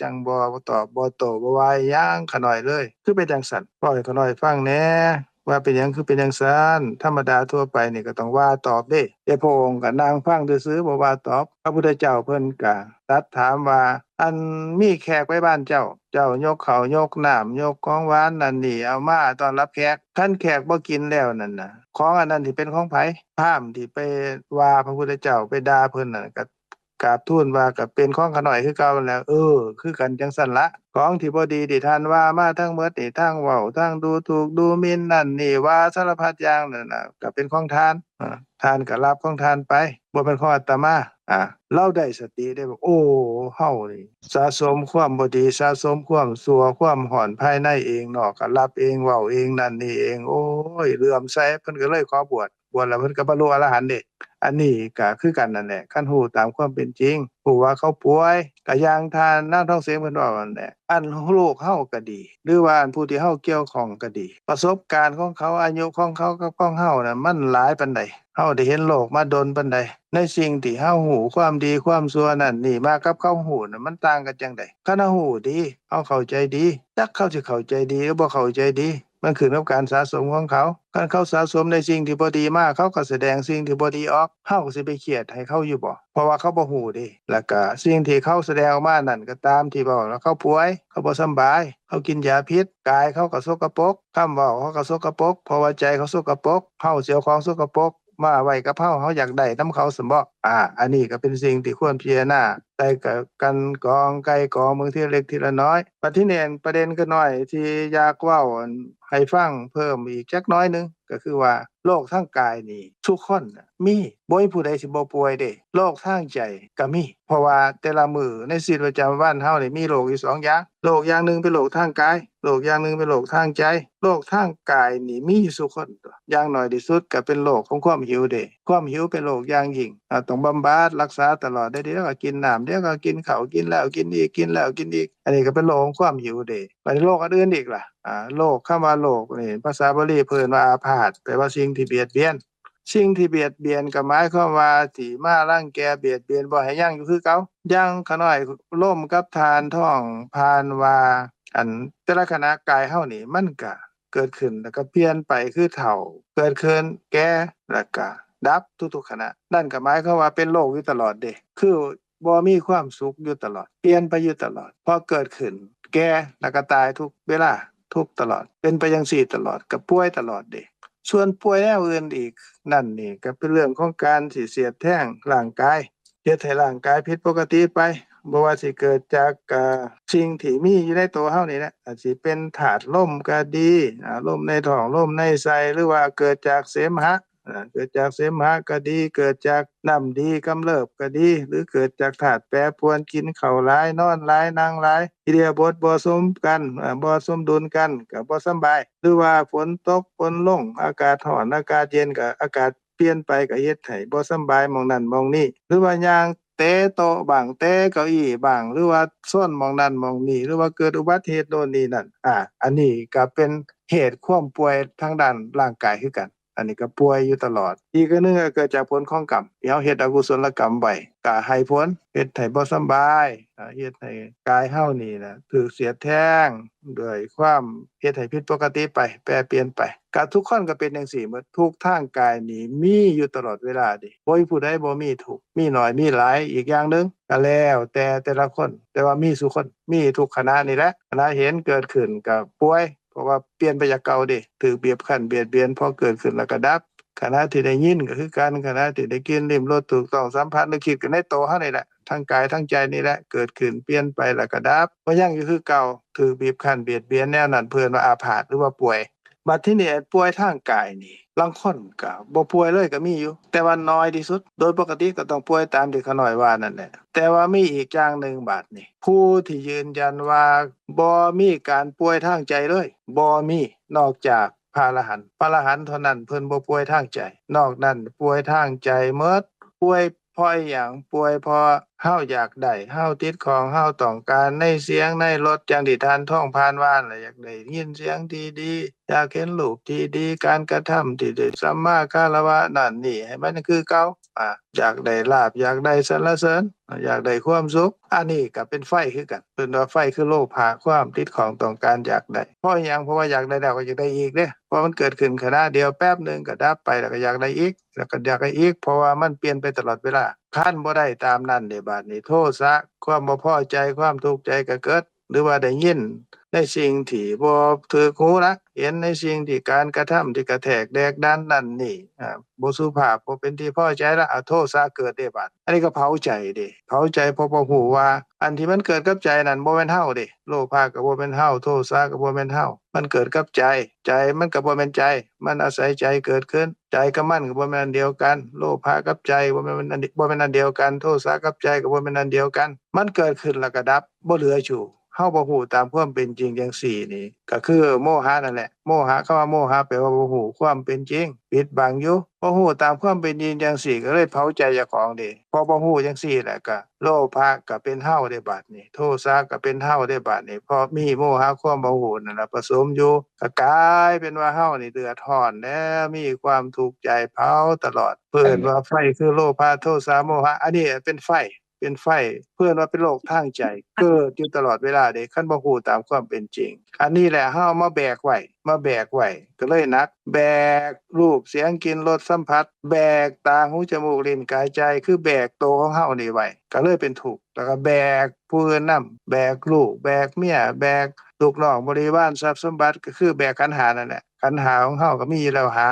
ຈັ່ງບໍ່ ບໍ່ຕອບ ບໍ່ໂຕ້ ບໍ່ວ່າຫຍັງຂ້ານ້ອຍເລີຍ? ຄືເປັນຈັ່ງຊັ້ນ? ເວົ້າໃຫ້ຂ້ານ້ອຍຟັງແດ່ ວ່າເປັນຫຍັງຄືເປັນຈັ່ງຊັ້ນ? ທຳມະດາທົ່ວໄປນີ້ກໍຕ້ອງວ່າຕອບເດ້, ແຕ່ພະອົງກໍນັ່ງຟັງຊື່ໆ ບໍ່ວ່າຕອບ. ພະພຸດທະເຈົ້າເພິ່ນກໍຕັດຖາມວ່າ ອັນ ມີແຂກໄປບ້ານເຈົ້າ, ເຈົ້າຍົກເຂົ້າຍົກນ້ຳ ຍົກຂອງຫວານນັ້ນນີ້ເອົາມາຕ້ອນຮັບແຂກ, ຄັນແຂກບໍ່ກິນແລ້ວນັ້ນນະ ຂອງອັນນັ້ນທີ່ເປັນຂອງໃຜ? ພາມທີ່ໄປວ່າພະພຸດທະເຈົ້າ ໄປດ່າເພິ່ນນັ້ນ ກໍກາບທູນວ່າ ກໍເປັນຂອງຂ້ານ້ອຍຄືເກົ່ານັ້ນແຫຼະ. ເອີ ຄືກັນຈັ່ງຊັ້ນລະ, ຂອງທີ່ບໍ່ດີທີ່ທ່ານວ່າມາທັງໝົດນີ້ ທັງເວົ້າ ທັງດູຖູກດູໝິ່ນນັ້ນນີ້ ວ່າສາລະພັດຢ່າງນັ້ນນະ ກໍເປັນຂອງທ່ານ. ອາ ທ່ານກໍຮັບຂອງທ່ານໄປ, ບໍ່ແມ່ນຂອງອາດຕະມາ. ອາ ລາວໄດ້ສະຕິໄດ້ວ່າ ໂອ້ ເຮົານີ້ສະສົມຄວາມບໍ່ດີ, ສະສົມຄວາມຊົ່ວ, ຄວາມຮ້ອນພາຍໃນເອງເນາະ, ກໍຮັບເອງ, ເວົ້າເອງ, ນັ້ນນີ້ເອງ. ໂອ້ຍ ເຫຼື້ອມໃສ, ເພິ່ນກໍເລີຍຂໍບວດ, ບວດແລ້ວເພິ່ນກໍບັນລຸອະລະຫັນເດ້. ອັນນີ້ກໍຄືກັນນັ້ນແຫຼະ, ຄັນຮູ້ຕາມຄວາມເປັນຈິງ, ຮູ້ວ່າເຂົາປ່ວຍ, ກໍຢ່າງທ່ານນາງທອງເສງເພິ່ນເວົ້ານັ້ນແຫຼະ. ອັນລູກເຮົາກໍດີ ຫຼືວ່າອັນຜູ້ທີ່ເຮົາກ່ຽວຂ້ອງກໍດີ, ປະສົບການຂອງເຂົາ, ອາຍຸຂອງເຂົາກັບຂອງເຮົານະ ມັນຫຼາຍປານໃດ? ເຮົາໄດ້ເຫັນໂລກມາດົນປານໃດ? ໃນສິ່ງທີ່ເຮົາຮູ້, ຄວາມດີຄວາມຊົ່ວນັ້ນນີ້, ມາກັບເຂົາຮູ້ນະ ມັນຕ່າງກັນຈັ່ງໃດ? ຄັນເຮົາຮູ້ດີ, ເຮົາເຂົ້າໃຈດີ, ຈັກເຂົາຊິເຂົ້າໃຈດີ ຫຼື ບໍ່ເຂົ້າໃຈດີ, ມັນຂຶ້ນກັບການສະສົມຂອງເຂົາ. ຄັນເຂົາສະສົມໃນສິ່ງທີ່ບໍ່ດີມາ, ເຂົາກໍສະແດງສິ່ງທີ່ບໍ່ດີອອກ, ເຮົາກໍຊິໄປຄຽດໃຫ້ເຂົາຢູ່ບໍ? ເພາະວ່າເຂົາບໍ່ຮູ້ເດ້. ແລ້ວກໍສິ່ງທີ່ເຂົາສະແດງອອກມານັ້ນກໍຕາມທີ່ເວົ້າ, ແລ້ວເຂົາປ່ວຍ, ເຂົາບໍ່ສຳບາຍ, ເຂົາກິນຢາຜິດ, ກາຍເຂົາກໍສົກກະປົກ, ຄຳເວົ້າເຂົາກໍສົກກະປົກ, ເພາະວ່າໃຈເຂົາສົກກະປົກ. ເຮົາຊິເອົາຂອງສົກກະປົກມາໄວ້ກັບເຮົາ, ເຮົາຢາກໄດ້ນຳເຂົາຊັ້ນບໍ? ອາ ອັນນີ້ກໍເປັນສິ່ງທີ່ຄວນພິຈາລະນາ ໄຕ່ກັນກອງໄກ່ກອງເບິ່ງທີລະເລັກທີລະນ້ອຍ. ບັດທີນີ້ປະເດັນຂ້ານ້ອຍທີ່ຢາກເວົ້າ ອັນ ໃຫ້ຟັງເພີ່ມອີກຈັກໜ້ອຍໜຶ່ງ ກໍຄືວ່າໂລກທາງກາຍນີ້ທຸກຄົນນະມີ, ບໍ່ມີຜູ້ໃດຊິບໍ່ປ່ວຍເດ້. ໂລກທາງໃຈກໍມີ, ເພາະວ່າແຕ່ລະມື້ໃນຊີວິດປະຈຳວັນເຮົານີ້ມີໂລກຢູ່ສອງຢ່າງ. ໂລກຢ່າງໜຶ່ງເປັນໂລກທາງກາຍ, ໂລກຢ່າງໜຶ່ງເປັນໂລກທາງໃຈ. ໂລກທາງກາຍນີ້ມີຢູ່ສູ່ຄົນຕົວະ, ຢ່າງໜ້ອຍທີ່ສຸດກໍເປັນໂລກຂອງຄວາມຫິວເດ້. ຄວາມຫິວເປັນໂລກຢ່າງຍິ່ງ, ເຮົາຕ້ອງບຳບັດຮັກສາຕະຫຼອດເດ້. ດຽວກໍກິນນ້ຳ, ດຽວກໍກິນເຂົ້າ, ກິນແລ້ວກິນອີກ, ກິນແລ້ວກິນອີກ. ອັນນີ້ກໍເປັນໂລກຂອງຄວາມຫິວເດ້. ບັດນີ້ໂລກອັນອື່ນອີກລະ? ອາ ໂລກ ຄຳວ່າໂລກນີ້ ພາສາບາລີເພິ່ນວ່າອາພາດ, ແປວ່າສິ່ງທີ່ບຽດບຽນ. ສິ່ງທີ່ບຽດບຽນກໍໝາຍຄວາມວ່າທີ່ມາລັງແກບຽດບຽນບໍ່ໃຫ້ຍັງຢູ່ຄືເກົ່າ. ຢ່າງຂ້ານ້ອຍລົມກັບທ່ານທອງຜ່ານວ່າ ອັນ ແຕ່ລະຂະນະກາຍເຮົານີ້ ມັນກະເກີດຂຶ້ນ ແລ້ວກະປ່ຽນໄປ ຄືເຖົ້າ, ເກີດຂຶ້ນ, ແກ່ ແລ້ວກະດັບ ທຸກໆຂະນະ. ນັ້ນກໍໝາຍຄວາມວ່າເປັນໂລກຢູ່ຕະຫຼອດເດ້, ຄື ບໍ່ມີຄວາມສຸກຢູ່ຕະຫຼອດ, ປ່ຽນໄປຢູ່ຕະຫຼອດ. ພໍເກີດຂຶ້ນ, ແກ່ ແລ້ວກໍຕາຍທຸກເວລາ, ທຸກຕະຫຼອດ, ເປັນໄປຈັ່ງຊີ້ຕະຫຼອດ, ກໍປ່ວຍຕະຫຼອດເດ້. ສ່ວນປ່ວຍແນວອື່ນອີກນັ້ນນີ້ ກໍເປັນເລື່ອງຂອງການທີ່ສຽດແທງຮ່າງກາຍ, ເຮັດໃຫ້ຮ່າງກາຍຜິດປົກກະຕິໄປ, ບໍ່ວ່າຊິເກີດຈາກ ເອີ ສິ່ງທີ່ມີຢູ່ໃນໂຕເຮົານີ້ແຫຼະ, ອາດຊິເປັນທາດລົມກໍດີ, ອາ ລົມໃນທ້ອງ, ລົມໃນໄສ້, ຫຼືວ່າເກີດຈາກເສມຫະ, ອາ ເກີດຈາກເສມຫະກໍດີ, ເກີດຈາກນ້ຳດີກຳເລີບກໍດີ ຫຼືເກີດຈາກທາດແປປວນ, ກິນເຂົ້າຫຼາຍ, ນອນຫຼາຍ, ນັ່ງຫຼາຍ, ອິລິຍາບົດບໍ່ສົມກັນ, ອາ ບໍ່ສົມດຸນກັນ, ກໍບໍ່ສຳບາຍ. ຫຼືວ່າຝົນຕົກຝົນລົງ, ອາກາດຮ້ອນ, ອາກາດເຢັນ, ກໍອາກາດປ່ຽນໄປ, ກໍເຮັດໃຫ້ບໍ່ສຳບາຍໝ່ອງນັ້ນໝ່ອງນີ້. ຫຼືວ່າຍ່າງເຕະໂຕະບ້າງ, ເຕະເກົ້າອີ້ບ້າງ, ຫຼືວ່າຊົນໝ່ອງນັ້ນໝ່ອງນີ້, ຫຼືວ່າເກີດອຸບັດເຫດໂນ່ນນີ້ນັ້ນ, ອາ ອັນນີ້ກໍເປັນເຫດຄວາມປ່ວຍທາງດ້ານຮ່າງກາຍຄືກັນ. ອັນນີ້ກໍປ່ວຍຢູ່ຕະຫຼອດ. ອີກອັນໜຶ່ງກໍເກີດຈາກຜົນຂອງກຳ ທີ່ເຮົາເຮັດອະກຸສົນລະກຳໄວ້, ກໍໃຫ້ຜົນ ເຮັດໃຫ້ບໍ່ສຳບາຍ, ເຮັດໃຫ້ກາຍເຮົານີ້ນະຖືກສຽດແທງດ້ວຍຄວາມເຮັດໃຫ້ຜິດປົກກະຕິໄປ, ແປປ່ຽນໄປ. ກໍທຸກຄົນກໍເປັນຈັ່ງຊີ້ໝົດ. ທຸກທາງກາຍນີ້ມີຢູ່ຕະຫຼອດເວລາເດ້. ບໍ່ມີຜູ້ໃດບໍ່ມີທຸກ, ມີໜ້ອຍມີຫຼາຍ. ອີກຢ່າງໜຶ່ງ ກໍແລ້ວແຕ່ແຕ່ລະຄົນ, ແຕ່ວ່າມີສູ່ຄົນ, ມີທຸກຂະນະນີ້ແຫຼະ. ຂະນະເຫັນເກີດຂຶ້ນກໍປ່ວຍ, ເພາະວ່າປ່ຽນໄປຈາກເກົ່າເດ້, ຖືກບຽບຄັ້ນບຽດບຽນ, ພໍເກີດຂຶ້ນແລ້ວກໍດັບ. ຂະນະທີ່ໄດ້ຍິນກໍຄືກັນ, ຂະນະທີ່ໄດ້ກິ່ນ, ລິ້ມ, ລົດ, ຖືກຕ້ອງສຳຜັດ ຫຼື ຄິດກັນໃນໂຕເຮົານີ້ແຫຼະ, ທັງກາຍທັງໃຈນີ້ແຫຼະ, ເກີດຂຶ້ນ, ປ່ຽນໄປ ແລ້ວກໍດັບ, ບໍ່ຍັງຢູ່ຄືເກົ່າ, ຖືກບຽບຄັ້ນບຽດບຽນ, ແນວນັ້ນເພິ່ນວ່າອາພາດ ຫຼືວ່າປ່ວຍ. ບັດທີນີ້ ອັນປ່ວຍທາງກາຍນີ້ ລາງຄົນກໍບໍ່ປ່ວຍເລີຍກໍມີຢູ່, ແຕ່ວ່າໜ້ອຍທີ່ສຸດ. ໂດຍປົກກະຕິກໍຕ້ອງປ່ວຍຕາມທີ່ຂ້ານ້ອຍວ່ານັ້ນແຫຼະ. ແຕ່ວ່າມີອີກຢ່າງໜຶ່ງບາດນີ້, ຜູ້ທີ່ຢືນຢັນວ່າບໍ່ມີການປ່ວຍທາງໃຈເລີຍ, ບໍ່ມີ, ນອກຈາກພະອະລະຫັນ. ພະອະລະຫັນເທົ່ານັ້ນເພິ່ນບໍ່ປ່ວຍທາງໃຈ, ນອກນັ້ນປ່ວຍທາງໃຈໝົດ. ປ່ວຍເພາະອີຫຍັງ? ປ່ວຍເພາະເຮົາຢາກໄດ້, ເຮົາຕິດຂ້ອງ, ເຮົາຕ້ອງການໃນສຽງ, ໃນລົດ, ຢ່າງທີ່ທ່ານທອງຜ່ານວ່ານັ້ນແຫຼະ, ຢາກໄດ້ຍິນສຽງທີ່ດີ, ຢາກເຫັນຮູບທີ່ດີ, ການກະທຳທີ່ໄດ້ສຳມາຄາລະວະນັ້ນນີ້ ໃຫ້ມັນຄືເກົ່າ. ອາ ຢາກໄດ້ລາບ, ຢາກໄດ້ສັນລະເສີນ, ຢາກໄດ້ຄວາມສຸກ. ອັນນີ້ກໍເປັນໄຟຄືກັນ, ເອີ້ນວ່າໄຟຄືໂລພະ, ຄວາມຕິດຂ້ອງ, ຕ້ອງການ, ຢາກໄດ້. ເພາະຫຍັງ? ເພາະວ່າຢາກໄດ້ແລ້ວກໍຢາກໄດ້ອີກເດ້, ເພາະມັນເກີດຂຶ້ນຂະນະດຽວແປັບໜຶ່ງກໍດັບໄປ, ແລ້ວກໍຢາກໄດ້ອີກ, ແລ້ວກໍຢາກໄດ້ອີກ, ເພາະວ່າມັນປ່ຽນໄປຕະຫຼອດເວລາ. ຄັນບໍ່ໄດ້ຕາມນັ້ນເດ ບາດນີ້ໂທສະ, ຄວາມບໍ່ພໍໃຈ, ຄວາມທຸກໃຈກໍເກີດ. ຫຼືວ່າໄດ້ຍິນໃນສິ່ງທີ່ບໍ່ຖືກຫູລະ, ເຫັນໃນສິ່ງທີ່ການກະທຳທີ່ກະແທກແດກດັນນັ້ນນີ້ ອາ ບໍ່ສຸພາບ, ບໍ່ເປັນທີ່ພໍໃຈລະ, ອາ ໂທສະເກີດເດ້ບາດ. ອັນນີ້ກໍເຜົາໃຈເດ້, ເຜົາໃຈເພາະບໍ່ຮູ້ວ່າ ອັນທີ່ມັນເກີດກັບໃຈນັ້ນບໍ່ແມ່ນເຮົາເດ້. ໂລພະກໍບໍ່ແມ່ນເຮົາ, ໂທສະກໍບໍ່ແມ່ນເຮົາ, ມັນເກີດກັບໃຈ. ໃຈມັນກໍບໍ່ແມ່ນໃຈ, ມັນອາໄສໃຈເກີດຂຶ້ນ. ໃຈກັບມັນກໍບໍ່ແມ່ນອັນດຽວກັນ, ໂລພະກັບໃຈບໍ່ແມ່ນອັນ ບໍ່ແມ່ນອັນດຽວກັນ, ໂທສະກັບໃຈກໍບໍ່ແມ່ນອັນດຽວກັນ. ມັນເກີດຂຶ້ນແລ້ວກໍດັບ, ບໍ່ເຫຼືອຢູ່. ເຮົາບໍ່ຮູ້ຕາມຄວາມເປັນຈິງຈັ່ງຊີ້ນີ້ ກໍຄືໂມຫະນັ້ນແຫຼະ. ໂມຫະ, ຄຳວ່າໂມຫະແປວ່າບໍ່ຮູ້ຄວາມເປັນຈິງ, ປິດບັງຢູ່. ບໍ່ຮູ້ຕາມຄວາມເປັນຈິງຈັ່ງຊີ້ ກໍເລີຍເຜົາໃຈເຈົ້າຂອງເດ້. ເພາະບໍ່ຮູ້ຈັ່ງຊີ້ແຫຼະ ກໍໂລພະກໍເປັນເຮົາເດ້ບາດນີ້, ໂທສະກໍເປັນເຮົາເດ້ບາດນີ້. ເພາະມີໂມຫະ ຄວາມບໍ່ຮູ້ນັ້ນລະປະສົມຢູ່, ກໍກາຍເປັນວ່າເຮົານີ້ເດືອດຮ້ອນແລ້ວ, ມີຄວາມທຸກໃຈເຜົາຕະຫຼອດ. ເພິ່ນວ່າໄຟຄືໂລພະ, ໂທສະ, ໂມຫະ, ອັນນີ້ເປັນໄຟ. ເປັນໄຟ ເພິ່ນວ່າເປັນໂລກທາງໃຈ ເກີດຢູ່ຕະຫຼອດເວລາເດ້ ຄັນບໍ່ຮູ້ຕາມຄວາມເປັນຈິງ. ອັນນີ້ແຫຼະ ເຮົາເອົາມາແບກໄວ້ ມາແບກໄວ້ ກໍເລີຍໜັກ. ແບກຮູບ ສຽງ ກິ່ນ ລົດ ສຳຜັດ ແບກຕາ ຫູ ຈະມູກ ລີ້ນ ກາຍ ໃຈ ຄືແບກໂຕຂອງເຮົານີ້ໄວ້ ກໍເລີຍເປັນທຸກ. ແລ້ວກໍແບກຜູ້ອື່ນນຳ ແບກລູກ ແບກເມຍ ແບກລູກນ້ອງ ບໍລິວານ ຊັບສົມບັດ ກໍຄືແບກຂັນຫ້ານັ້ນແຫຼະ. ຂັນຫ້າຂອງເຮົາກໍມີຢູ່ແລ້ວຫ້າ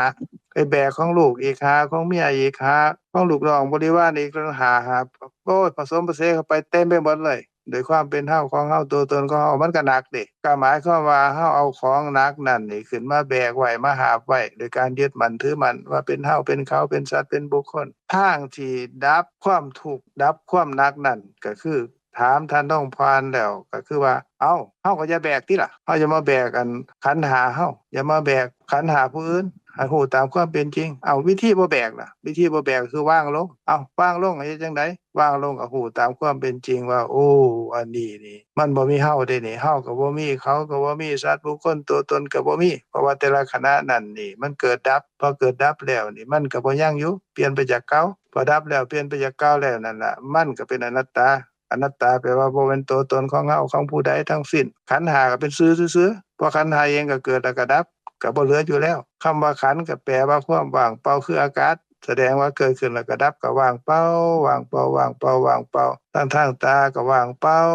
ໄປແບກຂອງລູກອີກຫ້າ ຂອງເມຍອີກຫ້າ ຂອງລູກນ້ອງບໍລິວານອີກຫ້າ ຫ້າ ໂອ້ຍ ປະສົມປະເສນເຂົ້າໄປເຕັມໄປໝົດເລີຍ. ໂດຍຄວາມເປັນເຮົາ ຂອງເຮົາ ຕົວຕົນຂອງເຮົາ ມັນກໍໜັກເດ້. ກໍໝາຍຄວາມວ່າເຮົາເອົາຂອງໜັກນັ້ນນີ້ຂຶ້ນມາແບກໄວ້ ມາຫາບໄວ້ ໂດຍການຍຶດໝັ້ນຖືໝັ້ນວ່າເປັນເຮົາ ເປັນເຂົາ ເປັນສັດ ເປັນບຸກຄົນ. ທາງທີ່ດັບຄວາມທຸກ ດັບຄວາມໜັກນັ້ນ ກໍຄື ຖາມທ່ານທອງພານແລ້ວກໍຄືວ່າ ເອົ້າ ເຮົາກໍຢ່າແບກຕິລະ ເຮົາຢ່າມາແບກອັນຂັນຫ້າເຮົາ ຢ່າມາແບກຂັນຫ້າຜູ້ອື່ນ ໃຫ້ຮູ້ຕາມຄວາມເປັນຈິງ. ເອົ້າ ວິທີບໍ່ແບກລະ ວິທີບໍ່ແບກຄືວາງລົງ. ເອົ້າ ວາງລົງເຮັດຈັ່ງໃດ? ວາງລົງກໍຮູ້ຕາມຄວາມເປັນຈິງວ່າ ໂອ້ ອັນນີ້ນີ້ ມັນບໍ່ມີເຮົາເດ້ນີ້ ເຮົາກໍບໍ່ມີ ເຂົາກໍບໍ່ມີ ສັດບຸກຄົນຕົວຕົນກໍບໍ່ມີ ເພາະວ່າແຕ່ລະຂະນະນັ້ນນີ້ ມັນເກີດດັບ ພໍເກີດດັບແລ້ວນີ້ ມັນກໍບໍ່ຍັງຢູ່ ປ່ຽນໄປຈາກເກົ່າ ພໍດັບແລ້ວປ່ຽນໄປຈາກເກົ່າແລ້ວນັ້ນລະ ມັນກໍເປັນອະນັດຕາ. ອະນັດຕາແປວ່າບໍ່ແມ່ນຕົວຕົນຂອງເຮົາ ຂອງຜູ້ໃດທັງສິ້ນ. ຂັນຫ້າກໍເປັນຊື່ຊື່ໆ ເພາະຂັນຫ້າເອງກໍເກີດແລ້ວກໍດັບ ກໍບໍ່ເຫຼືອຢູ່ແລ້ວ. ຄຳວ່າຂັນກໍແປວ່າຄວາມວ່າງເປົ່າ ຄືອາກາດ ສະແດງວ່າເກີດຂຶ້ນແລ້ວກໍດັບ ກໍວ່າງເປົ່າ ວ່າງເປົ່າ ວ່າງເປົ່າ ວ່າງເປົ່າ. ທາງ ທາງຕາກໍວ່າງເປົ່າ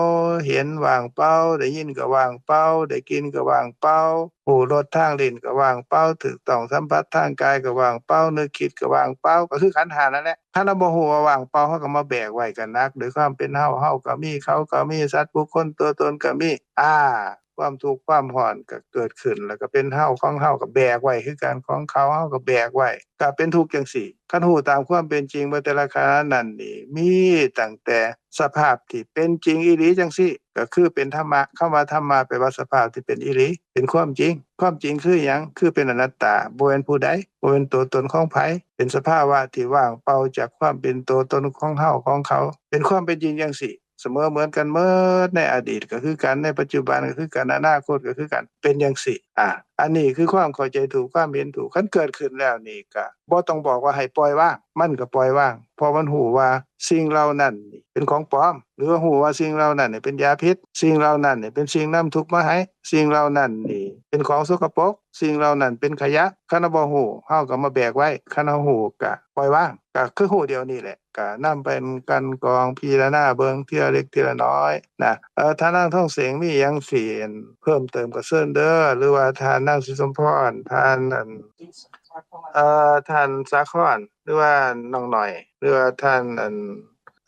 ເຫັນວ່າງເປົ່າ ໄດ້ຍິນກໍວ່າງເປົ່າ ໄດ້ກິ່ນກໍວ່າງເປົ່າ ຮູ້ລົດທາງລີ້ນກໍວ່າງເປົ່າ ຖືກຕ້ອງສຳຜັດທາງກາຍກໍວ່າງເປົ່າ ນຶກຄິດກໍວ່າງເປົ່າ ກໍຄືຂັນຫ້ານັ້ນແຫຼະ. ຄັນເຮົາບໍ່ຮູ້ວ່າວ່າງເປົ່າ ເຮົາກໍມາແບກໄວ້ກໍໜັກ ໂດຍຄວາມເປັນເຮົາ ເຮົາກໍມີ ເຂົາກໍມີ ສັດບຸກຄົນຕົວຕົນກໍມີ ອາ ຄວາມທຸກຄວາມຮ້ອນກໍເກີດຂຶ້ນ ແລ້ວກໍເປັນເຮົາ ຂອງເຮົາກໍແບກໄວ້ຄືກັນ ຂອງເຂົາ ເຮົາກໍແບກໄວ້ ກໍເປັນທຸກຈັ່ງຊີ້. ຄັນຮູ້ຕາມຄວາມເປັນຈິງວ່າແຕ່ລະຂະນະນັ້ນນີ້ ມີຕັ້ງແຕ່ສະພາບທີ່ເປັນຈິງອີ່ຫຼີຈັ່ງຊີ້ ກໍຄືເປັນທຳມະ. ຄຳວ່າທຳມະແປວ່າສະພາບທີ່ເປັນອີ່ຫຼີ ເປັນຄວາມຈິງ. ຄວາມຈິງຄືຫຍັງ? ຄືເປັນອະນັດຕາ ບໍ່ແມ່ນຜູ້ໃດ ບໍ່ແມ່ນຕົວຕົນຂອງໃຜ ເປັນສະພາວະທີ່ວ່າງເປົ່າຈາກຄວາມເປັນຕົວຕົນຂອງເຮົາຂອງເຂົາ ເປັນຄວາມເປັນຈິງຈັ່ງຊີ້ ສະເໝີເໝືອນກັນໝົດ ໃນອະດີດກໍຄືກັນ ໃນປັດຈຸບັນກໍຄືກັນ ອະນາຄົດກໍຄືກັນ ເປັນຈັ່ງຊີ້. ອາ ອັນນີ້ຄືຄວາມເຂົ້າໃຈຖືກ ຄວາມເຫັນຖືກ ຄັນເກີດຂຶ້ນແລ້ວນີ້ກໍບໍ່ຕ້ອງບອກວ່າໃຫ້ປ່ອຍວາງ ມັນກໍປ່ອຍວາງ ເພາະມັນຮູ້ວ່າສິ່ງເຫຼົ່ານັ້ນນີ້ເປັນຂອງປອມ ຫຼືວ່າຮູ້ວ່າສິ່ງເຫຼົ່ານັ້ນນີ້ເປັນຢາພິດ ສິ່ງເຫຼົ່ານັ້ນນີ້ເປັນສິ່ງນຳທຸກມາໃຫ້ ສິ່ງເຫຼົ່ານັ້ນນີ້ເປັນຂອງສົກກະປົກ ສິ່ງເຫຼົ່ານັ້ນເປັນຂະຫຍະ. ຄັນເຮົາບໍ່ຮູ້ ເຮົາກໍມາແບກໄວ້ ຄັນເຮົາຮູ້ກໍປ່ອຍວາງ ກໍຄືຮູ້ດຽວນີ້ແຫຼະ ກໍນຳໄປກັນກອງພິຈາລະນາເບິ່ງເທື່ອເລັກເທື່ອນ້ອຍນະ. ເອີ ທ່ານນາງທອງເສງ ມີຫຍັງຊິເພີ່ມເຕີມກໍເຊີນເດີ ຫຼືວ່າທ່ານນາງສີສົມພອນ ທ່ານອັນ ເອີ ທ່ານສາຄອນ ຫຼືວ່ານ້ອງໜ້ອຍ ຫຼືວ່າທ່ານອັນ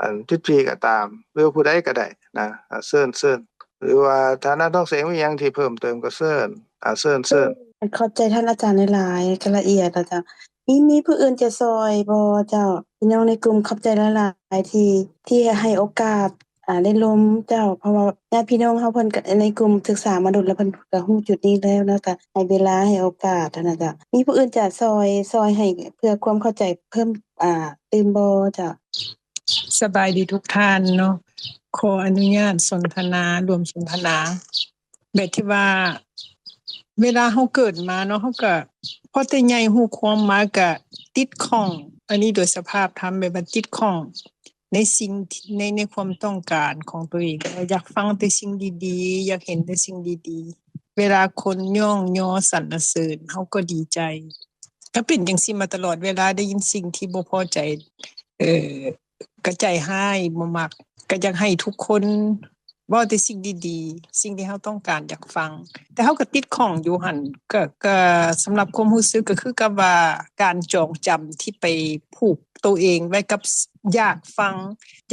ອັນຈຸດຈີກໍຕາມ ຫຼືວ່າຜູ້ໃດກໍໄດ້ນະ ອາ ເຊີນ ເຊີນ ຫຼືວ່າທ່ານນາງທອງເສງມີຫຍັງທີ່ເພີ່ມເຕີມກໍເຊີນ ອາ ເຊີນ ເຊີນ. ຂອບໃຈທ່ານອາຈານຫຼາຍໆ ກໍລະອຽດລະເຈົ້າ. ມີ ມີຜູ້ອື່ນຈະຊ່ອຍບໍ່ເຈົ້າ? ພີ່ນ້ອງໃນກຸ່ມຂອບໃຈຫຼາຍໆ ທີ່ ທີ່ໃຫ້ໂອກາດ ອາ ໄດ້ລົມເຈົ້າ ເພາະວ່າຍາດພີ່ນ້ອງເຮົາເພິ່ນກໍໃນກຸ່ມສຶກສາມາດົນແລ້ວ ເພິ່ນກໍຮູ້ຈຸດນີ້ແລ້ວເນາະ ກໍໃຫ້ເວລາ ໃຫ້ໂອກາດຫັ້ນນະເຈົ້າ. ມີຜູ້ອື່ນຈະຊ່ອຍ ຊ່ອຍໃຫ້ເພື່ອຄວາມເຂົ້າໃຈເພີ່ມ ອາ ຕື່ມບໍ່ເຈົ້າ? ສະບາຍດີທຸກທ່ານເນາະ ຂໍອະນຸຍາດສົນທະນາ ຮ່ວມສົນທະນາ ແບບທີ່ວ່າ ເວລາເຮົາເກີດມາເນາະ ເຮົາກະພໍແຕ່ໃຫຍ່ຮູ້ຄວາມມາກະຕິດຂ້ອງ ອັນນີ້ໂດຍສະພາບທຳ ແບບວ່າຕິດຂ້ອງໃນສິ່ງ ໃນ ໃນຄວາມຕ້ອງການຂອງຕົວເອງ ວ່າຢາກຟັງແຕ່ສິ່ງດີໆ ຢາກເຫັນແຕ່ສິ່ງດີໆ ເວລາຄົນຍ້ອງຍໍສັນລະເສີນ ເຮົາກໍດີໃຈ. ກໍເປັນຈັ່ງຊີ້ມາຕະຫຼອດ ເວລາໄດ້ຍິນສິ່ງທີ່ບໍ່ພໍໃຈ ເອີ ກໍໃຈຮ້າຍ ບໍ່ມັກ ກໍຢາກໃຫ້ທຸກຄົນເວົ້າແຕ່ສິ່ງດີໆ ສິ່ງທີ່ເຮົາຕ້ອງການຢາກຟັງ ແຕ່ເຮົາກໍຕິດຂ້ອງຢູ່ຫັ້ນ ກໍ ກໍສຳລັບຄວາມຮູ້ສຶກ ກໍຄືກັບວ່າການຈອງຈຳທີ່ໄປຜູກໂຕເອງໄວ້ກັບ ຢາກຟັງ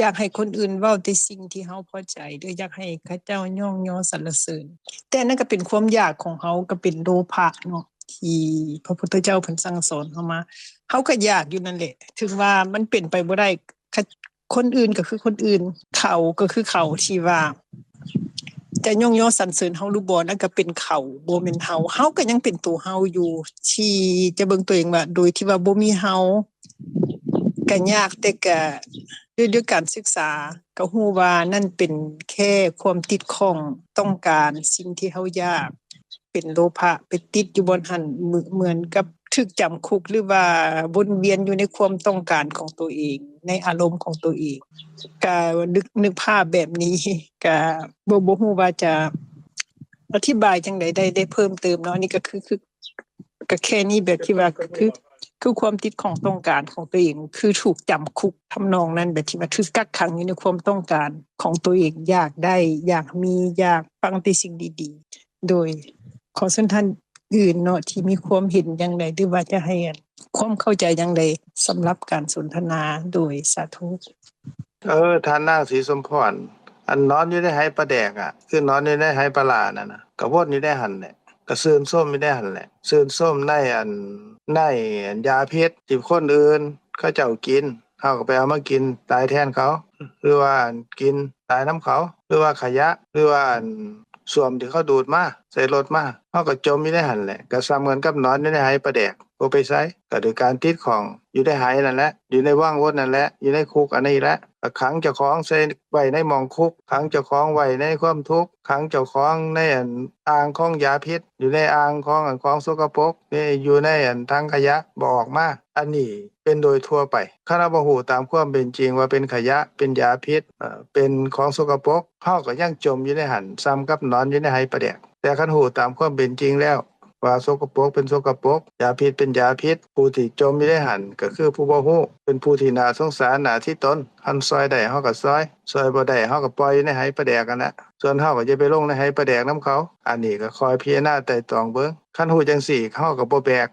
ຢາກໃຫ້ຄົນອື່ນເວົ້າແຕ່ສິ່ງທີ່ເຮົາພໍໃຈ ຫຼືຢາກໃຫ້ເຂົາເຈົ້າຍ້ອງຍໍສັນລະເສີນ ແຕ່ນັ້ນກໍເປັນຄວາມຢາກຂອງເຮົາ ກໍເປັນໂລພະເນາະ ທີ່ພະພຸດທະເຈົ້າເພິ່ນສັ່ງສອນເຮົາມາ ເຮົາກໍຢາກຢູ່ນັ້ນແຫຼະ ເຖິງວ່າມັນເປັນໄປບໍ່ໄດ້ ຄະ ຄົນອື່ນກໍຄືຄົນອື່ນ ເຂົາກໍຄືເຂົາ ທີ່ວ່າຈະຍ້ອງຍໍສັນເສີນເຮົາຫຼືບໍ່ ນັ້ນກໍເປັນເຂົາ ບໍ່ແມ່ນເຮົາ ເຮົາກໍຍັງເປັນໂຕເຮົາຢູ່ ທີ່ຈະເບິ່ງຕົວເອງວ່າ ໂດຍທີ່ວ່າບໍ່ມີເຮົາ ກະຍາກ ແຕ່ກະດ້ວຍ ດ້ວຍການສຶກສາ ກະຮູ້ວ່ານັ້ນເປັນແຄ່ຄວາມຕິດຂ້ອງ ຕ້ອງການສິ່ງທີ່ເຮົາຢາກ ເປັນໂລພະ ໄປຕິດຢູ່ບ່ອນຫັ້ນ ເໝືອນ ເໝືອນກັບ ຖືກຈຳຄຸກ ຫຼືວ່າວົນວຽນຢູ່ໃນຄວາມຕ້ອງການຂອງໂຕເອງ ໃນອາລົມຂອງໂຕເອງ. ກະນຶກ ນຶກພາບແບບນີ້ ກະບໍ່ ບໍ່ຮູ້ວ່າຈະອະທິບາຍຈັ່ງໃດໄດ້ ໄດ້ເພີ່ມເຕີມເນາະ. ອັນນີ້ກະຄື ຄື ກະແຄ່ນີ້ ແບບທີ່ວ່າ ຄື ຄືຄວາມຕິດຂ້ອງຕ້ອງການຂອງໂຕເອງ ຄືຖືກຈຳຄຸກທຳນອງນັ້ນ ແບບທີ່ວ່າຖືກກັກຂັງຢູ່ໃນຄວາມຕ້ອງການຂອງໂຕເອງ ຢາກໄດ້ ຢາກມີ ຢາກຟັງແຕ່ສິ່ງດີໆ. ໂດຍ ຂໍເຊີນທ່ານອື່ນເນາະ ທີ່ມີຄວາມເຫັນຢ່າງໃດ ຫຼືວ່າຈະໃຫ້ ອັນ ຄວາມເຂົ້າໃຈຢ່າງໃດສຳລັບການສົນທະນາ. ໂດຍ ສາທຸ. ເອີ ທ່ານນາງສີສົມພອນ ອັນນອນຢູ່ໃນໄຫປາແດກອະ ຄືນອນຢູ່ໃນໄຫປາຫຼ້ານັ້ນນະ ກະວົນຢູ່ໃນຫັ້ນແຫຼະ ກະຊື່ນຊົມຢູ່ໃນຫັ້ນແຫຼະ ຊື່ນຊົມໃນອັນ ໃນອັນຢາພິດທີ່ຄົນອື່ນເຂົາເຈົ້າກິນ ເຮົາກະໄປເອົາມາກິນຕາຍແທນເຂົາ ຫຼືວ່າກິນຕາຍນຳເຂົາ ຫຼືວ່າຂະຫຍະ ຫຼືວ່າອັນ ສ້ວມທີ່ເຂົາດູດມາໃສ່ລົດມາ ເຮົາກໍຈົມຢູ່ໃນຫັ້ນແຫຼະ ກໍສ່ຳກັນກັບນອນຢູ່ໃນໄຫປາແດກ ບໍ່ໄປໃສ ກໍໂດຍການຕິດຂ້ອງຢູ່ໃນໄຫນັ້ນແຫຼະ ຢູ່ໃນວັງວົນນັ້ນແຫຼະ ຢູ່ໃນຄຸກອັນນີ້ແຫຼະ ກໍຂັງເຈົ້າຂອງໃສ່ໄວ້ໃນໝ່ອງຄຸກ ຂັງເຈົ້າຂອງໄວ້ໃນຄວາມທຸກ ຂັງເຈົ້າຂອງໃນອັນອ່າງຂອງຢາພິດ ຢູ່ໃນອ່າງຂອງອັນຂອງສົກກະປົກ ຢູ່ໃນອັນຖັງຂະຫຍະ ບໍ່ອອກມາ. ອັນນີ້ເປັນໂດຍທົ່ວໄປ ຄັນເຮົາບໍ່ຮູ້ຕາມຄວາມເປັນຈິງວ່າເປັນຂະຫຍະ ເປັນຢາພິດ ເປັນຂອງສົກກະປົກ ເຮົາກໍຍັງຈົມຢູ່ໃນຫັ້ນ ສ່ຳກັບນອນຢູ່ໃນໄຫປາແດກ. ແຕ່ຄັນຮູ້ຕາມຄວາມເປັນຈິງແລ້ວ ວ່າສົກກະປົກເປັນສົກກະປົກ ຢາພິດເປັນຢາພິດ ຜູ້ທີ່ຈົມຢູ່ໃນຫັ້ນກໍຄືຜູ້ບໍ່ຮູ້ ເປັນຜູ້ທີ່ໜ້າສົງສານ ໜ້າທິຕົນ ຄັນຊ່ອຍໄດ້ເຮົາກໍຊ່ອຍ ຊ່ອຍບໍ່ໄດ້ເຮົາກໍປ່ອຍຢູ່ໃນໄຫປາແດກຫັ້ນແຫຼະ ສ່ວນເຮົາກໍຢ່າໄປລົງໃນໄຫປາແດກນຳເຂົາ. ອັນນີ້ກໍຄອຍພິຈາລະນາໄຕ່ຕອງເບິ່ງ ຄັນຮູ້ຈັ່ງຊີ້ເຮົາກໍບໍ່ແບກ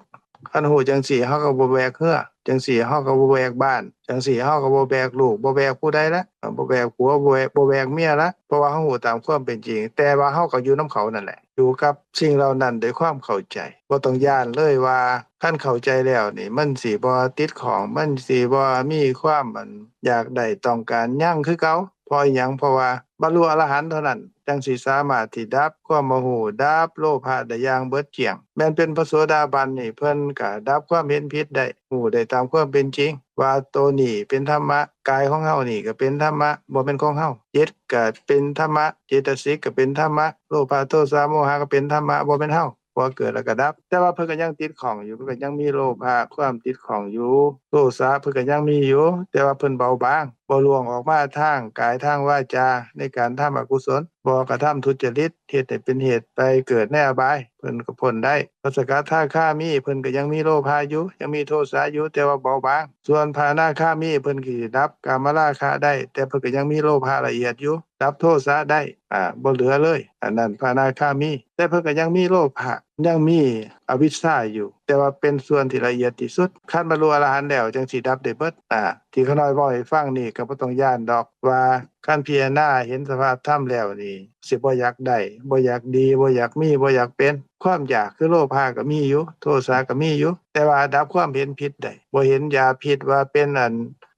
ຄັນຮູ້ຈັ່ງຊີ້ເຮົາກໍບໍ່ແບກເຮືອ ຈັ່ງຊີ້ເຮົາກໍບໍ່ແບກບ້ານ ຈັ່ງຊີ້ເຮົາກໍບໍ່ແບກລູກ ບໍ່ແບກຜູ້ໃດລະ ບໍ່ແບກຜົວ ບໍ່ແບກ ບໍ່ແບກເມຍລະ ເພາະວ່າເຮົາຮູ້ຕາມຄວາມເປັນຈິງ ແຕ່ວ່າເຮົາກໍຢູ່ນຳເຂົານັ້ນແຫຼະ ຢູ່ກັບສິ່ງເຫຼົ່ານັ້ນດ້ວຍຄວາມເຂົ້າໃຈ ບໍ່ຕ້ອງຢ້ານເລີຍວ່າ ຄັນເຂົ້າໃຈແລ້ວນີ້ ມັນຊິບໍ່ຕິດຂ້ອງ ມັນຊິບໍ່ມີຄວາມອັນຢາກໄດ້ຕ້ອງການ ຍັງຄືເກົ່າ. ເພາະອີ່ຫຍັງ? ເພາະວ່າບັນລຸອະລະຫັນເທົ່ານັ້ນ ຈັ່ງຊິສາມາດທີ່ດັບຄວາມບໍ່ຮູ້ ດັບໂລພະໄດ້ຢ່າງເບິດກ້ຽງ. ແມ່ນເປັນພະໂສດາບັນນີ້ ເພິ່ນກະດັບຄວາມເຫັນຜິດໄດ້ ຮູ້ໄດ້ຕາມຄວາມເປັນຈິງ ວ່າໂຕນີ້ເປັນທຳມະ ກາຍຂອງເຮົານີ້ກະເປັນທຳມະ ບໍ່ແມ່ນຂອງເຮົາ ຈິດກະເປັນທຳມະ ເຈຕະສິກກະເປັນທຳມະ ໂລພະ ໂທສະ ໂມຫະກະເປັນທຳມະ ບໍ່ແມ່ນເຮົາ ເພາະວ່າເກີດແລ້ວກະດັບ. ແຕ່ວ່າເພິ່ນກະຍັງຕິດຂ້ອງຢູ່ ເພິ່ນກະຍັງມີໂລພະ ຄວາມຕິດຂ້ອງຢູ່ ໂທສະ ເພິ່ນກະຍັງມີຢູ່ ແຕ່ວ່າເພິ່ນເບົາບາງ ບໍ່ລ່ວງອອກມາທາງກາຍ ທາງວາຈາ ໃນການທຳອະກຸສົນ ບໍ່ກະທຳທຸດຈະລິດ ເຮັດໃຫ້ເປັນເຫດໄປເກີດໃນອະບາຍ ເພິ່ນກໍພົ້ນໄດ້. ພະສະກະທາຄາມີ ເພິ່ນກໍຍັງມີໂລພະຢູ່ ຍັງມີໂທສະຢູ່ ແຕ່ວ່າເບົາບາງ. ສ່ວນພະອະນາຄາມີ ເພິ່ນກໍຊິດັບກາມະລາຄະໄດ້ ແຕ່ເພິ່ນກໍຍັງມີໂລພະລະອຽດຢູ່ ດັບໂທສະໄດ້ ອາ ບໍ່ເຫຼືອເລີຍ. ອັນນັ້ນພະອະນາຄາມີ ແຕ່ເພິ່ນກໍຍັງມີໂລພະ ຍັງມີອະວິຊຊາຢູ່ ແຕ່ວ່າເປັນສ່ວນທີ່ລະອຽດທີ່ສຸດ. ຄັນບັນລຸອະລະຫັນແລ້ວ ຈັ່ງຊິດັບໄດ້ເບິດ. ອາ ທີ່ຂ້ານ້ອຍເວົ້າໃຫ້ຟັງນີ້ ກໍບໍ່ຕ້ອງຢ້ານດອກວ່າ ຄັນພິຈາລະນາເຫັນສະພາບທຳແລ້ວນີ້ ຊິບໍ່ຢາກໄດ້ ບໍ່ຢາກດີ ບໍ່ຢາກມີ ບໍ່ຢາກເປັນ. ຄວາມຢາກຄືໂລພະກໍມີຢູ່ ໂທສະກໍມີຢູ່ ແຕ່ວ່າດັບຄວາມເຫັນຜິດໄດ້ ບໍ່ເຫັນຢາພິດວ່າເປັນອັນ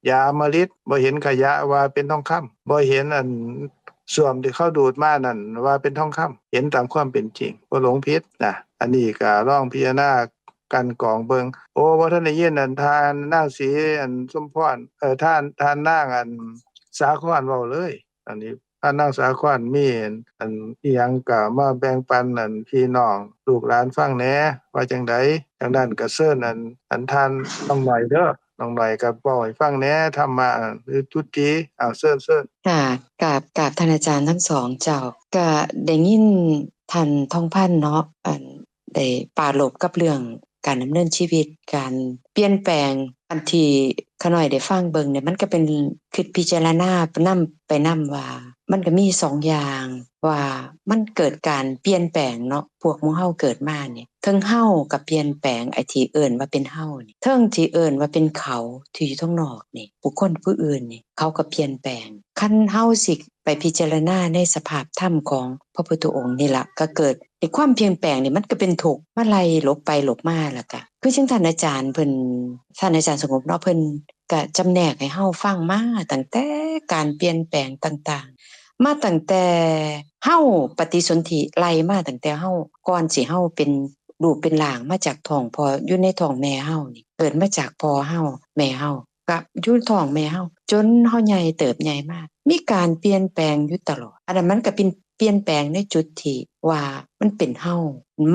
ຢາອຳມະລິດ ບໍ່ເຫັນຂະຫຍະວ່າເປັນທອງຄຳ ບໍ່ເຫັນອັນ ສ້ວມທີ່ເຂົາດູດມານັ້ນວ່າເປັນທອງຄຳ ເຫັນຕາມຄວາມເປັນຈິງ ບໍ່ຫຼົງຜິດນະ. ອັນນີ້ກໍລອງພິຈາລະນາກັ່ນກອງເບິ່ງ. ໂອ້ ບໍ່ທັນໄດ້ຍິນອັນທ່ານນາງສີ ອັນ ສົມພອນ ເອີ ທ່ານ ທ່ານນາງ ອັນ ສາຄອນເວົ້າເລີຍ. ອັນນີ້ທ່ານນາງສາຄອນມີອັນ ອີ່ຫຍັງກໍມາແບ່ງປັນອັນ ພີ່ນ້ອງລູກຫຼານຟັງແດ່ ວ່າຈັ່ງໃດ? ຈັ່ງນັ້ນກໍເຊີນອັນ ອັນທ່ານນ້ອງໜ້ອຍເດີ ນ້ອງໜ້ອຍກໍເວົ້າໃຫ້ຟັງແດ່ ທຳມະ ຫຼື ຈຸຕິ. ອ້າວ ເຊີນ ເຊີນ. ກາບ ກາບ ກາບທ່ານອາຈານທັງສອງເຈົ້າ. ກະໄດ້ຍິນທ່ານທອງພັນເນາະ ອັນ ໄດ້ປາລົບກັບເລື່ອງການດຳເນີນຊີວິດ ການປ່ຽນແປງ ອັນທີ່ຂ້ານ້ອຍໄດ້ຟັງເບິ່ງນີ້ ມັນກໍເປັນຄິດພິຈາລະນານຳໄປນຳວ່າ ມັນກໍມີສອງຢ່າງ ວ່າມັນເກີດການປ່ຽນແປງເນາະ ພວກໝູ່ເຮົາເກີດມານີ້ ເທິງເຮົາກໍປ່ຽນແປງ ໄອ້ທີ່ເອີ້ນວ່າເປັນເຮົານີ້ ເທິງທີ່ເອີ້ນວ່າເປັນເຂົາທີ່ຢູ່ທາງນອກນີ້ ບຸກຄົນຜູ້ອື່ນນີ້ ເຂົາກໍປ່ຽນແປງ. ຄັນເຮົາຊິໄປພິຈາລະນາໃນສະພາບທຳຂອງພະພຸດທະອົງນີ້ລະ ກໍເກີດ ໃນຄວາມປ່ຽນແປງນີ້ ມັນກໍເປັນທຸກ ມາໄລ່ຫຼົບໄປຫຼົບມາ ແລ້ວກະຄືຈັ່ງທ່ານອາຈານເພິ່ນ ທ່ານອາຈານສະຫງົບເນາະ ເພິ່ນກະຈຳແນກໃຫ້ເຮົາຟັງມາຕັ້ງແຕ່ການປ່ຽນແປງຕ່າງໆ ມາຕັ້ງແຕ່ເຮົາປະຕິສົນທິ ໄລ່ມາຕັ້ງແຕ່ເຮົາ ກ່ອນຊິເຮົາເປັນຮູບເປັນຮ່າງມາຈາກທ້ອງພໍ່ ຢູ່ໃນທ້ອງແມ່ເຮົານີ້ ເກີດມາຈາກພໍ່ເຮົາ ແມ່ເຮົາ ກະຢູ່ທ້ອງແມ່ເຮົາ ຈົນເຮົາໃຫຍ່ເຕີບໃຫຍ່ມາ ມີການປ່ຽນແປງຢູ່ຕະຫຼອດ. ອັນນັ້ນມັນກະເປັນ ປ່ຽນແປງໃນຈຸດທີ່ວ່າມັນເປັນເຮົາ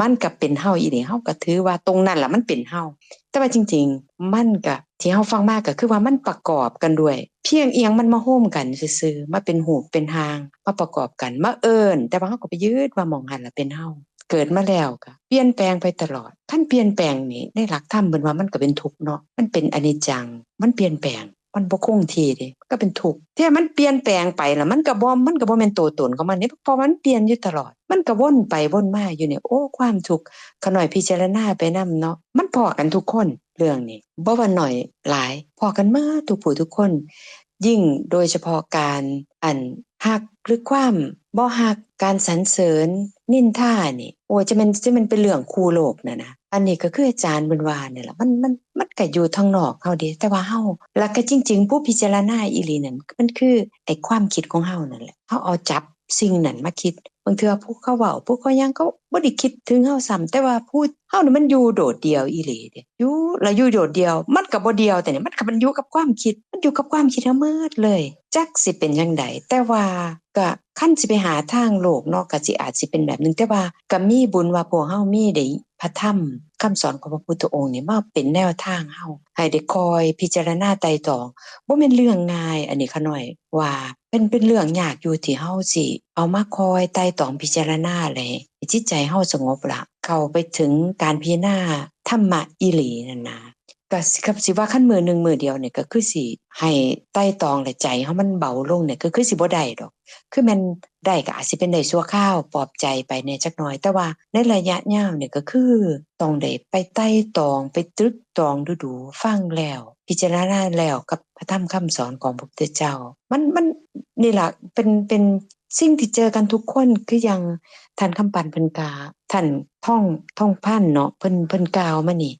ມັນກໍເປັນເຮົາອີ່ຫຼີ ເຮົາກໍຖືວ່າຕົງນັ້ນລະມັນເປັນເຮົາ. ແຕ່ວ່າຈິງໆ ມັນກໍ ທີ່ເຮົາຟັງມາກໍຄືວ່າມັນປະກອບກັນດ້ວຍ ພຽງອີ່ຫຍັງມັນມາໂຮມກັນຊື່ໆ ມາເປັນຮູບເປັນຮ່າງ ມາປະກອບກັນ ມາເອີ້ນ ແຕ່ວ່າເຮົາກໍໄປຍຶດວ່າໝ່ອງຫັ້ນລະເປັນເຮົາ. ເກີດມາແລ້ວກໍປ່ຽນແປງໄປຕະຫຼອດ ຄັນປ່ຽນແປງນີ້ ໃນຫຼັກທຳເພິ່ນວ່າມັນກໍເປັນທຸກເນາະ ມັນເປັນອະນິດຈັງ ມັນປ່ຽນແປງ ມັນບໍ່ຄົງທີ່ເດ້ ມັນກໍເປັນທຸກ. ແຕ່ມັນປ່ຽນແປງໄປລະ ມັນກໍບໍ່ ມັນກໍບໍ່ແມ່ນໂຕຕົນຂອງມັນເດ້ ເພາະວ່າມັນປ່ຽນຢູ່ຕະຫຼອດ ມັນກໍວົນໄປວົນມາຢູ່ນີ້. ໂອ້ ຄວາມທຸກ ຂ້ານ້ອຍພິຈາລະນາໄປນຳເນາະ ມັນພໍ້ກັນທຸກຄົນ ເລື່ອງນີ້ ບໍ່ວ່າໜ້ອຍຫຼາຍ ພໍ້ກັນໝົດທຸກຜູ້ທຸກຄົນ. ຍິ່ງໂດຍສະເພາະການ ອັນ ຮັກ ຫຼື ຄວາມບໍ່ຮັກ ການສັນເສີນ ນິນທານີ້ ໂອ້ຍ ຈະແມ່ນ ຈະແມ່ນເປັນເລື່ອງຄູ່ໂລກນັ້ນນະ. ອັນນີ້ກໍຄືອາຈານເພິ່ນວ່ານີ້ລະ ມັນ ມັນ ມັນກໍຢູ່ທາງນອກເຮົາເດ້ ແຕ່ວ່າເຮົາ ແລ້ວກໍຈິງໆ ຜູ້ພິຈາລະນາອີ່ຫຼີນັ້ນ ມັນຄືໄອ້ຄວາມຄິດຂອງເຮົານັ້ນແຫຼະ ເຮົາເອົາຈັບສິ່ງນັ້ນມາຄິດ. ບາງເທື່ອຜູ້ເຂົາເວົ້າ ຜູ້ເຂົາຫຍັງ ເຂົາບໍ່ໄດ້ຄິດເຖິງເຮົາຊ້ຳ ແຕ່ວ່າຜູ້ເຮົານີ້ມັນຢູ່ໂດດດ່ຽວອີ່ຫຼີເດ້ ຢູ່ ແລ້ວຢູ່ໂດດດ່ຽວ ມັນກໍບໍ່ດ່ຽວ ແຕ່ນີ້ມັນກໍ ມັນຢູ່ກັບຄວາມຄິດ ມັນຢູ່ກັບຄວາມຄິດເຮົາໝົດເລີຍ ຈັກຊິເປັນຈັ່ງໃດ. ແຕ່ວ່າກໍ ຄັນຊິໄປຫາທາງໂລກເນາະ ກໍຊິ ອາດຊິເປັນແບບໜຶ່ງ ແຕ່ວ່າກໍມີບຸນວ່າພວກເຮົາມີໄດ້ພະທຳຄຳສອນຂອງພະພຸດທະອົງນີ້ມາເປັນແນວທາງເຮົາ ໃຫ້ໄດ້ຄ່ອຍພິຈາລະນາໄຕ່ຕອງ. ບໍ່ແມ່ນເລື່ອງງ່າຍ ອັນນີ້ຂ້ານ້ອຍວ່າເປັນ ເປັນເລື່ອງຍາກຢູ່ທີ່ເຮົາຊິເອົາມາຄ່ອຍໄຕ່ຕອງພິຈາລະນາ ແລະ ໃຫ້ຈິດໃຈເຮົາສະຫງົບລະ ເຂົ້າໄປເຖິງການພິຈາລະນາທຳມະອີ່ຫຼີນັ້ນນະ. ກໍຊິ ກໍຊິວ່າຄັນມື້ໜຶ່ງມື້ດຽວນີ້ ກໍຄືຊິໃຫ້ໄຕ່ຕອງ ແລະ ໃຈເຮົາມັນເບົາລົງນີ້ ກໍຄືຊິບໍ່ໄດ້ດອກ. ຄືແມ່ນໄດ້ກໍອາດຊິເປັນໄດ້ຊົ່ວຄາວ ປອບໃຈໄປແດ່ຈັກໜ່ອຍ ແຕ່ວ່າໃນໄລຍະຍາວນີ້ ກໍຄືຕ້ອງໄດ້ໄປໄຕ່ຕອງ ໄປຕຶກຕອງດູໆ ຟັງແລ້ວ ພິຈາລະນາແລ້ວກັບພະທຳຄຳສອນຂອງພະພຸດທະເຈົ້າ. ມັນ ມັນ ນີ້ລະ ເປັນ ເປັນສິ່ງທີ່ເຈີກັນທຸກຄົນ ຄືຢ່າງທ່ານຄຳປັນເພິ່ນກະ ທ່ານ ທອງ ທອງພັນເນາະ ເພິ່ນ ເພິ່ນກ່າວມານີ້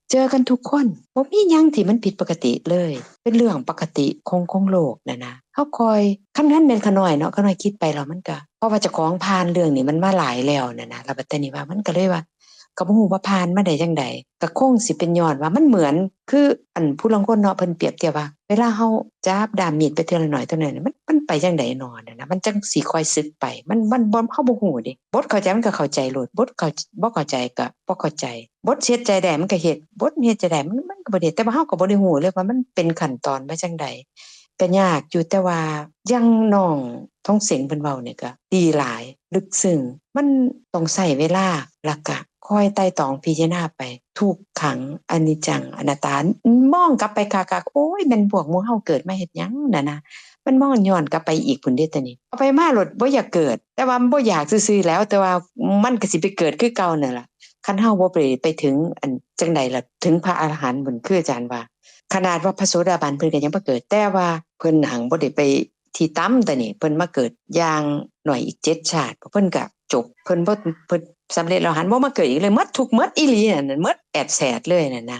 ເຈີກັນທຸກຄົນ ບໍ່ມີຫຍັງທີ່ມັນຜິດປົກກະຕິເລີຍ ເປັນເລື່ອງປົກກະຕິຂອງ ຂອງໂລກນັ້ນນະ. ເຮົາຄ່ອຍ ຄັນ ຄັນແມ່ນຂ້ານ້ອຍເນາະ ຂ້ານ້ອຍຄິດໄປແລ້ວມັນກະ ເພາະວ່າເຈົ້າຂອງຜ່ານເລື່ອງນີ້ມັນມາຫຼາຍແລ້ວນັ້ນນະ ແລ້ວບັດຕານີ້ວ່າ ມັນກະເລີຍວ່າ ກໍບໍ່ຮູ້ວ່າຜ່ານມາໄດ້ຈັ່ງໃດ ກໍຄົງຊິເປັນຍ້ອນວ່າມັນເໝືອນ ຄືອັນຜູ້ລາງຄົນເນາະ ເພິ່ນປຽບທຽບວ່າ ເວລາເຮົາຈັບດ້າມມີດໄປເທື່ອລະໜ້ອຍເທົ່ານັ້ນ ມັນ ມັນໄປຈັ່ງໃດນໍນັ້ນນະ ມັນຈັ່ງຊິຄ່ອຍສຶກໄປ ມັນ ມັນບໍ່ ເຮົາບໍ່ຮູ້ເດ້. ບົດເຂົ້າໃຈມັນກໍເຂົ້າໃຈໂລດ ບົດເຂົ້າ ບໍ່ເຂົ້າໃຈກໍບໍ່ເຂົ້າໃຈ ບົດເຮັດໃຈໄດ້ມັນກໍເຮັດ ບົດເຮັດໃຈໄດ້ມັນ ມັນກໍບໍ່ເຮັດ ແຕ່ວ່າເຮົາກໍບໍ່ໄດ້ຮູ້ເລີຍວ່າມັນເປັນຂັ້ນຕອນມາຈັ່ງໃດ ກໍຍາກຢູ່. ແຕ່ວ່າຢ່າງນ້ອງທອງເສັງເພິ່ນເວົ້ານີ້ກໍດີຫຼາຍ ລຶກຊຶ້ງ ມັນຕ້ອງໃຊ້ເວລາ ແລ້ວກໍຄ່ອຍໄຕ່ຕອງພິຈາລະນາໄປ ທຸກຂັງ ອະນິດຈັງ ອະນັດຕາ ມອງກັບໄປຄັກໆ ໂອ້ຍ ແມ່ນພວກໝູ່ເຮົາເກີດມາເຮັດຫຍັງນັ້ນນະ ມັນມອງຍ້ອນກັບໄປອີກພຸ້ນເດ້. ຕອນນີ້ເອົາໄປມາໂລດ ບໍ່ຢາກເກີດ ແຕ່ວ່າບໍ່ຢາກຊື່ໆແລ້ວ ແຕ່ວ່າມັນກໍຊິໄປເກີດຄືເກົ່ານັ້ນລະ ຄັນເຮົາບໍ່ໄປ ໄປເຖິງ ອັນ ຈັ່ງໃດລະ ເຖິງພະອະລະຫັນພຸ້ນ ຄືອາຈານວ່າ ຂະໜາດວ່າພະໂສດາບັນເພິ່ນກໍຍັງບໍ່ເກີດ ແຕ່ວ່າເພິ່ນຫັ້ນບໍ່ໄດ້ໄປທີ່ຕ່ຳ ແຕ່ນີ້ເພິ່ນມາເກີດຢ່າງໜ້ອຍອີກເຈັດຊາດ ເພິ່ນກໍຈົບ ເພິ່ນບໍ່ ເພິ່ນສຳເລັດອະລະຫັນ ບໍ່ມາເກີດອີກເລີຍ ໝົດທຸກໝົດອີ່ຫຼີນັ້ນ ໝົດແອດແສດເລີຍນັ້ນນະ.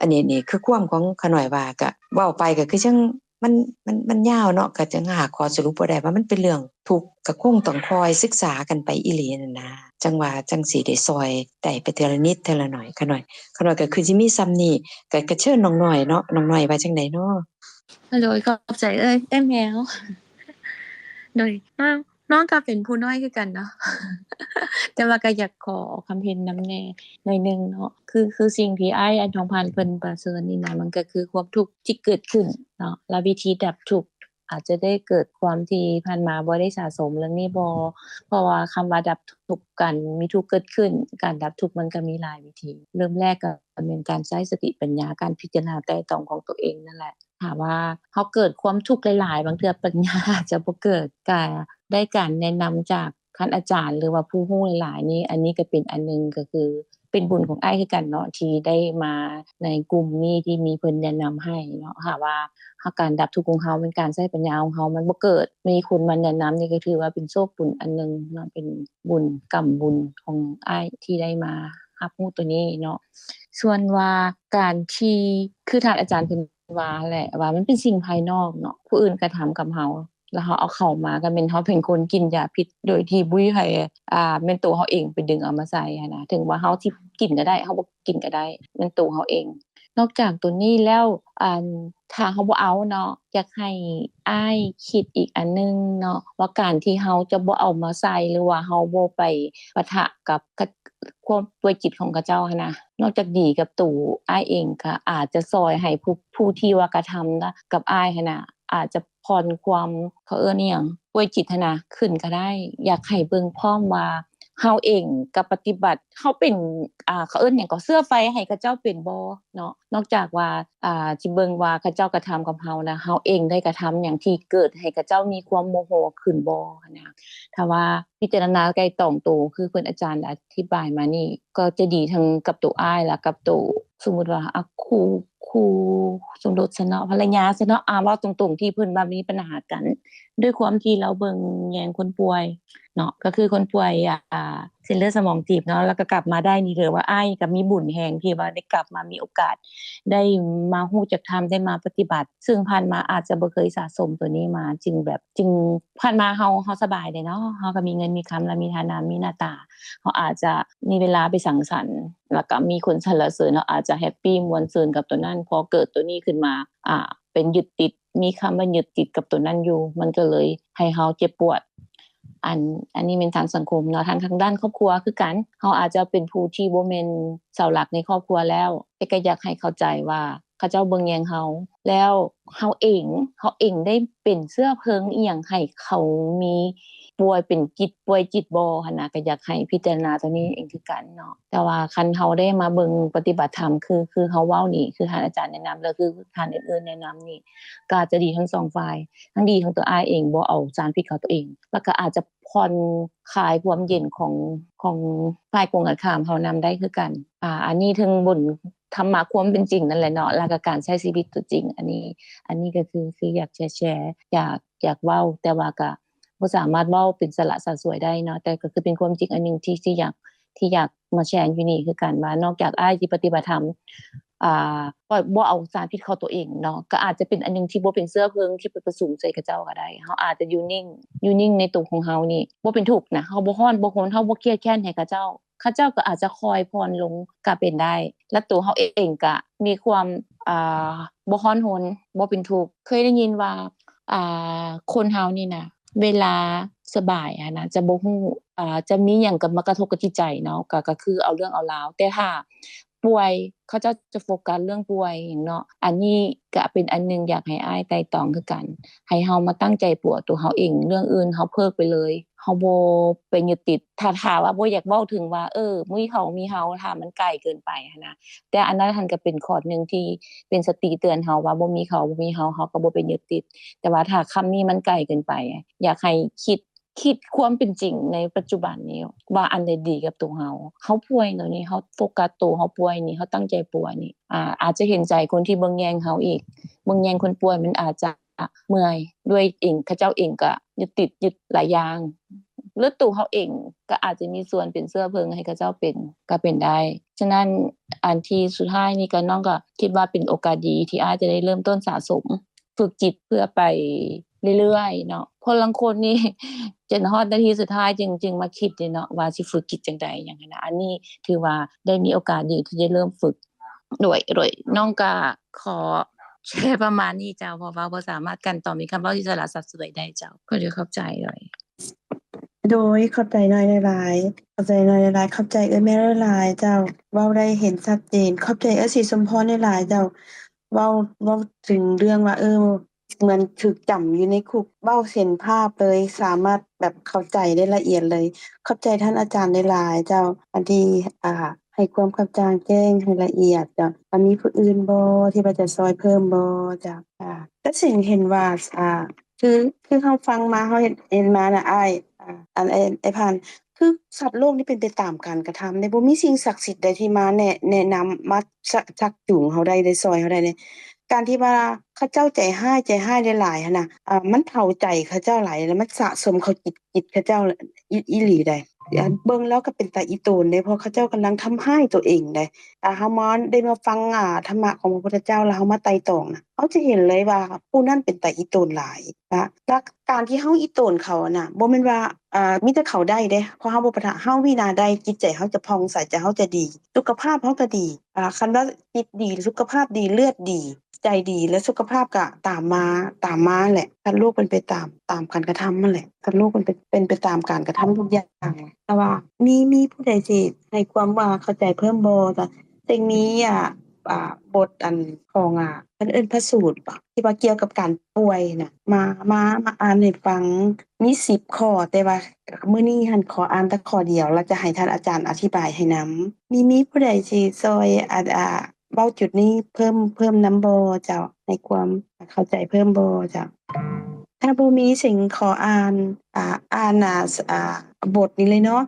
ອັນນີ້ນີ້ຄືຄວາມຂອງຂ້ານ້ອຍວ່າ ກະເວົ້າໄປກໍຄືຈັ່ງ ມັນ ມັນ ມັນຍາວເນາະ ກໍຈັ່ງຫາຂໍ້ສະຫຼຸບບໍ່ໄດ້ວ່າມັນເປັນເລື່ອງທຸກ ກໍຄົງຕ້ອງຄ່ອຍສຶກສາກັນໄປອີ່ຫຼີນັ້ນນະ ຈັ່ງວ່າຈັ່ງຊິໄດ້ຊ່ອຍໄດ້ໄປເທື່ອລະນິດເທື່ອລະໜ້ອຍ. ຂ້ານ້ອຍ ຂ້ານ້ອຍກໍຄືຊິມີສ່ຳນີ້ ກໍ ກໍເຊີນນ້ອງນ້ອຍເນາະ ນ້ອງນ້ອຍວ່າຈັ່ງໃດເນາະ? ໂດຍ ຂອບໃຈເອື້ອຍ ເອື້ອຍແມວ ໂດຍ ນ້ອງ ນ້ອງກໍເປັນຜູ້ນ້ອຍຄືກັນເນາະ ແຕ່ວ່າກໍຢາກຂໍຄຳເຫັນນຳແດ່ໜ້ອຍໜຶ່ງເນາະ ຄື ຄືສິ່ງທີ່ອ້າຍອັນທອງພັນເພິ່ນປະເຊີນນີ້ນະ ມັນກໍຄືຄວາມທຸກທີ່ເກີດຂຶ້ນເນາະ ແລະ ວິທີດັບທຸກ ອາດຈະໄດ້ເກີດຄວາມທີ່ຜ່ານມາບໍ່ໄດ້ສະສົມເລື່ອງນີ້ບໍ່ ເພາະວ່າຄຳວ່າດັບທຸກ ການມີທຸກເກີດຂຶ້ນ ການດັບທຸກມັນກໍມີຫຼາຍວິທີ ເລີ່ມແລກກໍແມ່ນການໃຊ້ສະຕິປັນຍາ ການພິຈາລະນາໄຕ່ຕອງຂອງຕົວເອງນັ້ນແຫຼະ. ຖ້າວ່າເຮົາເກີດຄວາມທຸກຫຼາຍໆ ບາງເທື່ອປັນຍາອາດຈະບໍ່ເກີດ ກະໄດ້ການແນະນຳຈາກທ່ານອາຈານ ຫຼືວ່າຜູ້ຮູ້ຫຼາຍໆນີ້ ອັນນີ້ກໍເປັນອັນໜຶ່ງ ກໍຄືເປັນບຸນຂອງອ້າຍຄືກັນເນາະ ທີ່ໄດ້ມາໃນກຸ່ມນີ້ ທີ່ມີເພິ່ນແນະນຳໃຫ້ເນາະ. ຖ້າວ່າ ເຮົາ ການດັບທຸກຂອງເຮົາ ແມ່ນການໃຊ້ປັນຍາຂອງເຮົາ ມັນບໍ່ເກີດ ມີຄົນມາແນະນຳນີ້ ກໍຖືວ່າເປັນໂຊກບຸນອັນໜຶ່ງເນາະ ເປັນບຸນກຳບຸນຂອງອ້າຍທີ່ໄດ້ມາຮັບຮູ້ຕົວນີ້ເນາະ. ສ່ວນວ່າການທີ່ ຄືທ່ານອາຈານເພິ່ນວ່າແຫຼະ ວ່າມັນເປັນສິ່ງພາຍນອກເນາະ ຜູ້ອື່ນກະທຳກັບເຮົາ ແລ້ວເຮົາເອົາເຂົ້າມາ ກໍແມ່ນເຮົາເປັນຄົນກິນຢາພິດ ໂດຍທີ່ບໍ່ໃຫ້ ອ່າ ແມ່ນໂຕເຮົາເອງໄປດຶງເອົາມາໃສ່ຫັ້ນນະ. ເຖິງວ່າເຮົາຊິກິນກໍໄດ້ ເຮົາບໍ່ກິນກໍໄດ້ ແມ່ນໂຕເຮົາເອງ ນອກຈາກໂຕນີ້ແລ້ວ ອັນ ຖ້າເຮົາບໍ່ເອົາເນາະ ຢາກໃຫ້ອ້າຍຄິດອີກອັນໜຶ່ງເນາະ ວ່າການທີ່ເຮົາຈະບໍ່ເອົາມາໃສ່ ຫຼືວ່າເຮົາບໍ່ໄປປະທະກັບ ຄ- ຄວາມປ່ວຍຈິດຂອງເຂົາເຈົ້າຫັ້ນນະ ນອກຈາກດີກັບໂຕອ້າຍເອງ ກໍອາດຈະຊ່ອຍໃຫ້ຜູ້ ຜູ້ທີ່ວ່າກະທຳນະ ກັບອ້າຍຫັ້ນນະ ອາດຈະຜ່ອນຄວາມ ເຂົາເອີ້ນອີ່ຫຍັງ ປ່ວຍຈິດຫັ້ນນະ ຂຶ້ນກໍໄດ້. ຢາກໃຫ້ເບິ່ງພ້ອມວ່າ ເຮົາເອງກໍປະຕິບັດ ເຮົາເປັນ ອ່າ ເຂົາເອີ້ນຫຍັງກໍ ເຊື້ອໄຟໃຫ້ເຂົາເຈົ້າເປັນບໍ່ເນາະ. ນອກຈາກວ່າ ອ່າ ຊິເບິ່ງວ່າເຂົາເຈົ້າກະທຳກັບເຮົານະ ເຮົາເອງໄດ້ກະທຳຫຍັງທີ່ເກີດໃຫ້ເຂົາເຈົ້າມີຄວາມໂມໂຫຂຶ້ນບໍ່ຫັ້ນນະ. ຖ້າວ່າພິຈາລະນາໄຕ່ຕອງໂຕ ຄືເພິ່ນອາຈານອະທິບາຍມານີ້ ກໍຈະດີທັງກັບໂຕອ້າຍ ແລະ ກັບໂຕ ສົມມຸດວ່າ ອາ ຄູ່ ຄູ່ສົມລົດຊະເນາະ ພັນລະຍາຊະເນາະ ອາ ເວົ້າຕົງໆ ທີ່ເພິ່ນວ່າມີບັນຫາກັນ ດ້ວຍຄວາມທີ່ລາວເບິ່ງແຍງຄົນປ່ວຍເນາະ ກໍຄືຄົນປ່ວຍ ອ່າ ເສັ້ນເລືອດສະໝອງຕີບເນາະ ແລ້ວກໍກັບມາໄດ້ນີ້ ຖືວ່າອ້າຍກໍມີບຸນແຮງທີ່ວ່າໄດ້ກັບມາມີໂອກາດ ໄດ້ມາຮູ້ຈັກທຳ ໄດ້ມາປະຕິບັດ ເຊິ່ງຜ່ານມາອາດຈະບໍ່ເຄີຍສະສົມໂຕນີ້ມາ ຈຶ່ງແບບ ຈຶ່ງ ຜ່ານມາເຮົາ ເຮົາສະບາຍເດ້ເນາະ ເຮົາກໍມີເງິນມີຄຳ ແລະ ມີຖານະ ມີໜ້າຕາ ເຮົາອາດຈະມີເວລາໄປສັງສັນ ແລ້ວກໍມີຄົນສັນລະເສີນ ເຮົາອາດຈະແຮັບປີມ່ວນຊື່ນກັບໂຕນັ້ນ. ພໍເກີດໂຕນີ້ຂຶ້ນມາ ອ່າ ເປັນຍຶດຕິດ ມີຄຳວ່າຍຶດຕິດກັບໂຕນັ້ນຢູ່ ມັນກໍເລີຍໃຫ້ເຮົາເຈັບປວດ. ອັນ ອັນນີ້ແມ່ນທາງສັງຄົມເນາະ ທາງ ທາງດ້ານຄອບຄົວຄືກັນ ເຮົາອາດຈະເປັນຜູ້ທີ່ບໍ່ແມ່ນເສົາຫຼັກໃນຄອບຄົວແລ້ວ ແຕ່ກໍຢາກໃຫ້ເຂົ້າໃຈວ່າ ເຂົາເຈົ້າເບິ່ງແຍງເຮົາ ແລ້ວເຮົາເອງ ເຮົາເອງໄດ້ເປັນເຊື້ອເພີງອີ່ຫຍັງໃຫ້ເຂົາມີປ່ວຍເປັນຈິດ ປ່ວຍຈິດບໍ່ຫັ້ນນະ ກໍຢາກໃຫ້ພິຈາລະນາຕົວນີ້ເອງຄືກັນເນາະ. ແຕ່ວ່າຄັນເຮົາໄດ້ມາເບິ່ງປະຕິບັດທຳ ຄື ຄືເຮົາເວົ້ານີ້ ຄືທ່ານອາຈານແນະນຳ ແລະ ຄືທ່ານອື່ນໆແນະນຳນີ້ ກໍອາດຈະດີທັງສອງຝ່າຍ ທັງດີຂອງຕົວອ້າຍເອງ ບໍ່ເອົາສານພິດເຂົ້າຕົວເອງ ແລ້ວກໍອາດຈະຜ່ອນຄາຍຄວາມເຢັນຂອງ ຂອງຝ່າຍກົງກັນຂ້າມເຮົານຳໄດ້ຄືກັນ. ອາ ອັນນີ້ເຖິງບົນ ທຳມະຄວາມເປັນຈິງນັ້ນແຫຼະເນາະ ແລ້ວກໍການໃຊ້ຊີວິດຕົວຈິງ. ອັນນີ້ ອັນນີ້ກໍຄື ຄືຢາກແຊ ແຊ ຢາກ ຢາກເວົ້າ ແຕ່ວ່າກໍບໍ່ສາມາດເວົ້າເປັນສາລະສະສວຍໄດ້ເນາະ ແຕ່ກໍຄືເປັນຄວາມຈິງອັນໜຶ່ງທີ່ ທີ່ຢາກ ທີ່ຢາກມາແຊຢູ່ນີ້ຄືກັນວ່າ ນອກຈາກອ້າຍທີ່ປະຕິບັດທຳ ອ່າ ບໍ່ ບໍ່ເອົາສານພິດເຂົ້າຕົວເອງເນາະ ກໍອາດຈະເປັນອັນໜຶ່ງທີ່ບໍ່ເປັນເຊື້ອເພີງທີ່ໄປປະຊຸມໃສ່ເຂົາເຈົ້າກໍໄດ້. ເຮົາອາດຈະຢູ່ນິ່ງ ຢູ່ນິ່ງໃນໂຕຂອງເຮົານີ້ ບໍ່ເປັນທຸກນະ ເຮົາບໍ່ຮ້ອນບໍ່ຮົນ ເຮົາບໍ່ຄຽດແຄ້ນໃຫ້ເຂົາເຈົ້າ ເຂົາເຈົ້າກໍອາດຈະຄ່ອຍຜ່ອນລົງກໍເປັນໄດ້ ແລະ ຕົວເຮົາເອງກໍມີຄວາມ ອ່າ ບໍ່ຮ້ອນຮົນ ບໍ່ເປັນທຸກ. ເຄີຍໄດ້ຍິນວ່າ ອ່າ ຄົນເຮົານີ້ນະ ເວລາສະບາຍຫັ້ນນະ ຈະບໍ່ຮູ້ ອ່າ ຈະມີຫຍັງກັບ ມາກະທົບກັບຈິດໃຈເນາະ ກໍ ກໍຄືເອົາເລື່ອງເອົາລາວ ແຕ່ຖ້າປ່ວຍ ເຂົາເຈົ້າຈະໂຟກັສເລື່ອງປ່ວຍຫຍັງເນາະ. ອັນນີ້ກໍເປັນອັນໜຶ່ງຢາກໃຫ້ອ້າຍໄຕ່ຕອງຄືກັນ ໃຫ້ເຮົາມາຕັ້ງໃຈປົວຕົວເຮົາເອງ ເລື່ອງອື່ນເຮົາເພີກໄປເລີຍ ເຮົາບໍ່ໄປຍຶດຕິດ. ຖ້າ ຖ້າວ່າບໍ່ຢາກເວົ້າເຖິງວ່າ ເອີ ມີເຂົາມີເຮົາ ຖ້າມັນໄກເກີນໄປຫັ້ນນະ ແຕ່ອັນນັ້ນຫັ້ນກໍເປັນຂໍ້ໜຶ່ງທີ່ເປັນສະຕິເຕືອນເຮົາວ່າ ບໍ່ມີເຂົາ ບໍ່ມີເຮົາ ເຮົາກໍບໍ່ໄປຍຶດຕິດ. ແຕ່ວ່າຖ້າຄຳນີ້ມັນໄກເກີນໄປ ຢາກໃຫ້ຄິດ ຄິດຄວາມເປັນຈິງໃນປັດຈຸບັນນີ້ວ່າອັນໃດດີກັບໂຕເຮົາ. ເຮົາປ່ວຍແລ້ວນີ້ ເຮົາໂຟກັສໂຕເຮົາປ່ວຍນີ້ ເຮົາຕັ້ງໃຈປ່ວຍນີ້ ອາ ອາດຈະເຫັນໃຈຄົນທີ່ເບິ່ງແຍງເຮົາອີກ ເບິ່ງແຍງຄົນປ່ວຍ ມັນອາດຈະເມື່ອຍດ້ວຍເອງ ເຂົາເຈົ້າເອງກໍຍຶດຕິດ ຍຶດຫຼາຍຢ່າງ ຫຼືໂຕເຮົາເອງກໍອາດຈະມີສ່ວນເປັນເຊື້ອເພີງໃຫ້ເຂົາເຈົ້າເປັນ ກໍເປັນໄດ້. ສະນັ້ນ ອັນທີ່ສຸດທ້າຍນີ້ກໍ ນ້ອງກໍຄິດວ່າເປັນໂອກາດດີທີ່ອາດຈະໄດ້ເລີ່ມຕົ້ນສະສົມ ຝຶກຈິດເພື່ອໄປເລື້ອຍໆເນາະ. ຄົນລາງຄົນນີ້ ຈົນຮອດນາທີສຸດທ້າຍຈຶ່ງ ຈຶ່ງມາຄິດເດເນາະ ວ່າຊິຝຶກຈິດຈັ່ງໃດຫຍັງຫັ້ນນະ. ອັນນີ້ຖືວ່າໄດ້ມີໂອກາດດີທີ່ຈະເລີ່ມຝຶກ. ໂດຍ ໂດຍ ນ້ອງກໍຂໍແຊປະມານນີ້ເຈົ້າ ເພາະວ່າບໍ່ສາມາດກັ່ນຕອນມີຄຳເວົ້າທີ່ສາລະສັດສະຫວຍໄດ້ເຈົ້າ. ຂໍໂດຍ ຂອບໃຈ ໂດຍ. ໂດຍ ຂອບໃຈນ້ອຍຫຼາຍໆ ຂອບໃຈນ້ອຍຫຼາຍໆ ຂອບໃຈເອື້ອຍແມ່ຫຼາຍໆເຈົ້າ ເວົ້າໄດ້ເຫັນຊັດເຈນ. ຂອບໃຈເອື້ອຍສີສົມພອນຫຼາຍໆເຈົ້າ ເວົ້າ ເວົ້າເຖິງເລື່ອງວ່າ ເອີ ເໝືອນຖືກຈຳຢູ່ໃນຄຸກ ເວົ້າເຫັນພາບເລີຍ ສາມາດແບບເຂົ້າໃຈໄດ້ລະອຽດເລີຍ. ຂອບໃຈທ່ານອາຈານຫຼາຍໆເຈົ້າ ອັນທີ່ ອ່າ ໃຫ້ຄວາມກະຈ່າງແຈ້ງໃຫ້ລະອຽດເຈົ້າ. ແລ້ວມີຜູ້ອື່ນບໍ່ທີ່ວ່າຈະຊ່ອຍເພີ່ມບໍ່ເຈົ້າ? ອ່າ ແຕ່ສິ່ງເຫັນວ່າ ອ່າ ຄື ຄືເຮົາຟັງມາ ເຮົາເຫັນ ເຫັນມານະອ້າຍ ອ່າ ອັນ ອ້າຍ ອ້າຍພານ ຄືສັດໂລກນີ້ເປັນໄປຕາມການກະທຳເດ້ ບໍ່ມີສິ່ງສັກສິດໃດທີ່ມາແນະ ແນະນຳ ມາຊັກ ຊັກຈູງເຮົາໄດ້ ໄດ້ຊ່ອຍເຮົາໄດ້ເດ້. ການທີ່ວ່າເຂົາເຈົ້າໃຈຮ້າຍ ໃຈຮ້າຍຫຼາຍໆຫັ້ນນະ ອ່າ ມັນເຜົາໃຈເຂົາເຈົ້າຫຼາຍ ແລ້ວມັນສະສົມເຂົ້າຈິດ ຈິດເຂົາເຈົ້າ ອີ ອີ່ຫຼີໃດ. ອັນເບິ່ງແລ້ວກໍເປັນຕາອີ່ຕົນເດ້ ເພາະເຂົາເຈົ້າກຳລັງທຳຮ້າຍຕົວເອງເດ້. ຖ້າເຮົາມາ ໄດ້ມາຟັງ ອ່າ ທຳມະຂອງພະພຸດທະເຈົ້າ ແລ້ວເຮົາມາໄຕ່ຕອງນະ ເຮົາຈະເຫັນເລີຍວ່າຜູ້ນັ້ນເປັນຕາອີ່ຕົນຫຼາຍນະ. ແລະ ການທີ່ເຮົາອີ່ຕົນເຂົານະ ບໍ່ແມ່ນວ່າ ເອີ ມີແຕ່ເຂົາໄດ້ເດ້ ເພາະເຮົາບໍ່ປະທະ ເຮົາວິນາໄດ້ ຈິດໃຈເຮົາຈະຜ່ອງໃສ ໃຈເຮົາຈະດີ ສຸຂະພາບເຮົາກໍດີ. ອ່າ ຄັນວ່າຈິດດີ ສຸຂະພາບດີ ເລືອດດີ ໃຈດີ ແລະ ສຸຂະພາບກໍຕາມມາ ຕາມມາແຫຼະ. ສັດໂລກເປັນໄປຕາມ ຕາມການກະທຳນັ້ນແຫຼະ. ສັດໂລກເປັນໄປ ເປັນໄປຕາມການກະທຳທຸກຢ່າງ. ແຕ່ວ່າມີ ມີຜູ້ໃດຊິໃຫ້ຄວາມວ່າເຂົ້າໃຈເພີ່ມບໍ່? ຈະ ເສັງມີ ອ່າ ອ່າ ບົດອັນຂອງ ອ່າ ເພິ່ນເອີ້ນພະສູດບໍ ທີ່ວ່າກ່ຽວກັບການປ່ວຍນະ ມາ ມາ ມາອ່ານໃຫ້ຟັງ ມີສິບຂໍ້ ແຕ່ວ່າມື້ນີ້ຫັ້ນຂໍອ່ານແຕ່ຂໍ້ດຽວ ແລ້ວຈະໃຫ້ທ່ານອາຈານອະທິບາຍໃຫ້ນຳ. ມີ ມີຜູ້ໃດຊິຊ່ອຍ ອາ ອາ ເວົ້າຈຸດນີ້ເພີ່ມ ເພີ່ມນຳບໍ່ເຈົ້າ? ໃຫ້ຄວາມເຂົ້າໃຈເພີ່ມບໍ່ເຈົ້າ? ຖ້າບໍ່ມີ ເສັງຂໍອ່ານ ອ່າ ອ່ານ ອ່າ ອ່າ ບົດນີ້ເລີຍເນາະ.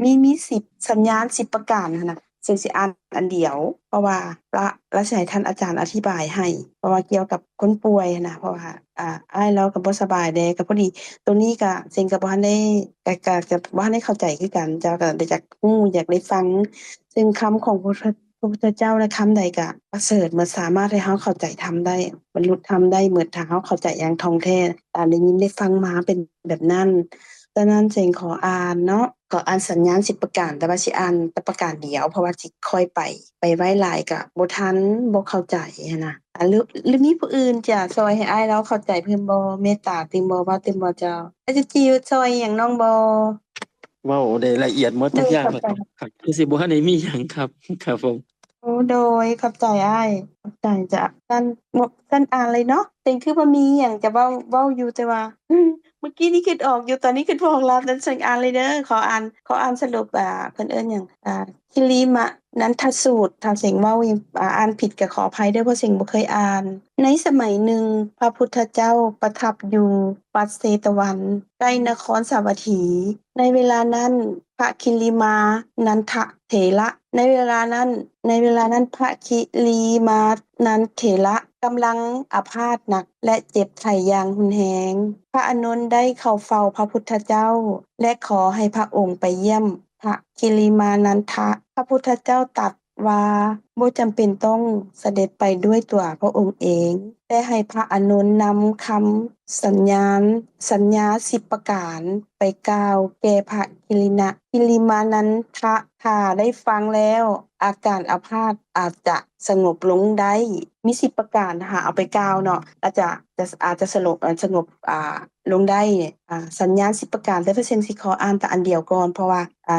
ມີ ມີສິບ ສັນຍານສິບປະການຫັ້ນນະ ເສັງຊິອ່ານອັນດຽວ ເພາະວ່າລະ ລະຊິໃຫ້ທ່ານອາຈານອະທິບາຍໃຫ້ ເພາະວ່າກ່ຽວກັບຄົນປ່ວຍຫັ້ນນະ. ເພາະວ່າ ອ່າ ອ້າຍລາວກໍບໍ່ສະບາຍແດ່ ກໍພໍດີ ໂຕນີ້ກໍ ເສັງກໍບໍ່ທັນໄດ້ ກໍ ກໍ ກໍບໍ່ທັນໄດ້ເຂົ້າໃຈຄືກັນ. ເຈົ້າກໍໄດ້ຢາກຮູ້ ຢາກໄດ້ຟັງ ເຊິ່ງຄຳຂອງພະ ພະພຸດທະເຈົ້ານະ ຄຳໃດກະປະເສີດໝົດ ສາມາດໃຫ້ເຮົາເຂົ້າໃຈທຳໄດ້ ບັນລຸທຳໄດ້ໝົດ ຖ້າເຮົາເຂົ້າໃຈຢ່າງທ່ອງແທ້. ຕາມໄດ້ຍິນໄດ້ຟັງມາເປັນແບບນັ້ນ. ສະນັ້ນເສັງຂໍອ່ານເນາະ ຂໍອ່ານສັນຍານສິບປະການ ແຕ່ວ່າຊິອ່ານແຕ່ປະການດຽວ ເພາະວ່າຊິຄ່ອຍໄປ ໄປໄວຫຼາຍກະບໍ່ທັນ ບໍ່ເຂົ້າໃຈຫັ້ນນະ. ອ່າ ຫຼື ຫຼືມີຜູ້ອື່ນຈະຊ່ອຍໃຫ້ອ້າຍລາວເຂົ້າໃຈເພີ່ມບໍ່? ເມດຕາຕື່ມບໍ່? ເວົ້າຕື່ມບໍ່ເຈົ້າ? ອາຈານຈີຊ່ອຍຫຍັງນ້ອງບໍ່? ເວົ້າໄດ້ລະອຽດໝົດທຸກຢ່າງແລ້ວ ຄືຊິບໍ່ທັນໄດ້ມີຫຍັງຄັບ. ຄັບຜົມ. ໂອ້ ໂດຍ ຂອບໃຈອ້າຍ ຂອບໃຈ. ຈະ ຊັ້ນ ຊັ້ນອ່ານເລີຍເນາະ. ເຕັງຄືບໍ່ມີຫຍັງຈະເວົ້າ ເວົ້າຢູ່ ແຕ່ວ່າ ເມື່ອກີ້ນີ້ຄິດອອກຢູ່ ຕອນນີ້ຄິດບໍ່ອອກແລ້ວ. ຊັ້ນເສັງອ່ານເລີຍເດີ ຂໍອ່ານ ຂໍອ່ານສະຫຼຸບ ອ່າ ເພິ່ນເອີ້ນຫຍັງ ອ່າ ຄິລິມະນັນທະສູດ. ຖ້າເສັງເວົ້າ ອ່າ ອ່ານຜິດກໍຂໍອະໄພເດີ ເພາະເສັງບໍ່ເຄີຍອ່ານ. ໃນສະໄໝໜຶ່ງ ພະພຸດທະເຈົ້າປະທັບຢູ່ວັດເຊຕະວັນ ໃກ້ນະຄອນສາວັດຖີ. ໃນເວລານັ້ນ ພະຄິລິມານັນທະເຖລະ ໃນເວລານັ້ນ ໃນເວລານັ້ນ ພະຄິລິມານັນເຖລະກຳລັງອາພາດໜັກ ແລະ ເຈັບໄຂ້ຢ່າງຮຸນແຮງ. ພະອານົນໄດ້ເຂົ້າເຝົ້າພະພຸດທະເຈົ້າ ແລະ ຂໍໃຫ້ພະອົງໄປຢ້ຽມພະຄິລິມານັນທະ. ພະພຸດທະເຈົ້າຕັດ ວ່າບໍ່ຈຳເປັນຕ້ອງສະເດັດໄປດ້ວຍຕົວພະອົງເອງ, ແຕ່ໃຫ້ພະອານົນນຳຄຳສັນຍານ, ສັນຍາສິບປະການໄປກ່າວແກ່ພະກິລິນະ, ກິລິມານັນທະ. ຖ້າໄດ້ຟັງແລ້ວ, ອາການອາພາດອາດຈະສະຫງົບລົງໄດ້. ມີສິບປະການ ຫາເອົາໄປກ່າວເນາະ, ອາດຈະ ຈະ ອາດຈະສະຫງົບ ສະຫງົບ ອາ ລົງໄດ້ ອາ ສັນຍານສິບປະການ, ແຕ່ພະເສັງຊິຂໍອ່ານແຕ່ອັນດຽວກ່ອນ, ເພາະວ່າ ອາ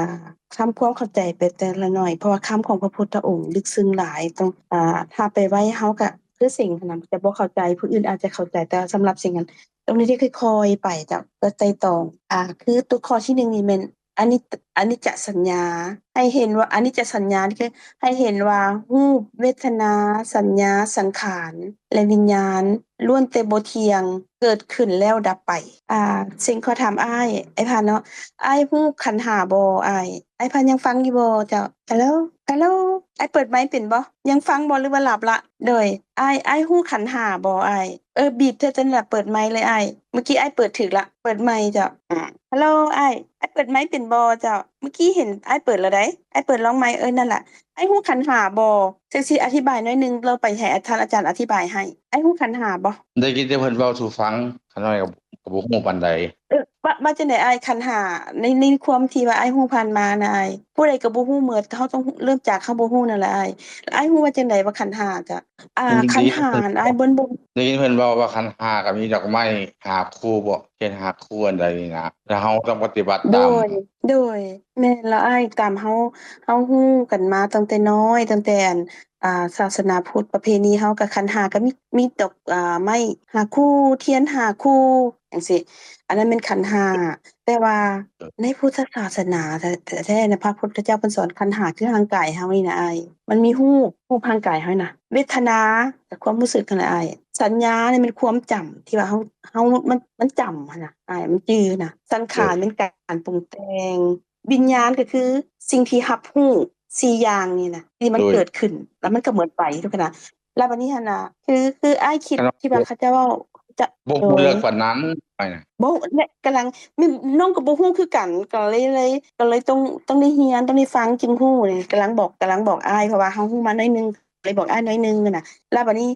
ຄຳຄວາມເຂົ້າໃຈໄປແຕ່ລະໜ້ອຍ, ເພາະວ່າຄຳຂອງພະພຸດທະອົງລຶກເຊິ່ງຫຼາຍ, ຕ້ອງ ອາ ຖ້າໄປໄວເຮົາກະ ຄືເສັງຫັ້ນນະ ຈະບໍ່ເຂົ້າໃຈ, ຜູ້ອື່ນອາດຈະເຂົ້າໃຈ, ແຕ່ສຳລັບເສັງຫັ້ນ ຕ້ອງໄດ້ຄ່ອຍໆໄປເຈົ້າ, ແລ້ວໄຕ່ຕອງ. ອາ ຄືຕົວຂໍ້ທີໜຶ່ງນີ້ແມ່ນ ອະນິ ອະນິດຈະສັນຍາ, ໃຫ້ເຫັນວ່າ ອະນິດຈະສັນຍານີ້ຄືໃຫ້ເຫັນວ່າຮູບ, ເວທະນາ, ສັນຍາ, ສັງຂານ ແລະ ວິນຍານ ລ້ວນແຕ່ບໍ່ທ່ຽງ, ເກີດຂຶ້ນແລ້ວດັບໄປ. ອາ ເສັງຂໍຖາມອ້າຍ, ອ້າຍພັນເນາະ, ອ້າຍຮູ້ຂັນຫ້າບໍ່ອ້າຍ? ອ້າຍພັນຍັງຟັງຢູ່ບໍ່ເຈົ້າ? ຮາໂລ ຮາໂລ ອ້າຍເປີດໄມເປັນບໍ່? ຍັງຟັງບໍ່ ຫຼືວ່າຫຼັບລະ? ໂດຍ ອ້າຍ ອ້າຍຮູ້ຂັນຫ້າບໍ່ອ້າຍ? ເອີ ບີບເທື່ອນັ້ນລະ ເປີດໄມເລີຍອ້າຍ. ເມື່ອກີ້ອ້າຍເປີດຖືກລະ, ເປີດໄມເຈົ້າ. ຮາໂລ ອ້າຍ, ອ້າຍເປີດໄມເປັນບໍ່ເຈົ້າ? ເມື່ອກີ້ເຫັນອ້າຍເປີດແລ້ວໃດ໋, ອ້າຍເປີດລອງໄມ. ເອີ ນັ້ນລະ, ອ້າຍຮູ້ຂັນຫ້າບໍ່? ຈັ່ງຊິອະທິບາຍໜ້ອຍໜຶ່ງ, ລອງໄປໃຫ້ອາ ທ່ານອາຈານອະທິບາຍໃຫ້. ອ້າຍຮູ້ຂັນຫ້າບໍ່? ໄດ້ຍິນແຕ່ເພິ່ນເວົ້າສູ່ຟັງ, ຂ້ານ້ອຍກໍ ກໍບໍ່ຮູ້ປານໃດ. ເອີ ວ່າ ວ່າຈັ່ງໃດອ້າຍ? ຂັນຫ້າ ໃນ ໃນຄວາມທີ່ວ່າອ້າຍຮູ້ຜ່ານມານະອ້າຍ, ຜູ້ໃດກໍບໍ່ຮູ້ໝົດ, ເຮົາຕ້ອງເລີ່ມຈາກເຮົາບໍ່ຮູ້ນັ້ນແຫຼະອ້າຍ. ອ້າຍຮູ້ວ່າຈັ່ງໃດວ່າຂັນຫ້າກະ ອ່າ ອືມ ຄັນຫານອ້າຍເບິ່ງ ໄດ້ຍິນເພິ່ນເວົ້າວ່າຂັນຫ້າກໍມີດອກໄມ້ຫ້າຄູ່ບໍ ເຮັດຫ້າຄູ່ອັນໃດນີ້ນະ ແລ້ວເຮົາຕ້ອງປະຕິບັດຕາມ. ໂດຍ ໂດຍ ແມ່ນແລ້ວອ້າຍ, ຕາມເຮົາ ເຮົາຮູ້ກັນມາຕັ້ງແຕ່ນ້ອຍ, ຕັ້ງແຕ່ອັນ ອ່າ ສາສະໜາພຸດ ປະເພນີເຮົາກໍຂັນຫ້າກໍມີ ມີດອກ ອ່າ ໄມ້ຫ້າຄູ່ ທຽນຫ້າຄູ່ ຈັ່ງຊີ້ ອັນນັ້ນແມ່ນຂັນຫ້າ. ແຕ່ວ່າ ເອີ ໃນພຸດທະສາສະໜາແທ້ໆນະ ພະພຸດທະເຈົ້າເພິ່ນສອນຂັນຫ້າຄືຮ່າງກາຍເຮົານີ້ນະອ້າຍ, ມັນມີຮູບ ຮູບຮ່າງກາຍເຮົານີ້ນະ, ເວທະນາ ຄວາມຮູ້ສຶກຫັ້ນນະອ້າຍ, ສັນຍານີ້ແມ່ນຄວາມຈຳທີ່ວ່າເຮົາ ເຮົາ ມັນ ມັນຈຳຫັ້ນນະອ້າຍ, ມັນຈື່ນະ, ສັງຂານ ໂດຍ ແມ່ນການປຸງແຕ່ງ, ວິນຍານກໍຄືສິ່ງທີ່ຮັບຮູ້ສີ່ຢ່າງນີ້ນະ ທີ່ມັນ ໂດຍ ເກີດຂຶ້ນ ແລ້ວມັນກໍໝົດໄປທຸກຂະນະ. ແລ້ວບັດນີ້ຫັ້ນນະ ຄື ຄືອ້າຍຄິດທີ່ວ່າເຂົາເຈົ້າເວົ້າ ຈະ ບໍ່ຮູ້ເລິກປານນັ້ນ. ໄປນະ ບໍ່ ແລະ ກຳລັງ ແມ່ນ ນ້ອງກໍບໍ່ຮູ້ຄືກັນ ກໍເລີຍ ເລີຍ ກໍເລີຍຕ້ອງ ຕ້ອງໄດ້ຮຽນ ຕ້ອງໄດ້ຟັງຈຶ່ງຮູ້ນີ້ ກຳລັງບອກ ກຳລັງບອກອ້າຍ ເພາະວ່າເຮົາຮູ້ມາໜ້ອຍໜຶ່ງ ເລີຍບອກອ້າຍໜ້ອຍໜຶ່ງນະ. ແລ້ວບາດນີ້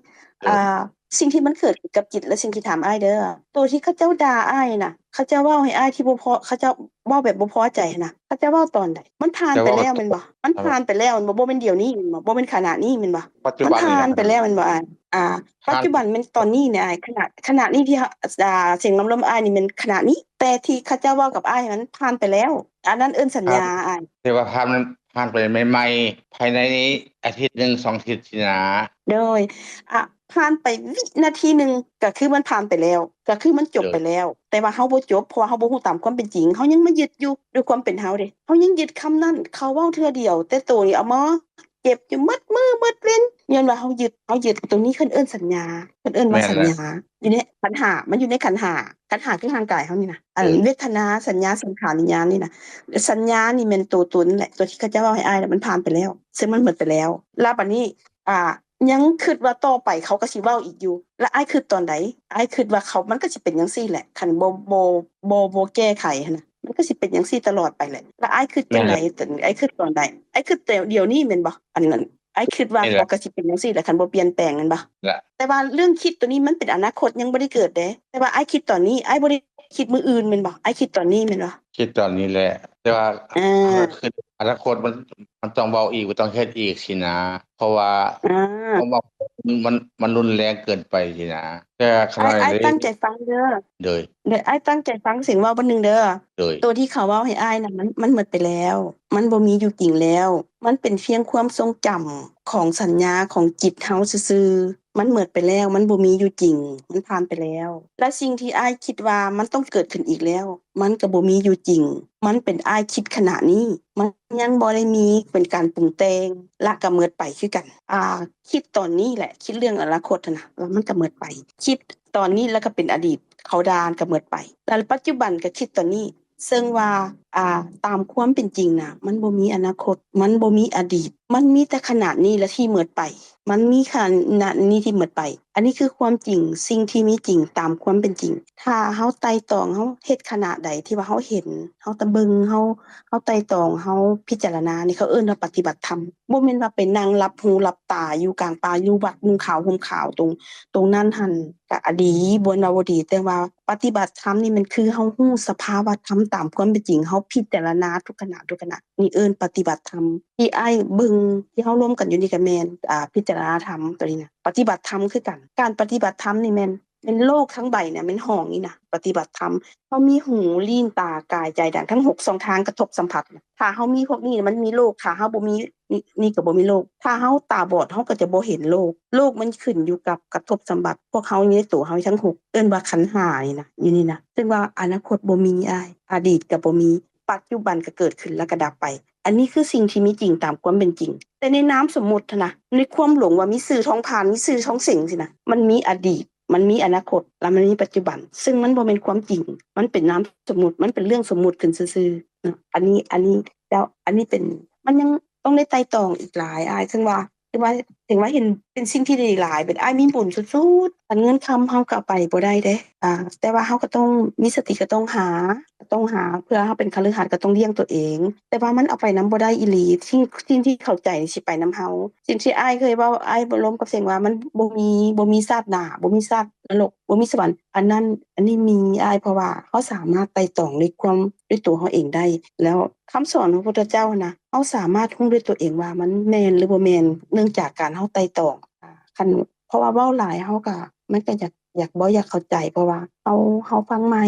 ເອີ ອ່າ ສິ່ງທີ່ມັນເກີດຂຶ້ນກັບຈິດ ແລະ ສິ່ງທີ່ຖາມອ້າຍເດີ ໂຕທີ່ເຂົາເຈົ້າດ່າອ້າຍນະ ເຂົາເຈົ້າເວົ້າໃຫ້ອ້າຍທີ່ບໍ່ພໍ ເຂົາເຈົ້າເວົ້າແບບບໍ່ພໍໃຈນະ ເຂົາເຈົ້າເວົ້າຕອນໃດ? ມັນຜ່ານໄປແລ້ວແມ່ນບໍ່? ມັນຜ່ານໄປແລ້ວແມ່ນບໍ່? ບໍ່ແມ່ນດຽວນີ້ແມ່ນບໍ່? ບໍ່ແມ່ນຂະນະນີ້ແມ່ນບໍ່? ມັນຜ່ານໄປແລ້ວແມ່ນບໍ່ອ້າຍ? ອ່າ ປັດຈຸບັນແມ່ນຕອນນີ້ນະອ້າຍ ຂະນະ ຂະນະນີ້ທີ່ເຮົາ ອ່າ ສຽງລຳລວມອ້າຍນີ້ແມ່ນຂະນະນີ້ ແຕ່ທີ່ເຂົາເຈົ້າເວົ້າກັບອ້າຍນັ້ນຜ່ານໄປແລ້ວ ອັນນັ້ນເອີ້ນສັນຍາອ້າຍ. ແຕ່ວ່າຜ່ານ ມັນຜ່ານໄປໃໝ່ໆ ພາຍໃນອາທິດໜຶ່ງສອງອາທິດຊີ້ນະ. ໂດຍ ອ່າ ຜ່ານໄປວິນາທີໜຶ່ງ ກໍຄືມັນຜ່ານໄປແລ້ວ ກໍຄືມັນຈົບໄປແລ້ວ ແຕ່ວ່າເຮົາບໍ່ຈົບ ເພາະວ່າເຮົາບໍ່ຮູ້ຕາມຄວາມເປັນຈິງ ເຮົາຍັງມາຍຶດຢູ່ ດ້ວຍຄວາມເປັນເຮົາເດ້ ເຮົາຍັງຍຶດຄຳນັ້ນ ເຂົາເວົ້າເທື່ອດຽວ ແຕ່ໂຕນີ້ເອົາມາ ເຈັບຢູ່ໝົດມື້ໝົດເວັນ ຍ້ອນວ່າເຮົາຍຶດ ເຮົາຍຶດ ໂຕນີ້ເພິ່ນເອີ້ນສັນຍາ ເພິ່ນເອີ້ນວ່າສັນຍາ ຢູ່ໃນຂັນຫ້າ ມັນຢູ່ໃນຂັນຫ້າ ຂັນຫ້າຄືຮ່າງກາຍເຮົານີ້ນະ ອັນເວທະນາ ສັນຍາ ສັງຂານ ວິນຍານນີ້ນະ. ສັນຍານີ້ແມ່ນໂຕຕົນແຫຼະ ໂຕທີ່ເຂົາເຈົ້າເວົ້າໃຫ້ອ້າຍນະ ມັນຜ່ານໄປແລ້ວ ເຊິ່ງມັນໝົດໄປແລ້ວ ແລ້ວບາດນີ້ ອ່າ ຍັງຄິດວ່າຕໍ່ໄປເຂົາກໍຊິເວົ້າອີກຢູ່ ແລ້ວອ້າຍຄິດຕອນໃດ? ອ້າຍຄິດວ່າເຂົາ ມັນກໍຊິເປັນຈັ່ງຊີ້ແຫຼະ ຄັນບໍ່ ບໍ່ ບໍ່ ບໍ່ແກ້ໄຂຫັ້ນນະ ມັນກໍຊິເປັນຈັ່ງຊີ້ຕະຫຼອດໄປແຫຼະ. ແລ້ວອ້າຍຄິດຈັ່ງໃດ? ອ້າຍຄິດຕອນໃດ? ອ້າຍຄິດແຕ່ດຽວນີ້ແມ່ນບໍ່? ອັນນັ້ນ ອ້າຍຄິດວ່າເຂົາກໍຊິເປັນຈັ່ງຊີ້ແຫຼະ ຄັນບໍ່ປ່ຽນແປງແມ່ນບໍ່? ແຕ່ວ່າເລື່ອງຄິດໂຕນີ້ມັນເປັນອະນາຄົດ ຍັງບໍ່ໄດ້ເກີດເດ້ ແຕ່ວ່າອ້າຍຄິດຕອນນີ້ ອ້າຍບໍ່ໄດ້ຄິດມື້ອື່ນແມ່ນບໍ່? ອ້າຍຄິດຕອນນີ້ແມ່ນບໍ່? ຄິດຕອນນີ້ແຫຼະ ແຕ່ວ່າ ເອີ ຄືອະນາຄົດມັນ ມັນຕ້ອງເວົ້າອີກ ມັນຕ້ອງເຮັດອີກຊີ້ນະ ເພາະວ່າ ເພາະວ່າມັນ ມັນ ມັນຮຸນແຮງເກີນໄປຊີ້ນະ. ແຕ່ຂະນ້ອຍ ອ້າຍຕັ້ງໃຈຟັງເດີ ໂດຍ ໂດຍ ອ້າຍຕັ້ງໃຈຟັງສຽງເວົ້າບາດໜຶ່ງເດີ ໂດຍ ໂຕທີ່ເຂົາເວົ້າໃຫ້ອ້າຍນະ ມັນ ມັນໝົດໄປແລ້ວ ມັນບໍ່ມີຢູ່ຈິງແລ້ວ ມັນເປັນພຽງຄວາມຊົງຈຳຂອງສັນຍາຂອງຈິດເຮົາຊື່ໆ ມັນໝົດໄປແລ້ວ ມັນບໍ່ມີຢູ່ຈິງ ມັນຜ່ານໄປແລ້ວ ແລະ ສິ່ງທີ່ອ້າຍຄິດວ່າມັນຕ້ອງເກີດຂຶ້ນອີກແລ້ວ ມັນກໍບໍ່ມີຢູ່ຈິງ ມັນເປັນອ້າຍຄິດຂະນະນີ້ ມັນຍັງບໍ່ໄດ້ມີເປັນການປຸງແຕ່ງ ແລະ ກໍໝົດໄປຄືກັນ. ອ່າ ຄິດຕອນນີ້ແຫຼະ ຄິດເລື່ອງອະນາຄົດຫັ້ນນະ ແລ້ວມັນກໍໝົດໄປ ຄິດຕອນນີ້ແລ້ວກໍເປັນອະດີດ ເຂົາດ່າກໍໝົດໄປ ແລ້ວປັດຈຸບັນກໍຄິດຕອນນີ້ ເຊິ່ງວ່າ ອ່າ ຕາມຄວາມເປັນຈິງນະ ມັນບໍ່ມີອະນາຄົດ ມັນບໍ່ມີອະດີດ ມັນມີແຕ່ຂະນະນີ້ແຫຼະທີ່ໝົດໄປ ມັນມີຂະນະນີ້ທີ່ໝົດໄປ. ອັນນີ້ຄືຄວາມຈິງ ສິ່ງທີ່ມີຈິງຕາມຄວາມເປັນຈິງ. ຖ້າເຮົາໄຕ່ຕອງ ເຮົາເຮັດຂະນະໃດທີ່ວ່າເຮົາເຫັນ ເຮົາຕະເບິ່ງ ເຮົາ ເຮົາໄຕ່ຕອງ ເຮົາພິຈາລະນານີ້ ເຂົາເອີ້ນວ່າປະຕິບັດທຳ. ບໍ່ແມ່ນວ່າໄປນັ່ງຫຼັບຫູຫຼັບຕາຢູ່ກາງປ່າ ຢູ່ວັດນຸ່ງຂາວຫົ່ມຂາວ ຕົງ ຕົງນັ້ນຫັ້ນ ກະອະດີ ບໍ່ແມ່ນວ່າບໍ່ດີ ແຕ່ວ່າປະຕິບັດທຳນີ້ແມ່ນຄືເຮົາຮູ້ສະພາວະທຳຕາມຄວາມເປັນຈິງ ເຮົາພິຈາລະນາທຸກຂະນະ ທຸກຂະນະ ນີ້ເອີ້ນປະຕິບັດທຳ. ທີ່ອ້າຍເບິ່ງ ທີ່ເຮົາລວມກັນຢູ່ນີ້ກະແມ່ນ ອ່າ ພິຈາລະນາທຳໂຕນີ້ນະ ປະຕິບັດທຳຄືກັນ. ການປະຕິບັດທຳນີ້ແມ່ນ ແມ່ນໂລກທັງໃບນະ ແມ່ນຫ້ອງນີ້ນະ ປະຕິບັດທຳ. ເຮົາມີຫູ ລີ້ນ ຕາ ກາຍ ໃຈ ດັງ ທັງຫົກຊ່ອງທາງກະທົບສຳຜັດ. ຖ້າເຮົາມີພວກນີ້ ມັນມີໂລກ ຖ້າເຮົາບໍ່ມີນີ້ ນີ້ກໍບໍ່ມີໂລກ. ຖ້າເຮົາຕາບອດ ເຮົາກໍຈະບໍ່ເຫັນໂລກ. ໂລກມັນຂຶ້ນຢູ່ກັບກະທົບສຳຜັດ ພວກເຮົາຢູ່ໃນໂຕເຮົາທັງຫົກ ເອີ້ນວ່າຂັນຫ້ານີ້ນະ ຢູ່ນີ້ນະ. ເຊິ່ງວ່າອະນາຄົດບໍ່ມີອ້າຍ ອະດີດກໍບໍ່ມີ ປັດຈຸບັນກໍເກີດຂຶ້ນແລ້ວກໍດັບໄປ. ອັນນີ້ຄືສິ່ງທີ່ມີຈິງຕາມຄວາມເປັນຈິງ. ແຕ່ໃນນາມສົມມຸດຫັ້ນນະ ໃນຄວາມຫຼົງວ່າມີຊື່ທອງພານ ມີຊື່ທອງເສັງຊີ້ນະ ມັນມີອະດີດ ມັນມີອະນາຄົດ ແລະ ມັນມີປັດຈຸບັນ ເຊິ່ງມັນບໍ່ແມ່ນຄວາມຈິງ ມັນເປັນນາມສົມມຸດ ມັນເປັນເລື່ອງສົມມຸດຂຶ້ນຊື່ໆເນາະ. ອັນນີ້ ອັນນີ້ ແລ້ວອັນນີ້ເປັນ ມັນຍັງຕ້ອງໄດ້ໄຕ່ຕອງອີກຫຼາຍອ້າຍ ເຊິ່ງວ່າ ເຊິ່ງວ່າ ເຖິງວ່າເຫັນເປັນສິ່ງທີ່ດີຫຼາຍ ເປັນອ້າຍມີບຸນສຸດໆ ອັນເງິນຄຳເຮົາກໍເອົາໄປບໍ່ໄດ້ເດ້ ອ່າ ແຕ່ວ່າເຮົາກໍຕ້ອງມີສະຕິ ກໍຕ້ອງຫາ ກໍຕ້ອງຫາ ເພື່ອເຮົາເປັນຄະລືຫັດກໍຕ້ອງລ້ຽງຕົວເອງ ແຕ່ວ່າມັນເອົາໄປນຳບໍ່ໄດ້ອີ່ຫຼີ ສິ່ງ ສິ່ງທີ່ເຂົ້າໃຈນີ້ຊິໄປນຳເຮົາ. ສິ່ງທີ່ອ້າຍເຄີຍເວົ້າ ອ້າຍບໍ່ລົມກັບເສັງວ່າມັນບໍ່ມີ ບໍ່ມີຊາດໜ້າ ບໍ່ມີຊາດນະລົກ ບໍ່ມີສະຫວັນ ອັນນັ້ນ ອັນນີ້ມີອ້າຍ ເພາະວ່າເຮົາສາມາດໄຕ່ຕອງດ້ວຍຄວາມ ດ້ວຍຕົວເຮົາເອງໄດ້ ແລ້ວຄຳສອນຂອງພະພຸດທະເຈົ້າຫັ້ນນະ ເຮົາສາມາດຮູ້ດ້ວຍຕົວເອງວ່າມັນແມ່ນ ຫຼື ບໍ່ແມ່ນ ເນື່ອງຈາກການເຮົາໄຕ່ຕອງ. ອ່າ ຄັນ ເພາະວ່າເວົ້າຫຼາຍເຮົາກະ ມັນກະຢາກ ຢາກບໍ່ຢາກເຂົ້າໃຈ ເພາະວ່າເຮົາ ເຮົາຟັງໃໝ່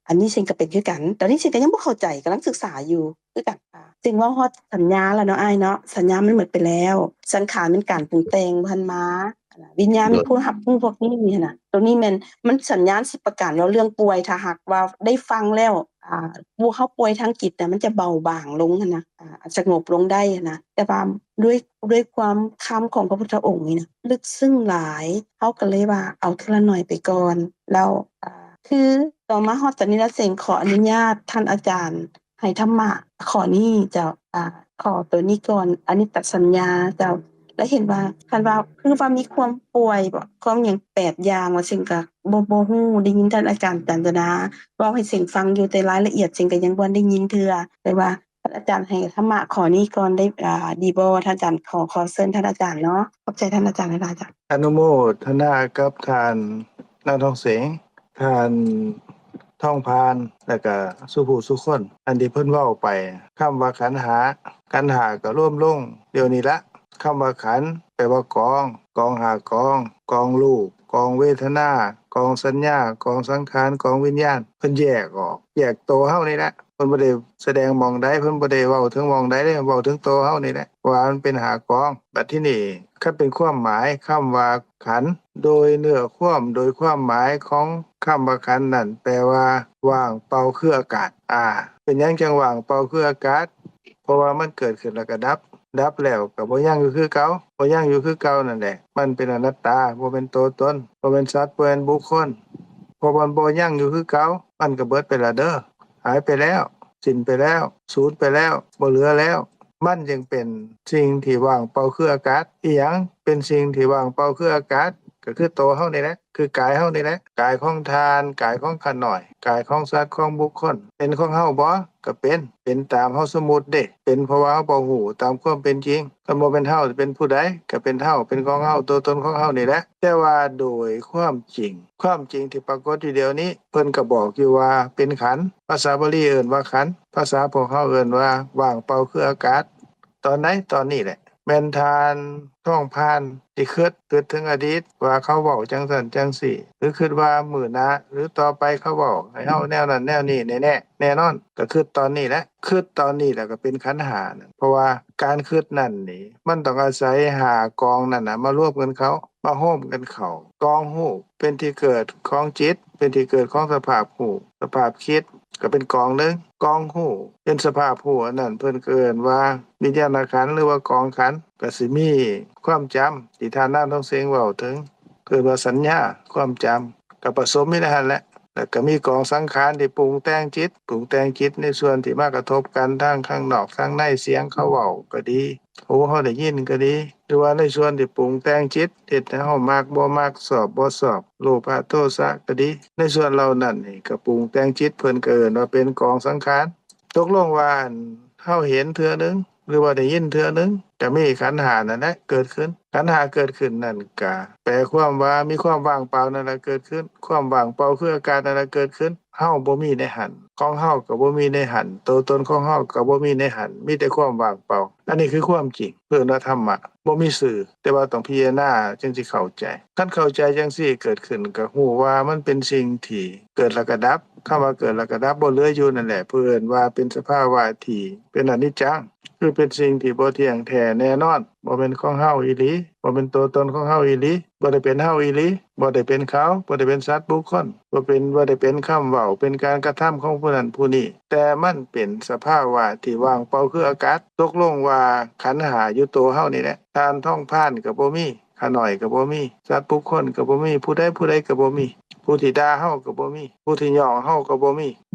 ອັນນີ້ເສັງກະເປັນຄືກັນ ຕອນນີ້ເສັງກະຍັງບໍ່ເຂົ້າໃຈ ກຳລັງສຶກສາຢູ່ຄືກັນ. ເສັງເວົ້າຮອດສັນຍາແລ້ວເນາະອ້າຍເນາະ ສັນຍາມັນໝົດໄປແລ້ວ ສັງຂານແມ່ນການປຸງແຕ່ງ ບໍ່ທັນມາ ວິນຍານແມ່ນຜູ້ຮັບຮູ້ພວກນີ້ຫັ້ນນະ. ໂຕນີ້ແມ່ນ ມັນສັນຍານສິບປະການ ເວົ້າເລື່ອງປ່ວຍ ຖ້າຫາກວ່າໄດ້ຟັງແລ້ວ ອ່າ ຜູ້ເຮົາປ່ວຍທາງຈິດນະ ມັນຈະເບົາບາງລົງຫັ້ນນະ ອ່າ ສະຫງົບລົງໄດ້ຫັ້ນນະ ແຕ່ວ່າດ້ວຍ ດ້ວຍຄວາມຄຳຂອງພະພຸດທະອົງນີ້ນະ ລຶກເຊິ່ງຫຼາຍ ເຮົາກໍເລີຍວ່າເອົາເທື່ອລະໜ້ອຍໄປກ່ອນ ແລ້ວ ອ່າ ຄືຕໍ່ມາຮອດຕອນນີ້ລະ ເສັງຂໍອະນຸຍາດທ່ານອາຈານໃຫ້ທຳມະຂໍ້ນີ້ເຈົ້າ ອ່າ ຂໍໂຕນີ້ກ່ອນ ອະນິດຕະສັນຍາເຈົ້າ. ແລະເຫັນວ່າ ຄັນວ່າ ຄືວ່າມີຄວາມປ່ວຍບໍ ຄວາມຫຍັງແປດຢ່າງວ່າຊັ້ນ ກໍບໍ່ ບໍ່ຮູ້ ໄດ້ຍິນທ່ານອາຈານຈັນຕະນາເວົ້າໃຫ້ເສັງຟັງຢູ່ ແຕ່ລາຍລະອຽດເສັງກໍຍັງບໍ່ໄດ້ຍິນເທື່ອ ແຕ່ວ່າ ທ່ານອາຈານໃຫ້ທຳມະຂໍ້ນີ້ກ່ອນໄດ້ ອາ ດີບໍ່? ທ່ານອາຈານ ຂໍ ຂໍເຊີນທ່ານອາຈານເນາະ. ຂອບໃຈທ່ານອາຈານຫຼາຍໆ ເຈົ້າ. ອະນຸໂມທະນາກັບທ່ານນາງທອງເສງ, ທ່ານທອງພານ ແລະກະສູ່ຜູ້ສູ່ຄົນ ອັນທີ່ເພິ່ນເວົ້າໄປ ຄຳວ່າຂັນຫ້າ ຂັນຫ້າກໍລວມລົງດຽວນີ້ລະ. ຄຳວ່າຂັນ ແປວ່າກອງ, ກອງຫ້າກອງ, ກອງຮູບ, ກອງເວທະນາ, ກອງສັນຍາ, ກອງສັງຂານ, ກອງວິນຍານ. ເພິ່ນແຍກອອກ, ແຍກໂຕເຮົານີ້ແຫຼະ. ເພິ່ນບໍ່ໄດ້ສະແດງໝ່ອງໃດ, ເພິ່ນບໍ່ໄດ້ເວົ້າເຖິງໝ່ອງໃດເດ້, ເວົ້າເຖິງໂຕເຮົານີ້ແຫຼະ ວ່າມັນເປັນຫ້າກອງ. ບັດທີນີ້ ຄັນເປັນຄວາມໝາຍ ຄຳວ່າຂັນ ໂດຍເນື້ອຄວາມ ໂດຍຄວາມໝາຍຂອງຄຳວ່າຂັນນັ້ນ ແປວ່າວ່າງເປົ່າຄືອາກາດ. ອາ ເປັນຫຍັງຈັ່ງວ່າງເປົ່າຄືອາກາດ? ເພາະວ່າມັນເກີດຂຶ້ນແລ້ວກໍດັບ, ດັບແລ້ວກໍບໍ່ຍັງຢູ່ຄືເກົ່າ, ບໍ່ຍັງຢູ່ຄືເກົ່ານັ້ນແຫຼະ. ມັນເປັນອະນັດຕາ, ບໍ່ແມ່ນໂຕຕົນ, ບໍ່ແມ່ນສັດ, ບໍ່ແມ່ນບຸກຄົນ. ເພາະມັນບໍ່ຍັງຢູ່ຄືເກົ່າ, ມັນກໍເບິດໄປແລ້ວເດີ້, ຫາຍໄປແລ້ວ, ສິ້ນໄປແລ້ວ, ສູນໄປແລ້ວ, ບໍ່ເຫຼືອແລ້ວ. ມັນຈຶ່ງເປັນສິ່ງທີ່ວ່າງເປົ່າຄືອາກາດ. ອີຫຍັງເປັນສິ່ງທີ່ວ່າງເປົ່າຄືອາກາດ? ກໍຄືໂຕເຮົານີ້ແຫຼະ, ຄືກາຍເຮົານີ້ແຫຼະ, ກາຍຂອງທ່ານ, ກາຍຂອງຂ້ານ້ອຍ, ກາຍຂອງສັດ, ຂອງບຸກຄົນ. ເປັນຂອງເຮົາບໍ່? ກໍເປັນ, ເປັນຕາມເຮົາສົມມຸດເດ້, ເປັນເພາະວ່າເຮົາບໍ່ຮູ້ຕາມຄວາມເປັນຈິງ. ຄັນບໍ່ແມ່ນເຮົາ ຈະເປັນຜູ້ໃດ? ກໍເປັນເຮົາ, ເປັນຂອງເຮົາ, ຕົວຕົນຂອງເຮົານີ້ແຫຼະ. ແຕ່ວ່າໂດຍຄວາມຈິງ, ຄວາມຈິງທີ່ປາກົດຢູ່ດຽວນີ້, ເພິ່ນກໍບອກຢູ່ວ່າເປັນຂັນ, ພາສາບາລີເອີ້ນວ່າຂັນ, ພາສາພວກເຮົາເອີ້ນວ່າວ່າງເປົ່າຄືອາກາດ. ຕອນໃດ? ຕອນນີ້ແຫຼະ. ແມ່ນທ່ານທອງພານທີ່ຄິດ, ຄິດເຖິງອະດີດວ່າເຂົາເວົ້າຈັ່ງຊັ້ນຈັ່ງຊີ້ ຫຼືຄິດວ່າມື້ໜ້າ ຫຼືຕໍ່ໄປເຂົາເວົ້າໃຫ້ເຮົາແນວນັ້ນແນວນີ້ແນ່ໆ. ແນ່ນອນ, ກໍຄິດຕອນນີ້ແຫຼະ. ຄິດຕອນນີ້ແຫຼະກໍເປັນຂັນຫ້ານັ້ນ. ເພາະວ່າການຄິດນັ້ນນີ້ ມັນຕ້ອງອາໄສຫ້າກອງນັ້ນນະມາລວມກັນເຂົ້າ, ມາໂຮມກັນເຂົ້າ. ກອງຮູ້ເປັນທີ່ເກີດຂອງຈິດ, ເປັນທີ່ເກີດຂອງສະພາບຮູ້, ສະພາບຄິດ ກໍເປັນກອງໜຶ່ງ. ກອງຮູ້ເປັນສະພາບຮູ້, ອັນນັ້ນເພິ່ນກໍເອີ້ນວ່າວິນຍານຂັນ ຫຼືວ່າກອງຂັນ. ກໍຊິມີຄວາມຈຳທີ່ທ່ານນາງທອງເສງເວົ້າເຖິງ, ເອີ້ນວ່າສັນຍາ, ຄວາມຈຳ, ກໍປະສົມຢູ່ໃນຫັ້ນແຫຼະ. ແລ້ວກໍມີກອງສັງຂານທີ່ປຸງແຕ່ງຈິດ, ປຸງແຕ່ງຈິດໃນສ່ວນທີ່ມາກະທົບກັນທາງຂ້າງນອກທາງໃນ, ສຽງເຂົາເວົ້າກໍດີ, ຫູເຮົາໄດ້ຍິນກໍດີ ຫຼືວ່າໃນສ່ວນທີ່ປຸງແຕ່ງຈິດ ເຮັດໃຫ້ເຮົາມັກບໍ່ມັກ ຊອບບໍ່ຊອບ ໂລພະໂທສະກໍດີ, ໃນສ່ວນເຫຼົ່ານັ້ນນີ້ກໍປຸງແຕ່ງຈິດ, ເພິ່ນກໍເອີ້ນວ່າເປັນກອງສັງຂານ. ຕົກລົງວ່າ ອັນ ເຮົາເຫັນເທື່ອໜຶ່ງ ຫຼືວ່າໄດ້ຍິນເທື່ອໜຶ່ງ ກໍມີຂັນຫ້ານັ້ນແຫຼະເກີດຂຶ້ນ. ຂັນຫ້າເກີດຂຶ້ນນັ້ນ ກໍແປຄວາມວ່າມີຄວາມວ່າງເປົ່ານັ້ນແຫຼະເກີດຂຶ້ນ, ຄວາມວ່າງເປົ່າຄືອາກາດນັ້ນແຫຼະເກີດຂຶ້ນ. ເຮົາບໍ່ມີໃນຫັ້ນ, ຂອງເຮົາກໍບໍ່ມີໃນຫັ້ນ, ໂຕຕົນຂອງເຮົາກໍບໍ່ມີໃນຫັ້ນ, ມີແຕ່ຄວາມວ່າງເປົ່າ. ອັນນີ້ຄືຄວາມຈິງ, ເອີ້ນວ່າທຳມະ, ບໍ່ມີຊື່, ແຕ່ວ່າຕ້ອງພິຈາລະນາຈຶ່ງຊິເຂົ້າໃຈ. ຄັນເຂົ້າໃຈຈັ່ງຊີ້ເກີດຂຶ້ນ, ກໍຮູ້ວ່າມັນເປັນສິ່ງທີ່ເກີດແລ້ວກໍດັບ. ຄຳວ່າເກີດແລ້ວກໍດັບ, ບໍ່ເຫຼືອຢູ່ນັ້ນແຫຼະ, ເພິ່ນເອີ້ນວ່າເປັນສະພາວະທີ່ເປັນອະນິດຈັງ, ຄືເປັນສິ່ງທີ່ບໍ່ທ່ຽງແທ້ແນ່ນອນ, ບໍ່ແມ່ນຂອງເຮົາອີ່ຫຼີ, ບໍ່ແມ່ນໂຕຕົນຂອງເຮົາອີ່ຫຼີ, ບໍ່ໄດ້ເປັນເຮົາອີ່ຫຼີ, ບໍ່ໄດ້ເປັນເຂົາ, ບໍ່ໄດ້ເປັນສັດບຸກຄົນ, ບໍ່ເປັນ, ບໍ່ໄດ້ເປັນຄຳເວົ້າ, ເປັນການກະທຳຂອງຜູ້ນັ້ນຜູ້ນີ້, ແຕ່ມັນເປັນສະພາວະທີ່ວ່າງເປົ່າຄືອາກາດ. ຕົກລົງວ່າຂັນຫ້າຢູ່ໂຕເຮົານີ້ແຫຼະ, ທ່ານທອງພານກໍບໍ່ມີ, ຂ້ານ້ອຍກໍບໍ່ມີ, ສັດບຸກຄົນກໍບໍ່ມີ, ຜູ້ໃດຜູ້ໃດກໍບໍ່ມີ, ຜູ້ທີ່ດ່າເຮົາກໍບໍ່ມີ, ຜູ້ທີ່ຍ້ອງເຮົາກໍບໍ່ມີ,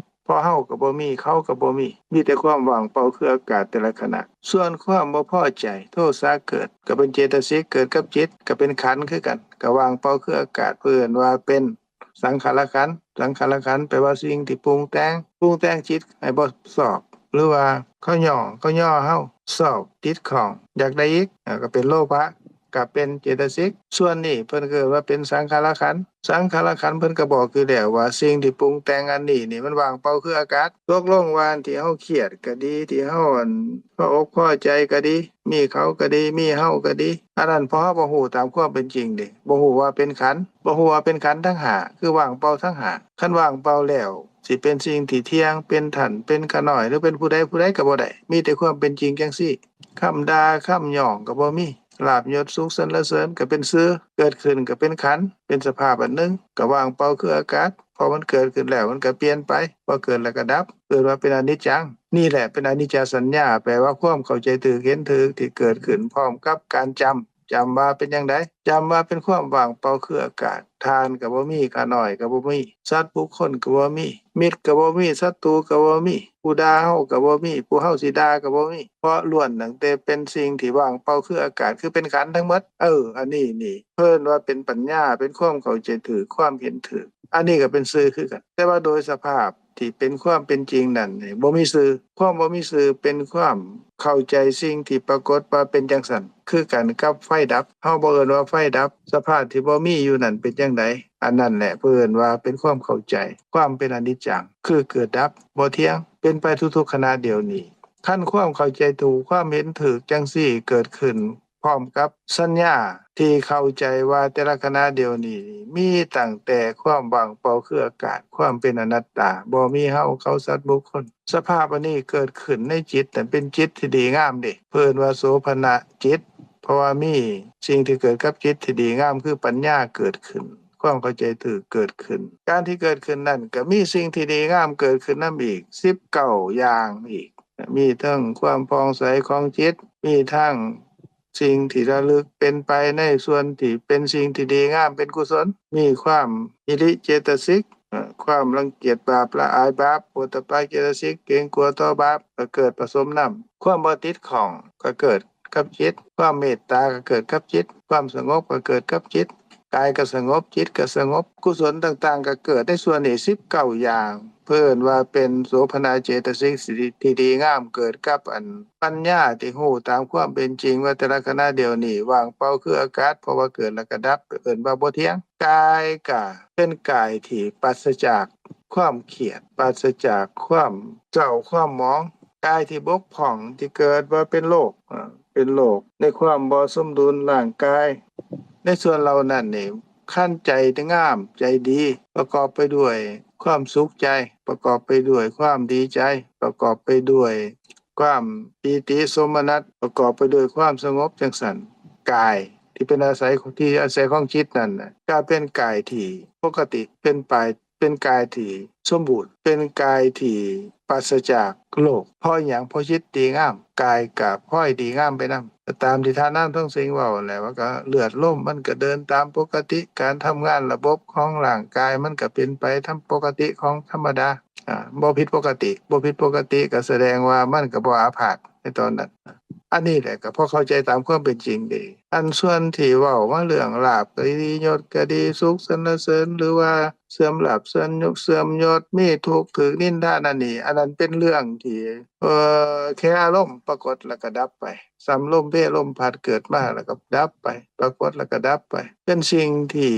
ເພາະເຮົາກໍບໍ່ມີ, ເຂົາກໍບໍ່ມີ, ມີແຕ່ຄວາມວ່າງເປົ່າຄືອາກາດແຕ່ລະຂະນະ. ສ່ວນຄວາມບໍ່ພໍໃຈ, ໂທສະເກີດ, ກໍເປັນເຈຕະສິກເກີດກັບຈິດ, ກໍເປັນຂັນຄືກັນ, ກໍວ່າງເປົ່າຄືອາກາດ, ເພິ່ນວ່າເປັນສັງຂາລະຂັນ. ສັງຂາລະຂັນແປວ່າສິ່ງທີ່ປຸງແຕ່ງ, ປຸງແຕ່ງຈິດໃຫ້ບໍ່ຊອບ, ຫຼືວ່າເຂົາຍ້ອງ, ເຂົາຍໍເຮົາ, ຊອບ, ຕິດຂ້ອງ, ຢາກໄດ້ອີກ, ກໍເປັນໂລພະ. ກໍເປັນເຈຕະສິກ. ສ່ວນນີ້ເພິ່ນກໍເອີ້ນວ່າເປັນສັງຂາລະຂັນ. ສັງຂາລະຂັນເພິ່ນກໍບອກຢູ່ແລ້ວວ່າ ສິ່ງທີ່ປຸງແຕ່ງອັນນີ້ນີ້ ມັນວ່າງເປົ່າຄືອາກາດ. ຕົກລົງວ່າອັນທີ່ເຮົາຄຽດກໍດີ, ທີ່ເຮົາ ອັນ ພໍອົກພໍໃຈກໍດີ, ມີເຂົາກໍດີ, ມີເຮົາກໍດີ, ອັນນັ້ນເພາະເຮົາບໍ່ຮູ້ຕາມຄວາມເປັນຈິງເດ້, ບໍ່ຮູ້ວ່າເປັນຂັນ, ບໍ່ຮູ້ວ່າເປັນຂັນທັງຫ້າ ຄືວ່າງເປົ່າທັງຫ້າ. ຄັນວ່າງເປົ່າແລ້ວ ຊິເປັນສິ່ງທີ່ທ່ຽງ, ເປັນທ່ານ, ເປັນຂ້ານ້ອຍ ຫຼືເປັນຜູ້ໃດຜູ້ໃດກໍບໍ່ໄດ້, ມີແຕ່ຄວາມເປັນຈິງຈັ່ງຊີ້. ຄຳດ່າ, ຄຳຍ້ອງກໍບໍ່ມີ, ລາບຍົດສຸກສັນລະເສີນກໍເປັນຊື່, ເກີດຂຶ້ນກໍເປັນຂັນ, ເປັນສະພາບອັນໜຶ່ງ, ກໍວ່າງເປົ່າຄືອາກາດ, ເພາະມັນເກີດຂຶ້ນແລ້ວມັນກໍປ່ຽນໄປ, ພໍເກີດແລ້ວກໍດັບ, ເອີ້ນວ່າເປັນອະນິດຈັງ. ນີ້ແຫຼະເປັນອະນິດຈະສັນຍາ, ແປວ່າຄວາມເຂົ້າໃຈຖືກ, ເຫັນຖືກ ທີ່ເກີດຂຶ້ນພ້ອມກັບການຈຳ. ຈຳວ່າເປັນຈັ່ງໃດ? ຈຳວ່າເປັນຄວາມວ່າງເປົ່າຄືອາກາດ. ທ່ານກໍບໍ່ມີ, ຂ້ານ້ອຍກໍບໍ່ມີ, ສັດບຸກຄົນກໍບໍ່ມີ, ມິດກໍບໍ່ມີ, ສັດຕູກໍບໍ່ມີ, ຜູ້ດ່າເຮົາກໍບໍ່ມີ ຜູ້ເຮົາຊິດ່າກໍບໍ່ມີ ເພາະລ້ວນຕັ້ງແຕ່ເປັນສິ່ງທີ່ວ່າງເປົ່າຄືອາກາດ ຄືເປັນຂັນທັງໝົດ. ເອີ ອັນນີ້ນີ້ເພິ່ນວ່າເປັນປັນຍາ ເປັນຄວາມເຂົ້າໃຈຖືກ ຄວາມເຫັນຖືກ ອັນນີ້ກໍເປັນຊື່ຄືກັນ. ແຕ່ວ່າໂດຍສະພາບທີ່ເປັນຄວາມເປັນຈິງນັ້ນນີ້ ບໍ່ມີຊື່. ຄວາມບໍ່ມີຊື່ເປັນຄວາມເຂົ້າໃຈສິ່ງທີ່ປາກົດວ່າເປັນຈັ່ງຊັ້ນ ຄືກັນກັບໄຟດັບ. ເຮົາບໍ່ເອີ້ນວ່າໄຟດັບ. ສະພາບທີ່ບໍ່ມີຢູ່ນັ້ນເປັນຈັ່ງໃດ? ອັນນັ້ນແຫຼະເພິ່ນວ່າເປັນຄວາມເຂົ້າໃຈ ຄວາມເປັນອະນິດຈັງ ຄືເກີດດັບ ບໍ່ທ່ຽງ ເປັນໄປທຸກໆຂະນະດຽວນີ້. ຄັນຄວາມເຂົ້າໃຈຖືກ ຄວາມເຫັນຖືກຈັ່ງຊີ້ເກີດຂຶ້ນ ພ້ອມກັບສັນຍາທີ່ເຂົ້າໃຈວ່າແຕ່ລະຂະນະດຽວນີ້ ມີຕັ້ງແຕ່ຄວາມວ່າງເປົ່າຄືອາກາດ ຄວາມເປັນອະນັດຕາ ບໍ່ມີເຮົາ ເຂົາ ສັດ ບຸກຄົນ. ສະພາບອັນນີ້ເກີດຂຶ້ນໃນຈິດນັ້ນ ເປັນຈິດທີ່ດີງາມເດ້ ເພິ່ນວ່າໂສພະນະຈິດ ເພາະວ່າມີສິ່ງທີ່ເກີດກັບຈິດທີ່ດີງາມ ຄືປັນຍາເກີດຂຶ້ນ ຄວາມເຂົ້າໃຈຖືກເກີດຂຶ້ນ. ການທີ່ເກີດຂຶ້ນນັ້ນ ກໍມີສິ່ງທີ່ດີງາມເກີດຂຶ້ນນຳອີກສິບເກົ້າຢ່າງອີກ. ມີທັງຄວາມຜ່ອງໃສຂອງຈິດ ມີທັງສິ່ງທີ່ລະລຶກເປັນໄປໃນສ່ວນທີ່ເປັນສິ່ງທີ່ດີງາມ ເປັນກຸສົນ ມີຄວາມຫິລິເຈຕະສິກ ຄວາມລັງກຽດບາບ ລະອາຍບາບ ໂອດຕະປະເຈຕະສິກ ເກງກົວຕໍ່ບາບ ກໍເກີດປະສົມນຳ. ຄວາມບໍ່ຕິດຂ້ອງກໍເກີດກັບຈິດ ຄວາມເມດຕາກໍເກີດກັບຈິດ ຄວາມສະຫງົບກໍເກີດກັບຈິດ ກາຍກໍສະຫງົບ ຈິດກໍສະຫງົບ ກຸສົນຕ່າງໆກໍເກີດໃນສ່ວນນີ້ສິບເກົ້າຢ່າງ. ເພິ່ນວ່າເປັນໂສພະນະເຈຕະສິກທີ່ດີງາມ ເກີດກັບອັນປັນຍາທີ່ຮູ້ຕາມຄວາມເປັນຈິງວ່າແຕ່ລະຂະນະດຽວນີ້ວ່າງເປົ່າຄືອາກາດ ເພາະວ່າເກີດແລ້ວກໍດັບ ເອີ້ນວ່າບໍ່ທ່ຽງ. ກາຍກະເປັນກາຍທີ່ປາສະຈາກຄວາມຄຽດ ປາສະຈາກຄວາມເສົ້າຄວາມໝອງ ກາຍທີ່ບົກຜ່ອງ ທີ່ເກີດວ່າເປັນໂລກ ເປັນໂລກໃນຄວາມບໍ່ສົມດຸນຮ່າງກາຍ. ໃນສ່ວນເຫຼົ່ານັ້ນນີ້ ຄັນໃຈງາມ ໃຈດີ ປະກອບໄປດ້ວຍຄວາມສຸກໃຈ ປະກອບໄປດ້ວຍຄວາມດີໃຈ ປະກອບໄປດ້ວຍຄວາມປີຕິໂສມະນັດ ປະກອບໄປດ້ວຍຄວາມສະຫງົບ ຈັ່ງຊັ້ນ ກາຍທີ່ເປັນອາໄສ ທີ່ອາໄສຂອງຈິດນັ້ນນະ ກະເປັນກາຍທີ່ປົກກະຕິ ເປັນປາຍ ເປັນກາຍທີ່ສົມບູນ ເປັນກາຍທີ່ປາສະຈາກໂລກ. ເພາະຫຍັງ? ເພາະຈິດດີງາມ ກາຍກະພອຍດີງາມໄປນຳ. ຕາມທີ່ທ່ານນາມທອງສິງເວົ້າແຫຼະ ວ່າກະເລືອດລົມມັນກະເດີນຕາມປົກກະຕິ ການທຳງານລະບົບຂອງຮ່າງກາຍມັນກະເປັນໄປຕາມປົກກະຕິຂອງທຳມະດາ ອາ ບໍ່ຜິດປົກກະຕິ ບໍ່ຜິດປົກກະຕິກະສະແດງວ່າມັນກະບໍ່ອາພາດໃນຕອນນັ້ນ. ອັນນີ້ແຫຼະກະພໍເຂົ້າໃຈຕາມຄວາມເປັນຈິງເດ. ອັນສ່ວນທີ່ເວົ້າມາເລື່ອງລາບກະດີ ຍົດກະດີ ສຸກສັນລະເສີນ ຫຼືວ່າ ເສື່ອມລາບເສື່ອມຍົດ ເສື່ອມຍົດ ມີທຸກ ຖືກນິນທາ ນັ້ນນີ້ ອັນນັ້ນເປັນເລື່ອງທີ່ ເອີ ແຄ່ອາລົມປາກົດແລ້ວກໍດັບໄປ ສ່ຳລົມເພລົມພັດ ເກີດມາແລ້ວກໍດັບໄປ ປາກົດແລ້ວກໍດັບໄປ ເປັນສິ່ງທີ່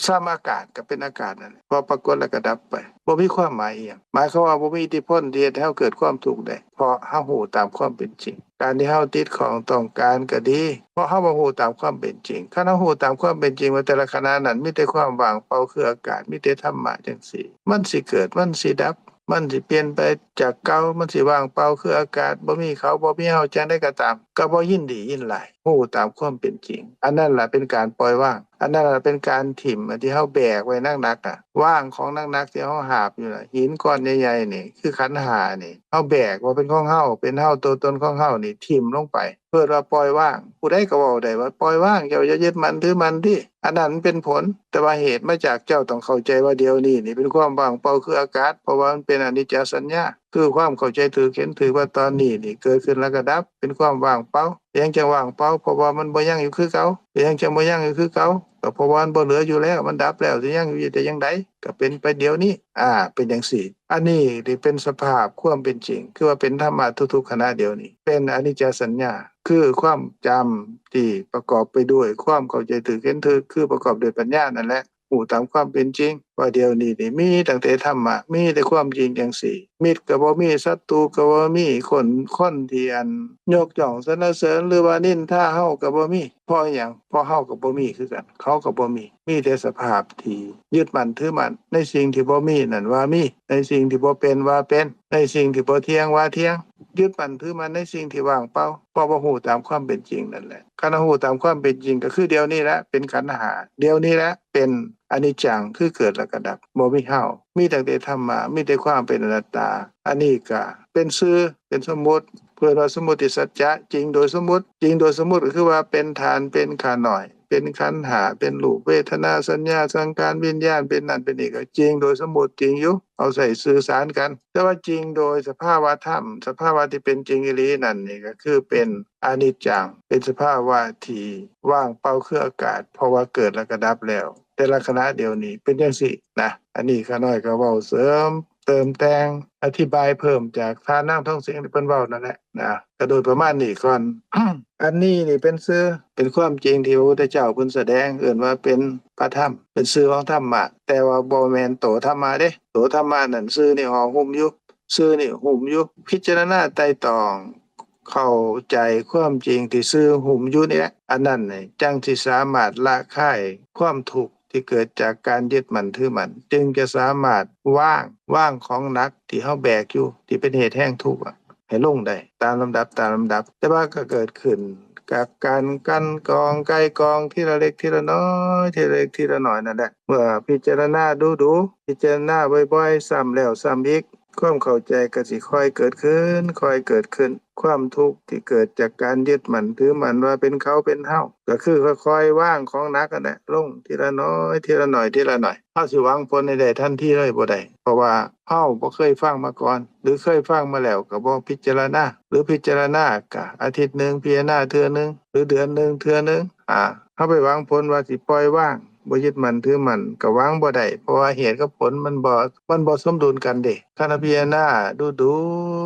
ສ່ຳອາກາດກໍເປັນອາກາດນັ້ນແຫຼະ ເພາະປາກົດແລ້ວກໍດັບໄປ ບໍ່ມີຄວາມໝາຍອີ່ຫຍັງ ໝາຍຄວາມວ່າບໍ່ມີອິດທິພົນທີ່ເຮັດໃຫ້ເຮົາເກີດຄວາມທຸກໄດ້ ເພາະເຮົາຮູ້ຕາມຄວາມເປັນຈິງ. ການທີ່ເຮົາຕິດຂ້ອງຕ້ອງການກໍດີ ເພາະເຮົາບໍ່ຮູ້ຕາມຄວາມເປັນຈິງ. ຄັນເຮົາຮູ້ຕາມຄວາມເປັນຈິງວ່າແຕ່ລະຂະນະນັ້ນມີແຕ່ຄວາມວ່າງເປົ່າຄືອາກາດ ມີແຕ່ທຳມະຈັ່ງຊີ້ ມັນຊິເກີດ ມັນຊິດັບ ມັນຊິປ່ຽນໄປຈາກເກົ່າ ມັນຊິວ່າງເປົ່າຄືອາກາດ ບໍ່ມີເຂົາ ບໍ່ມີເຮົາ ຈັ່ງໃດກໍຕາມ ກໍບໍ່ຍິນດີຍິນຮ້າຍ ຮູ້ຕາມຄວາມເປັນຈິງ. ອັນນັ້ນລະເປັນການປ່ອຍວາງ ອັນນັ້ນລະເປັນການຖິ້ມ ອັນທີ່ເຮົາແບກໄວ້ໜັກໆ ອະ ວາງຂອງໜັກໆ ທີ່ເຮົາຫາບຢູ່ນະ ຫີນກ້ອນໃຫຍ່ໆ ນີ້ ຄືຂັນຫ້ານີ້ ເຮົາແບກວ່າເປັນຂອງເຮົາ ເປັນເຮົາ ຕົວຕົນຂອງເຮົານີ້ ຖິ້ມລົງໄປ ເອີ້ນວ່າປ່ອຍວາງ. ຜູ້ໃດກໍເວົ້າໄດ້ວ່າປ່ອຍວາງ ເຈົ້າຢ່າຍຶດໝັ້ນຖືໝັ້ນຕິ ອັນນັ້ນມັນເປັນຜົນ ແຕ່ວ່າເຫດມາຈາກເຈົ້າຕ້ອງເຂົ້າໃຈວ່າດຽວນີ້ນີ້ເປັນຄວາມວ່າງເປົ່າຄືອາກາດ ເພາະວ່າມັນເປັນອະນິດຈະສັນຍາ ຄືຄວາມເຂົ້າໃຈຖືກເຫັນຖືກວ່າຕອນນີ້ນີ້ເກີດຂຶ້ນແລ້ວກໍດັບ ເປັນຄວາມວ່າງເປົ່າ. ເປັນຫຍັງຈັ່ງວ່າງເປົ່າ? ເພາະວ່າມັນບໍ່ຍັງຢູ່ຄືເກົ່າ. ເປັນຫຍັງຈັ່ງບໍ່ຍັງຢູ່ຄືເກົ່າ? ກໍເພາະວ່າມັນບໍ່ເຫຼືອຢູ່ແລ້ວ ມັນດັບແລ້ວ ຊິຍັງຢູ່ໄດ້ຈັ່ງໃດ? ກໍເປັນໄປດຽວນີ້ ອາ ເປັນຈັ່ງຊີ້. ອັນນີ້ນີ້ເປັນສະພາບຄວາມເປັນຈິງ ຄືວ່າເປັນທຳມະທຸກໆຂະນະດຽວນີ້ ເປັນອະນິດຈະສັນຍາ ຄືຄວາມຈຳທີ່ປະກອບໄປດ້ວຍຄວາມເຂົ້າໃຈຖືກເຫັນຖືກ ຄືປະກອບດ້ວຍປັນຍານັ້ນແຫຼະ ຮູ້ຕາມຄວາມເປັນຈິງວ່າດຽວນີ້ນີ້ມີຕັ້ງແຕ່ທຳມະ ມີແຕ່ຄວາມຈິງຈັ່ງຊີ້ ມິດກໍບໍ່ມີ ສັດຕູກໍບໍ່ມີ ຄົນ ຄົນທີ່ອັນຍົກຍ້ອງສັນລະເສີນ ຫຼືວ່ານິນທາເຮົາກໍບໍ່ມີ. ເພາະຫຍັງ? ເພາະເຮົາກໍບໍ່ມີຄືກັນ ເຂົາກໍບໍ່ມີ ມີແຕ່ສະພາບທີ່ຍຶດໝັ້ນຖືໝັ້ນ ໃນສິ່ງທີ່ບໍ່ມີນັ້ນວ່າມີ ໃນສິ່ງທີ່ບໍ່ເປັນວ່າເປັນ ໃນສິ່ງທີ່ບໍ່ທ່ຽງວ່າທ່ຽງ ຍຶດໝັ້ນຖືໝັ້ນໃນສິ່ງທີ່ວ່າງເປົ່າ ເພາະບໍ່ຮູ້ຕາມຄວາມເປັນຈິງນັ້ນແຫຼະ. ຄັນເຮົາຮູ້ຕາມຄວາມເປັນຈິງ ກໍຄືດຽວນີ້ແຫຼະເປັນຂັນຫ້າ ດຽວນີ້ແຫຼະເປັນອະນິດຈັງ ຄືເກີດແລ້ວກໍດັບ ບໍ່ມີເຮົາ ມີຕັ້ງແຕ່ທຳມະ ມີແຕ່ຄວາມເປັນອະນັດຕາ. ອັນນີ້ກໍເປັນຊື່ ເປັນສົມມຸດ ເອີ້ນວ່າສົມມຸດຕິສັດຈະ ຈິງໂດຍສົມມຸດ ຈິງໂດຍສົມມຸດກໍຄືວ່າເປັນຖານ ເປັນຂ້ານ້ອຍ ເປັນຂັນຫ້າ ເປັນຮູບ ເວທະນາ ສັນຍາ ສັງຂານ ວິນຍານ ເປັນນັ້ນເປັນນີ້ ກໍຈິງໂດຍສົມມຸດຈິງຢູ່ ເຮົາໃຊ້ສື່ສານກັນ. ແຕ່ວ່າຈິງໂດຍສະພາວະທຳ ສະພາວະທີ່ເປັນຈິງອີ່ຫຼີນັ້ນນີ້ ກໍຄືເປັນອະນິດຈັງ ເປັນສະພາວະທີ່ວ່າງເປົ່າຄືອາກາດ ເພາະວ່າເກີດແລ້ວກໍດັບແລ້ວ. ແຕ່ລະຂະນະດຽວນີ້ເປັນຈັ່ງຊີ້ນະ. ອັນນີ້ຂ້ານ້ອຍກໍເວົ້າເສີມເຕີມແຕ່ງ ອະທິບາຍເພີ່ມຈາກທ່ານນາງທອງເສງທີ່ເພິ່ນເວົ້ານັ້ນແຫຼະນະ ກໍໂດຍປະມານນີ້ກ່ອນ. ອັນນີ້ນີ້ເປັນຊື່ ເປັນຄວາມຈິງທີ່ພະພຸດທະເຈົ້າເພິ່ນສະແດງ ເອີ້ນວ່າເປັນພະທຳ ເປັນຊື່ຂອງທຳມະ ແຕ່ວ່າບໍ່ແມ່ນໂຕທຳມະເດ້. ໂຕທຳມະນັ້ນຊື່ນີ້ຫໍ່ຫຸ້ມຢູ່ ຊື່ນີ້ຫຸ້ມຢູ່. ພິຈາລະນາໄຕ່ຕອງ ເຂົ້າໃຈຄວາມຈິງທີ່ຊື່ຫຸ້ມຢູ່ນີ້ແຫຼະ ອັນນັ້ນນີ້ຈັ່ງຊິສາມາດລະຄາຍຄວາມທຸກທີ່ເກີດຈາກການຍຶດໝັ້ນຖືໝັ້ນ ຈຶ່ງຈະສາມາດວາງ ວາງຂອງໜັກທີ່ເຮົາແບກຢູ່ ທີ່ເປັນເຫດແຮງທຸກອະ ໃຫ້ລົງໄດ້ຕາມລຳດັບ ຕາມລຳດັບ. ແຕ່ວ່າກໍເກີດຂຶ້ນກັບການກັ່ນກອງ ໄກ່ກອງທີລະເລັກທີລະນ້ອຍ ທີລະເລັກທີລະນ້ອຍນັ້ນແຫຼະ. ເມື່ອພິຈາລະນາດຸໆ ພິຈາລະນາບ່ອຍໆ ຊ້ຳແລ້ວຊ້ຳອີກ ຄວາມເຂົ້າໃຈກໍຊິຄ່ອຍເກີດຂຶ້ນ ຄ່ອຍເກີດຂຶ້ນ. ຄວາມທຸກທີ່ເກີດຈາກການຍຶດໝັ້ນຖືໝັ້ນວ່າເປັນເຂົາເປັນເຮົາ ກໍຄືຄ່ອຍໆວາງຂອງໜັກຫັ້ນແຫຼະ ລົງທີລະໜ້ອຍ ທີລະໜ້ອຍ ທີລະໜ້ອຍ. ເຮົາຊິຫວັງຜົນໃຫ້ໄດ້ທັນທີເລີຍບໍ່ໄດ້ ເພາະວ່າເຮົາບໍ່ເຄີຍຟັງມາກ່ອນ ຫຼືເຄີຍຟັງມາແລ້ວກໍບໍ່ພິຈາລະນາ ຫຼືພິຈາລະນາກະອາທິດໜຶ່ງພິຈາລະນາເທື່ອໜຶ່ງ ຫຼືເດືອນໜຶ່ງເທື່ອໜຶ່ງ. ອາ ເຮົາໄປຫວັງຜົນວ່າຊິປ່ອຍວາງ ບໍ່ຍຶດໝັ້ນຖືໝັ້ນ ກໍຫວັງບໍ່ໄດ້ ເພາະວ່າເຫດກັບຜົນມັນບໍ່ ມັນບໍ່ສົມດຸນກັນເດ້. ຄັນເຮົາພິຈາລະນາດຸ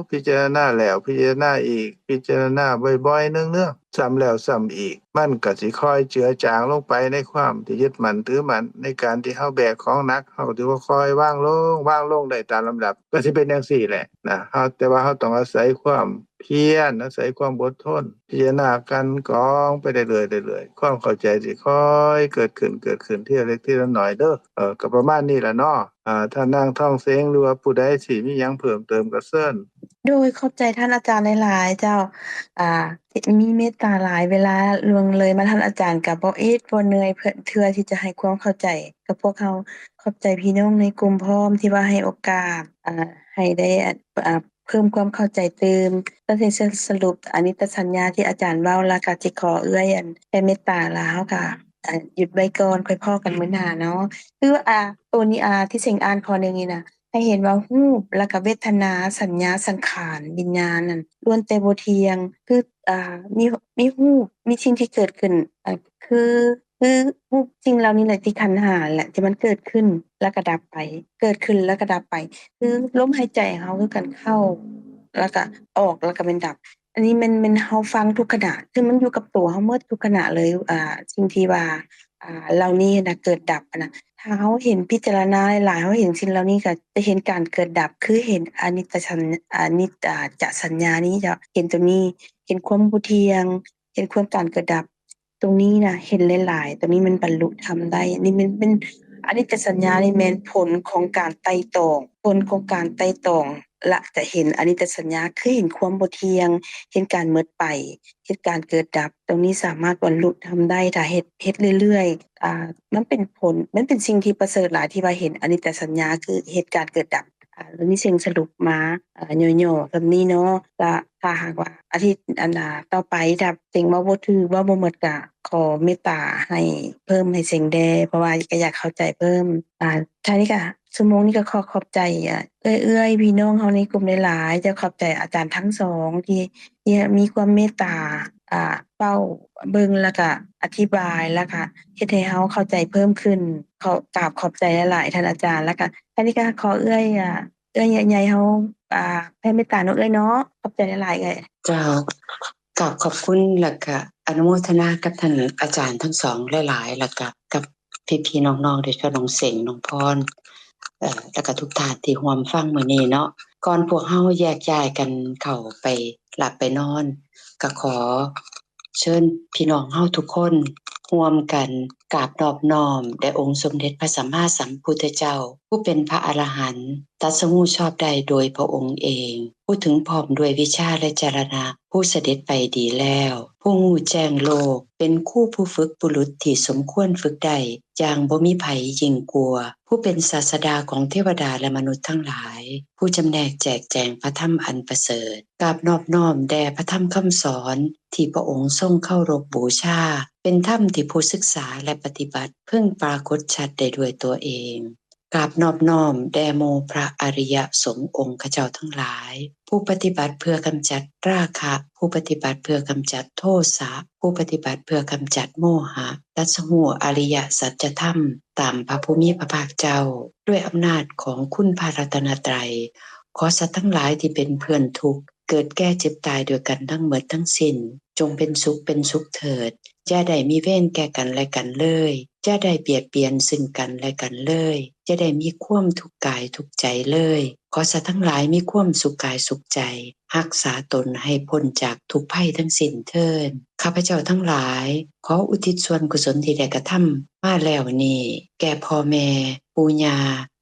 ໆ ພິຈາລະນາແລ້ວພິຈາລະນາອີກ ພິຈາລະນາບ່ອຍໆ ເນືອງໆ ຊ້ຳແລ້ວຊ້ຳອີກ ມັນກໍຊິຄ່ອຍເຈືອຈາງລົງໄປໃນຄວາມທີ່ຍຶດໝັ້ນຖືໝັ້ນ. ໃນການທີ່ເຮົາແບກຂອງໜັກ ເຮົາກໍຖືວ່າຄ່ອຍວາງລົງ ວາງລົງໄດ້ຕາມລຳດັບ ກໍຊິເປັນຈັ່ງຊີ້ແຫຼະນະ. ເຮົາ ແຕ່ວ່າເຮົາຕ້ອງອາໄສຄວາມພຽນ ອາໄສຄວາມອົດທົນ ພິຈາລະນາກັ່ນກອງໄປເລື້ອຍໆ ເລື້ອຍໆ ຄວາມເຂົ້າໃຈຊິຄ່ອຍເກີດຂຶ້ນ ເກີດຂຶ້ນທີລະເລັກທີລະໜ້ອຍເດີ. ເອີ ກໍປະມານນີ້ລະເນາະ. ອາ ທ່ານນາງທອງເສງ ຫຼືວ່າຜູ້ໃດຊິມີຫຍັງເພີ່ມເຕີມກໍເຊີນ. ໂດຍ ຂອບໃຈທ່ານອາຈານຫຼາຍໆ ເຈົ້າ. ອາ ມີເມດຕາຫຼາຍ ເວລາລ່ວງເລີຍມາ ທ່ານອາຈານກໍບໍ່ອິດບໍ່ເມື່ອຍ ເພື່ອ ເພື່ອທີ່ຈະໃຫ້ຄວາມເຂົ້າໃຈກັບພວກເຮົາ. ຂອບໃຈພີ່ນ້ອງໃນກຸ່ມພ້ອມທີ່ວ່າໃຫ້ໂອກາດ ອາ ໃຫ້ໄດ້ ອາ ເພີ່ມຄວາມເຂົ້າໃຈຕື່ມ. ກໍຊິສະຫຼຸບອະນິດຕະສັນຍາທີ່ອາຈານເວົ້າ ແລ້ວກໍຊິຂໍເອື້ອຍ ອັນ ແຜ່ເມດຕາ ແລ້ວເຮົາກໍ ອາ ຢຸດໄວ້ກ່ອນ ຄ່ອຍພໍ້ກັນມື້ໜ້າເນາະ. ຄື ອາ ໂຕນີ້ ອາ ທີ່ເສັງອ່ານຂໍ້ໜຶ່ງນີ້ນະ ໃຫ້ເຫັນວ່າຮູບ ແລ້ວກໍເວທະນາ ສັນຍາ ສັງຂານ ວິນຍານນັ້ນ ລ້ວນແຕ່ບໍ່ທ່ຽງ. ຄື ອາ ມີ ມີຮູບ ມີສິ່ງທີ່ເກີດຂຶ້ນ ອາ ຄື ຄືຮູບສິ່ງເຫຼົ່ານີ້ແຫຼະ ທີ່ຂັນຫ້າແຫຼະ ທີ່ມັນເກີດຂຶ້ນ ແລ້ວກໍດັບໄປ ເກີດຂຶ້ນ ແລ້ວກໍດັບໄປ. ຄືລົມຫາຍໃຈເຮົາຄືກັນ ເຂົ້າ ແລ້ວກໍອອກ ແລ້ວກໍແມ່ນດັບ. ອັນນີ້ແມ່ນ ແມ່ນເຮົາຟັງທຸກຂະນະ ຄືມັນຢູ່ກັບໂຕເຮົາໝົດທຸກຂະນະເລີຍ. ອາ ສິ່ງທີ່ວ່າ ອາ ເຫຼົ່ານີ້ນະ ເກີດດັບນະ. ຖ້າເຮົາເຫັນ ພິຈາລະນາຫຼາຍໆ ເຮົາເຫັນສິ່ງເຫຼົ່ານີ້ ກໍຈະເຫັນການເກີດດັບ ຄືເຫັນອະນິດຕະສັນ ອະນິດ ອາ ຈະສັນຍານີ້ເຈົ້າ ເຫັນຕົວນີ້ ເຫັນຄວາມບໍ່ທ່ຽງ ເຫັນຄວາມການເກີດດັບ. ຕົງນີ້ນະ ເຫັນຫຼາຍໆ ຕົງນີ້ມັນບັນລຸທຳໄດ້. ນີ້ແມ່ນ ແມ່ນ ອະນິດຕະສັນຍານີ້ແມ່ນຜົນຂອງການໄຕ່ຕອງ ຜົນຂອງການໄຕ່ຕອງ ລະຈະເຫັນອະນິດຕະສັນຍາ ຄືເຫັນຄວາມບໍ່ທ່ຽງ ເຫັນການໝົດໄປ ເຫັນການເກີດດັບ. ຕົງນີ້ສາມາດບັນລຸທຳໄດ້ ຖ້າເຮັດ ເຮັດເລື້ອຍໆ. ອາ ມັນເປັນຜົນ ມັນເປັນສິ່ງທີ່ປະເສີດຫຼາຍ ທີ່ວ່າເຫັນອະນິດຕະສັນຍາ ຄືເຫັນການເກີດດັບ. ອາ ແລ້ວນີ້ເສັງສະຫຼຸບມາ ອາ ຫຍໍ້ໆ ສ່ຳນີ້ເນາະ. ລະຖ້າຫາກວ່າອາທິດ ອັນ ອາ ຕໍ່ໄປ ຖ້າເສັງເວົ້າບໍ່ຖືກ ເວົ້າບໍ່ໝົດ ກະຂໍເມດຕາໃຫ້ເພີ່ມໃຫ້ເສັງແດ່ ເພາະວ່າກະຢາກເຂົ້າໃຈເພີ່ມ. ອາ ທ້າຍນີ້ກະ ຊົ່ວໂມງນີ້ກະຂໍຂອບໃຈ ອາ ເອື້ອຍໆ ພີ່ນ້ອງເຮົາໃນກຸ່ມຫຼາຍໆ ເຈົ້າ. ຂອບໃຈອາຈານທັງສອງທີ່ ທີ່ມີຄວາມເມດຕາ ອາ ເຝົ້າເບິ່ງ ລະກະອະທິບາຍ ລະກະເຮັດໃຫ້ເຮົາເຂົ້າໃຈເພີ່ມຂຶ້ນ. ຂໍ ກາບຂອບໃຈຫຼາຍໆ ທ່ານອາຈານ. ລະກະ ອັນນີ້ກະຂໍເອື້ອຍ ອາ ເອື້ອຍໃຫຍ່ເຮົາ ອາ ແຜ່ເມດຕາເນາະເອື້ອຍເນາະ. ຂອບໃຈຫຼາຍໆ ເອື້ອຍ. ເຈົ້າ ກາບຂອບຄຸນ ລະກະອະນຸໂມທະນາກັບທ່ານອາຈານທັງສອງຫຼາຍໆ ລະກະກັບພີ່ໆ ນ້ອງໆ ໂດຍສະເພາະນ້ອງເສັງ ນ້ອງພອນ ເອີ ລະກະທຸກທ່ານທີ່ຮ່ວມຟັງມື້ນີ້ເນາະ. ກ່ອນພວກເຮົາແຍກຍ້າຍກັນເຂົ້າໄປຫຼັບໄປນອນ ກະຂໍ ເຊີນພີ່ນ້ອງເຮົາທຸກຄົນຮ່ວມກັນກາບນອບນ້ອມແດ່ອົງສົມເດັດພະສຳມາສຳພຸດທະເຈົ້າ ຜູ້ເປັນພະອະລະຫັນ ຕັດສະຮູ້ຊອບໄດ້ໂດຍພະອົງເອງ ຜູ້ເຖິງພ້ອມດ້ວຍວິຊາ ແລະ ຈະລະນະ ຜູ້ສະເດັດໄປດີແລ້ວ ຜູ້ຮູ້ແຈ້ງໂລກ ເປັນຄູຜູ້ຝຶກບຸລຸດທີ່ສົມຄວນຝຶກໄດ້ຢ່າງບໍ່ມີໃຜຍິ່ງກວ່າ ຜູ້ເປັນສາດສະດາຂອງເທວະດາ ແລະ ມະນຸດທັງຫຼາຍ ຜູ້ຈຳແນກແຈກແຈງພະທຳອັນປະເສີດ. ກາບນອບນ້ອມແດ່ພະທຳຄຳສອນທີ່ພະອົງຊົງເຄົາລົບບູຊາ ເປັນທຳທີ່ຜູ້ສຶກສາ ແລະ ປະຕິບັດເພິ່ງປາກົດຊັດໄດ້ດ້ວຍຕົວເອງ. ກາບນອບນ້ອມແດ່ໝູ່ພະອະລິຍະສົງອົງຄະເຈົ້າທັງຫຼາຍ, ຜູ້ປະຕິບັດເພື່ອກຳຈັດລາຄະ, ຜູ້ປະຕິບັດເພື່ອກຳຈັດໂທສະ, ຜູ້ປະຕິບັດເພື່ອກຳຈັດໂມຫະ, ຕັດສະຮູ້ອະລິຍະສັດຈະທຳຕາມພະຜູ້ມີພະພາກເຈົ້າ. ດ້ວຍອຳນາດຂອງຄຸນພະລັດຕະນະໄຕ, ຂໍສັດທັງຫຼາຍທີ່ເປັນເພື່ອນທຸກ, ເກີດແກ່ເຈັບຕາຍດ້ວຍກັນທັງໝົດທັງສິ້ນ, ຈົ່ງເປັນສຸກເປັນສຸກເຖີດ, ຢ່າໄດ້ມີເວນແກ່ກັນແລະກັນເລີຍ, ຢ່າໄດ້ບຽດບຽນຊຶ່ງກັນແລະກັນເລີຍ, ຢ່າໄດ້ມີຄວາມທຸກກາຍທຸກໃຈເລີຍ. ຂໍສັດທັງຫຼາຍມີຄວາມສຸກກາຍສຸກໃຈ, ຮັກສາຕົນໃຫ້ພົ້ນຈາກທຸກໄພທັງສິ້ນເທີ້ນ. ຂ້າພະເຈົ້າທັງຫຼາຍ ຂໍອຸທິດສ່ວນກຸສົນທີ່ໄດ້ກະທຳມາແລ້ວນີ້ ແກ່ພໍ່ແມ່, ປູ່ຍ່າ,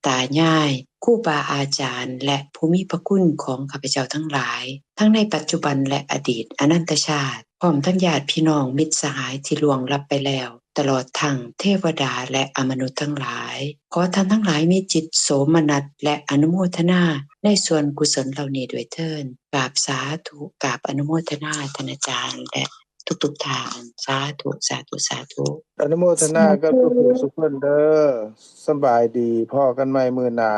ຕາຍາຍ, ຄູບາອາຈານ ແລະ ຜູ້ມີພະຄຸນຂອງຂ້າພະເຈົ້າທັງຫຼາຍ, ທັງໃນປັດຈຸບັນ ແລະ ອະດີດອະນັນຕະຊາດ, ພ້ອມທັງຍາດພີ່ນ້ອງມິດສະຫາຍທີ່ລ່ວງລັບໄປແລ້ວ, ຕະຫຼອດທັງເທວະດາ ແລະ ອະມະນຸດທັງຫຼາຍ. ຂໍທ່ານທັງຫຼາຍມີຈິດໂສມະນັດ ແລະ ອະນຸໂມທະນາໃນສ່ວນກຸສົນເຫຼົ່ານີ້ດ້ວຍເທີ້ນ. ກາບສາທຸ, ກາບອະນຸໂມທະນາທ່ານອາຈານ ແລະ ທຸກໆທ່ານ. ສາທຸ, ສາທຸ, ສາທຸ. ອະນຸໂມທະນາກັບທຸກຜູ້ທຸກຄົນເດີ. ສະບາຍດີ, ພໍ້ກັນໃໝ່ມື້ໜ້າ.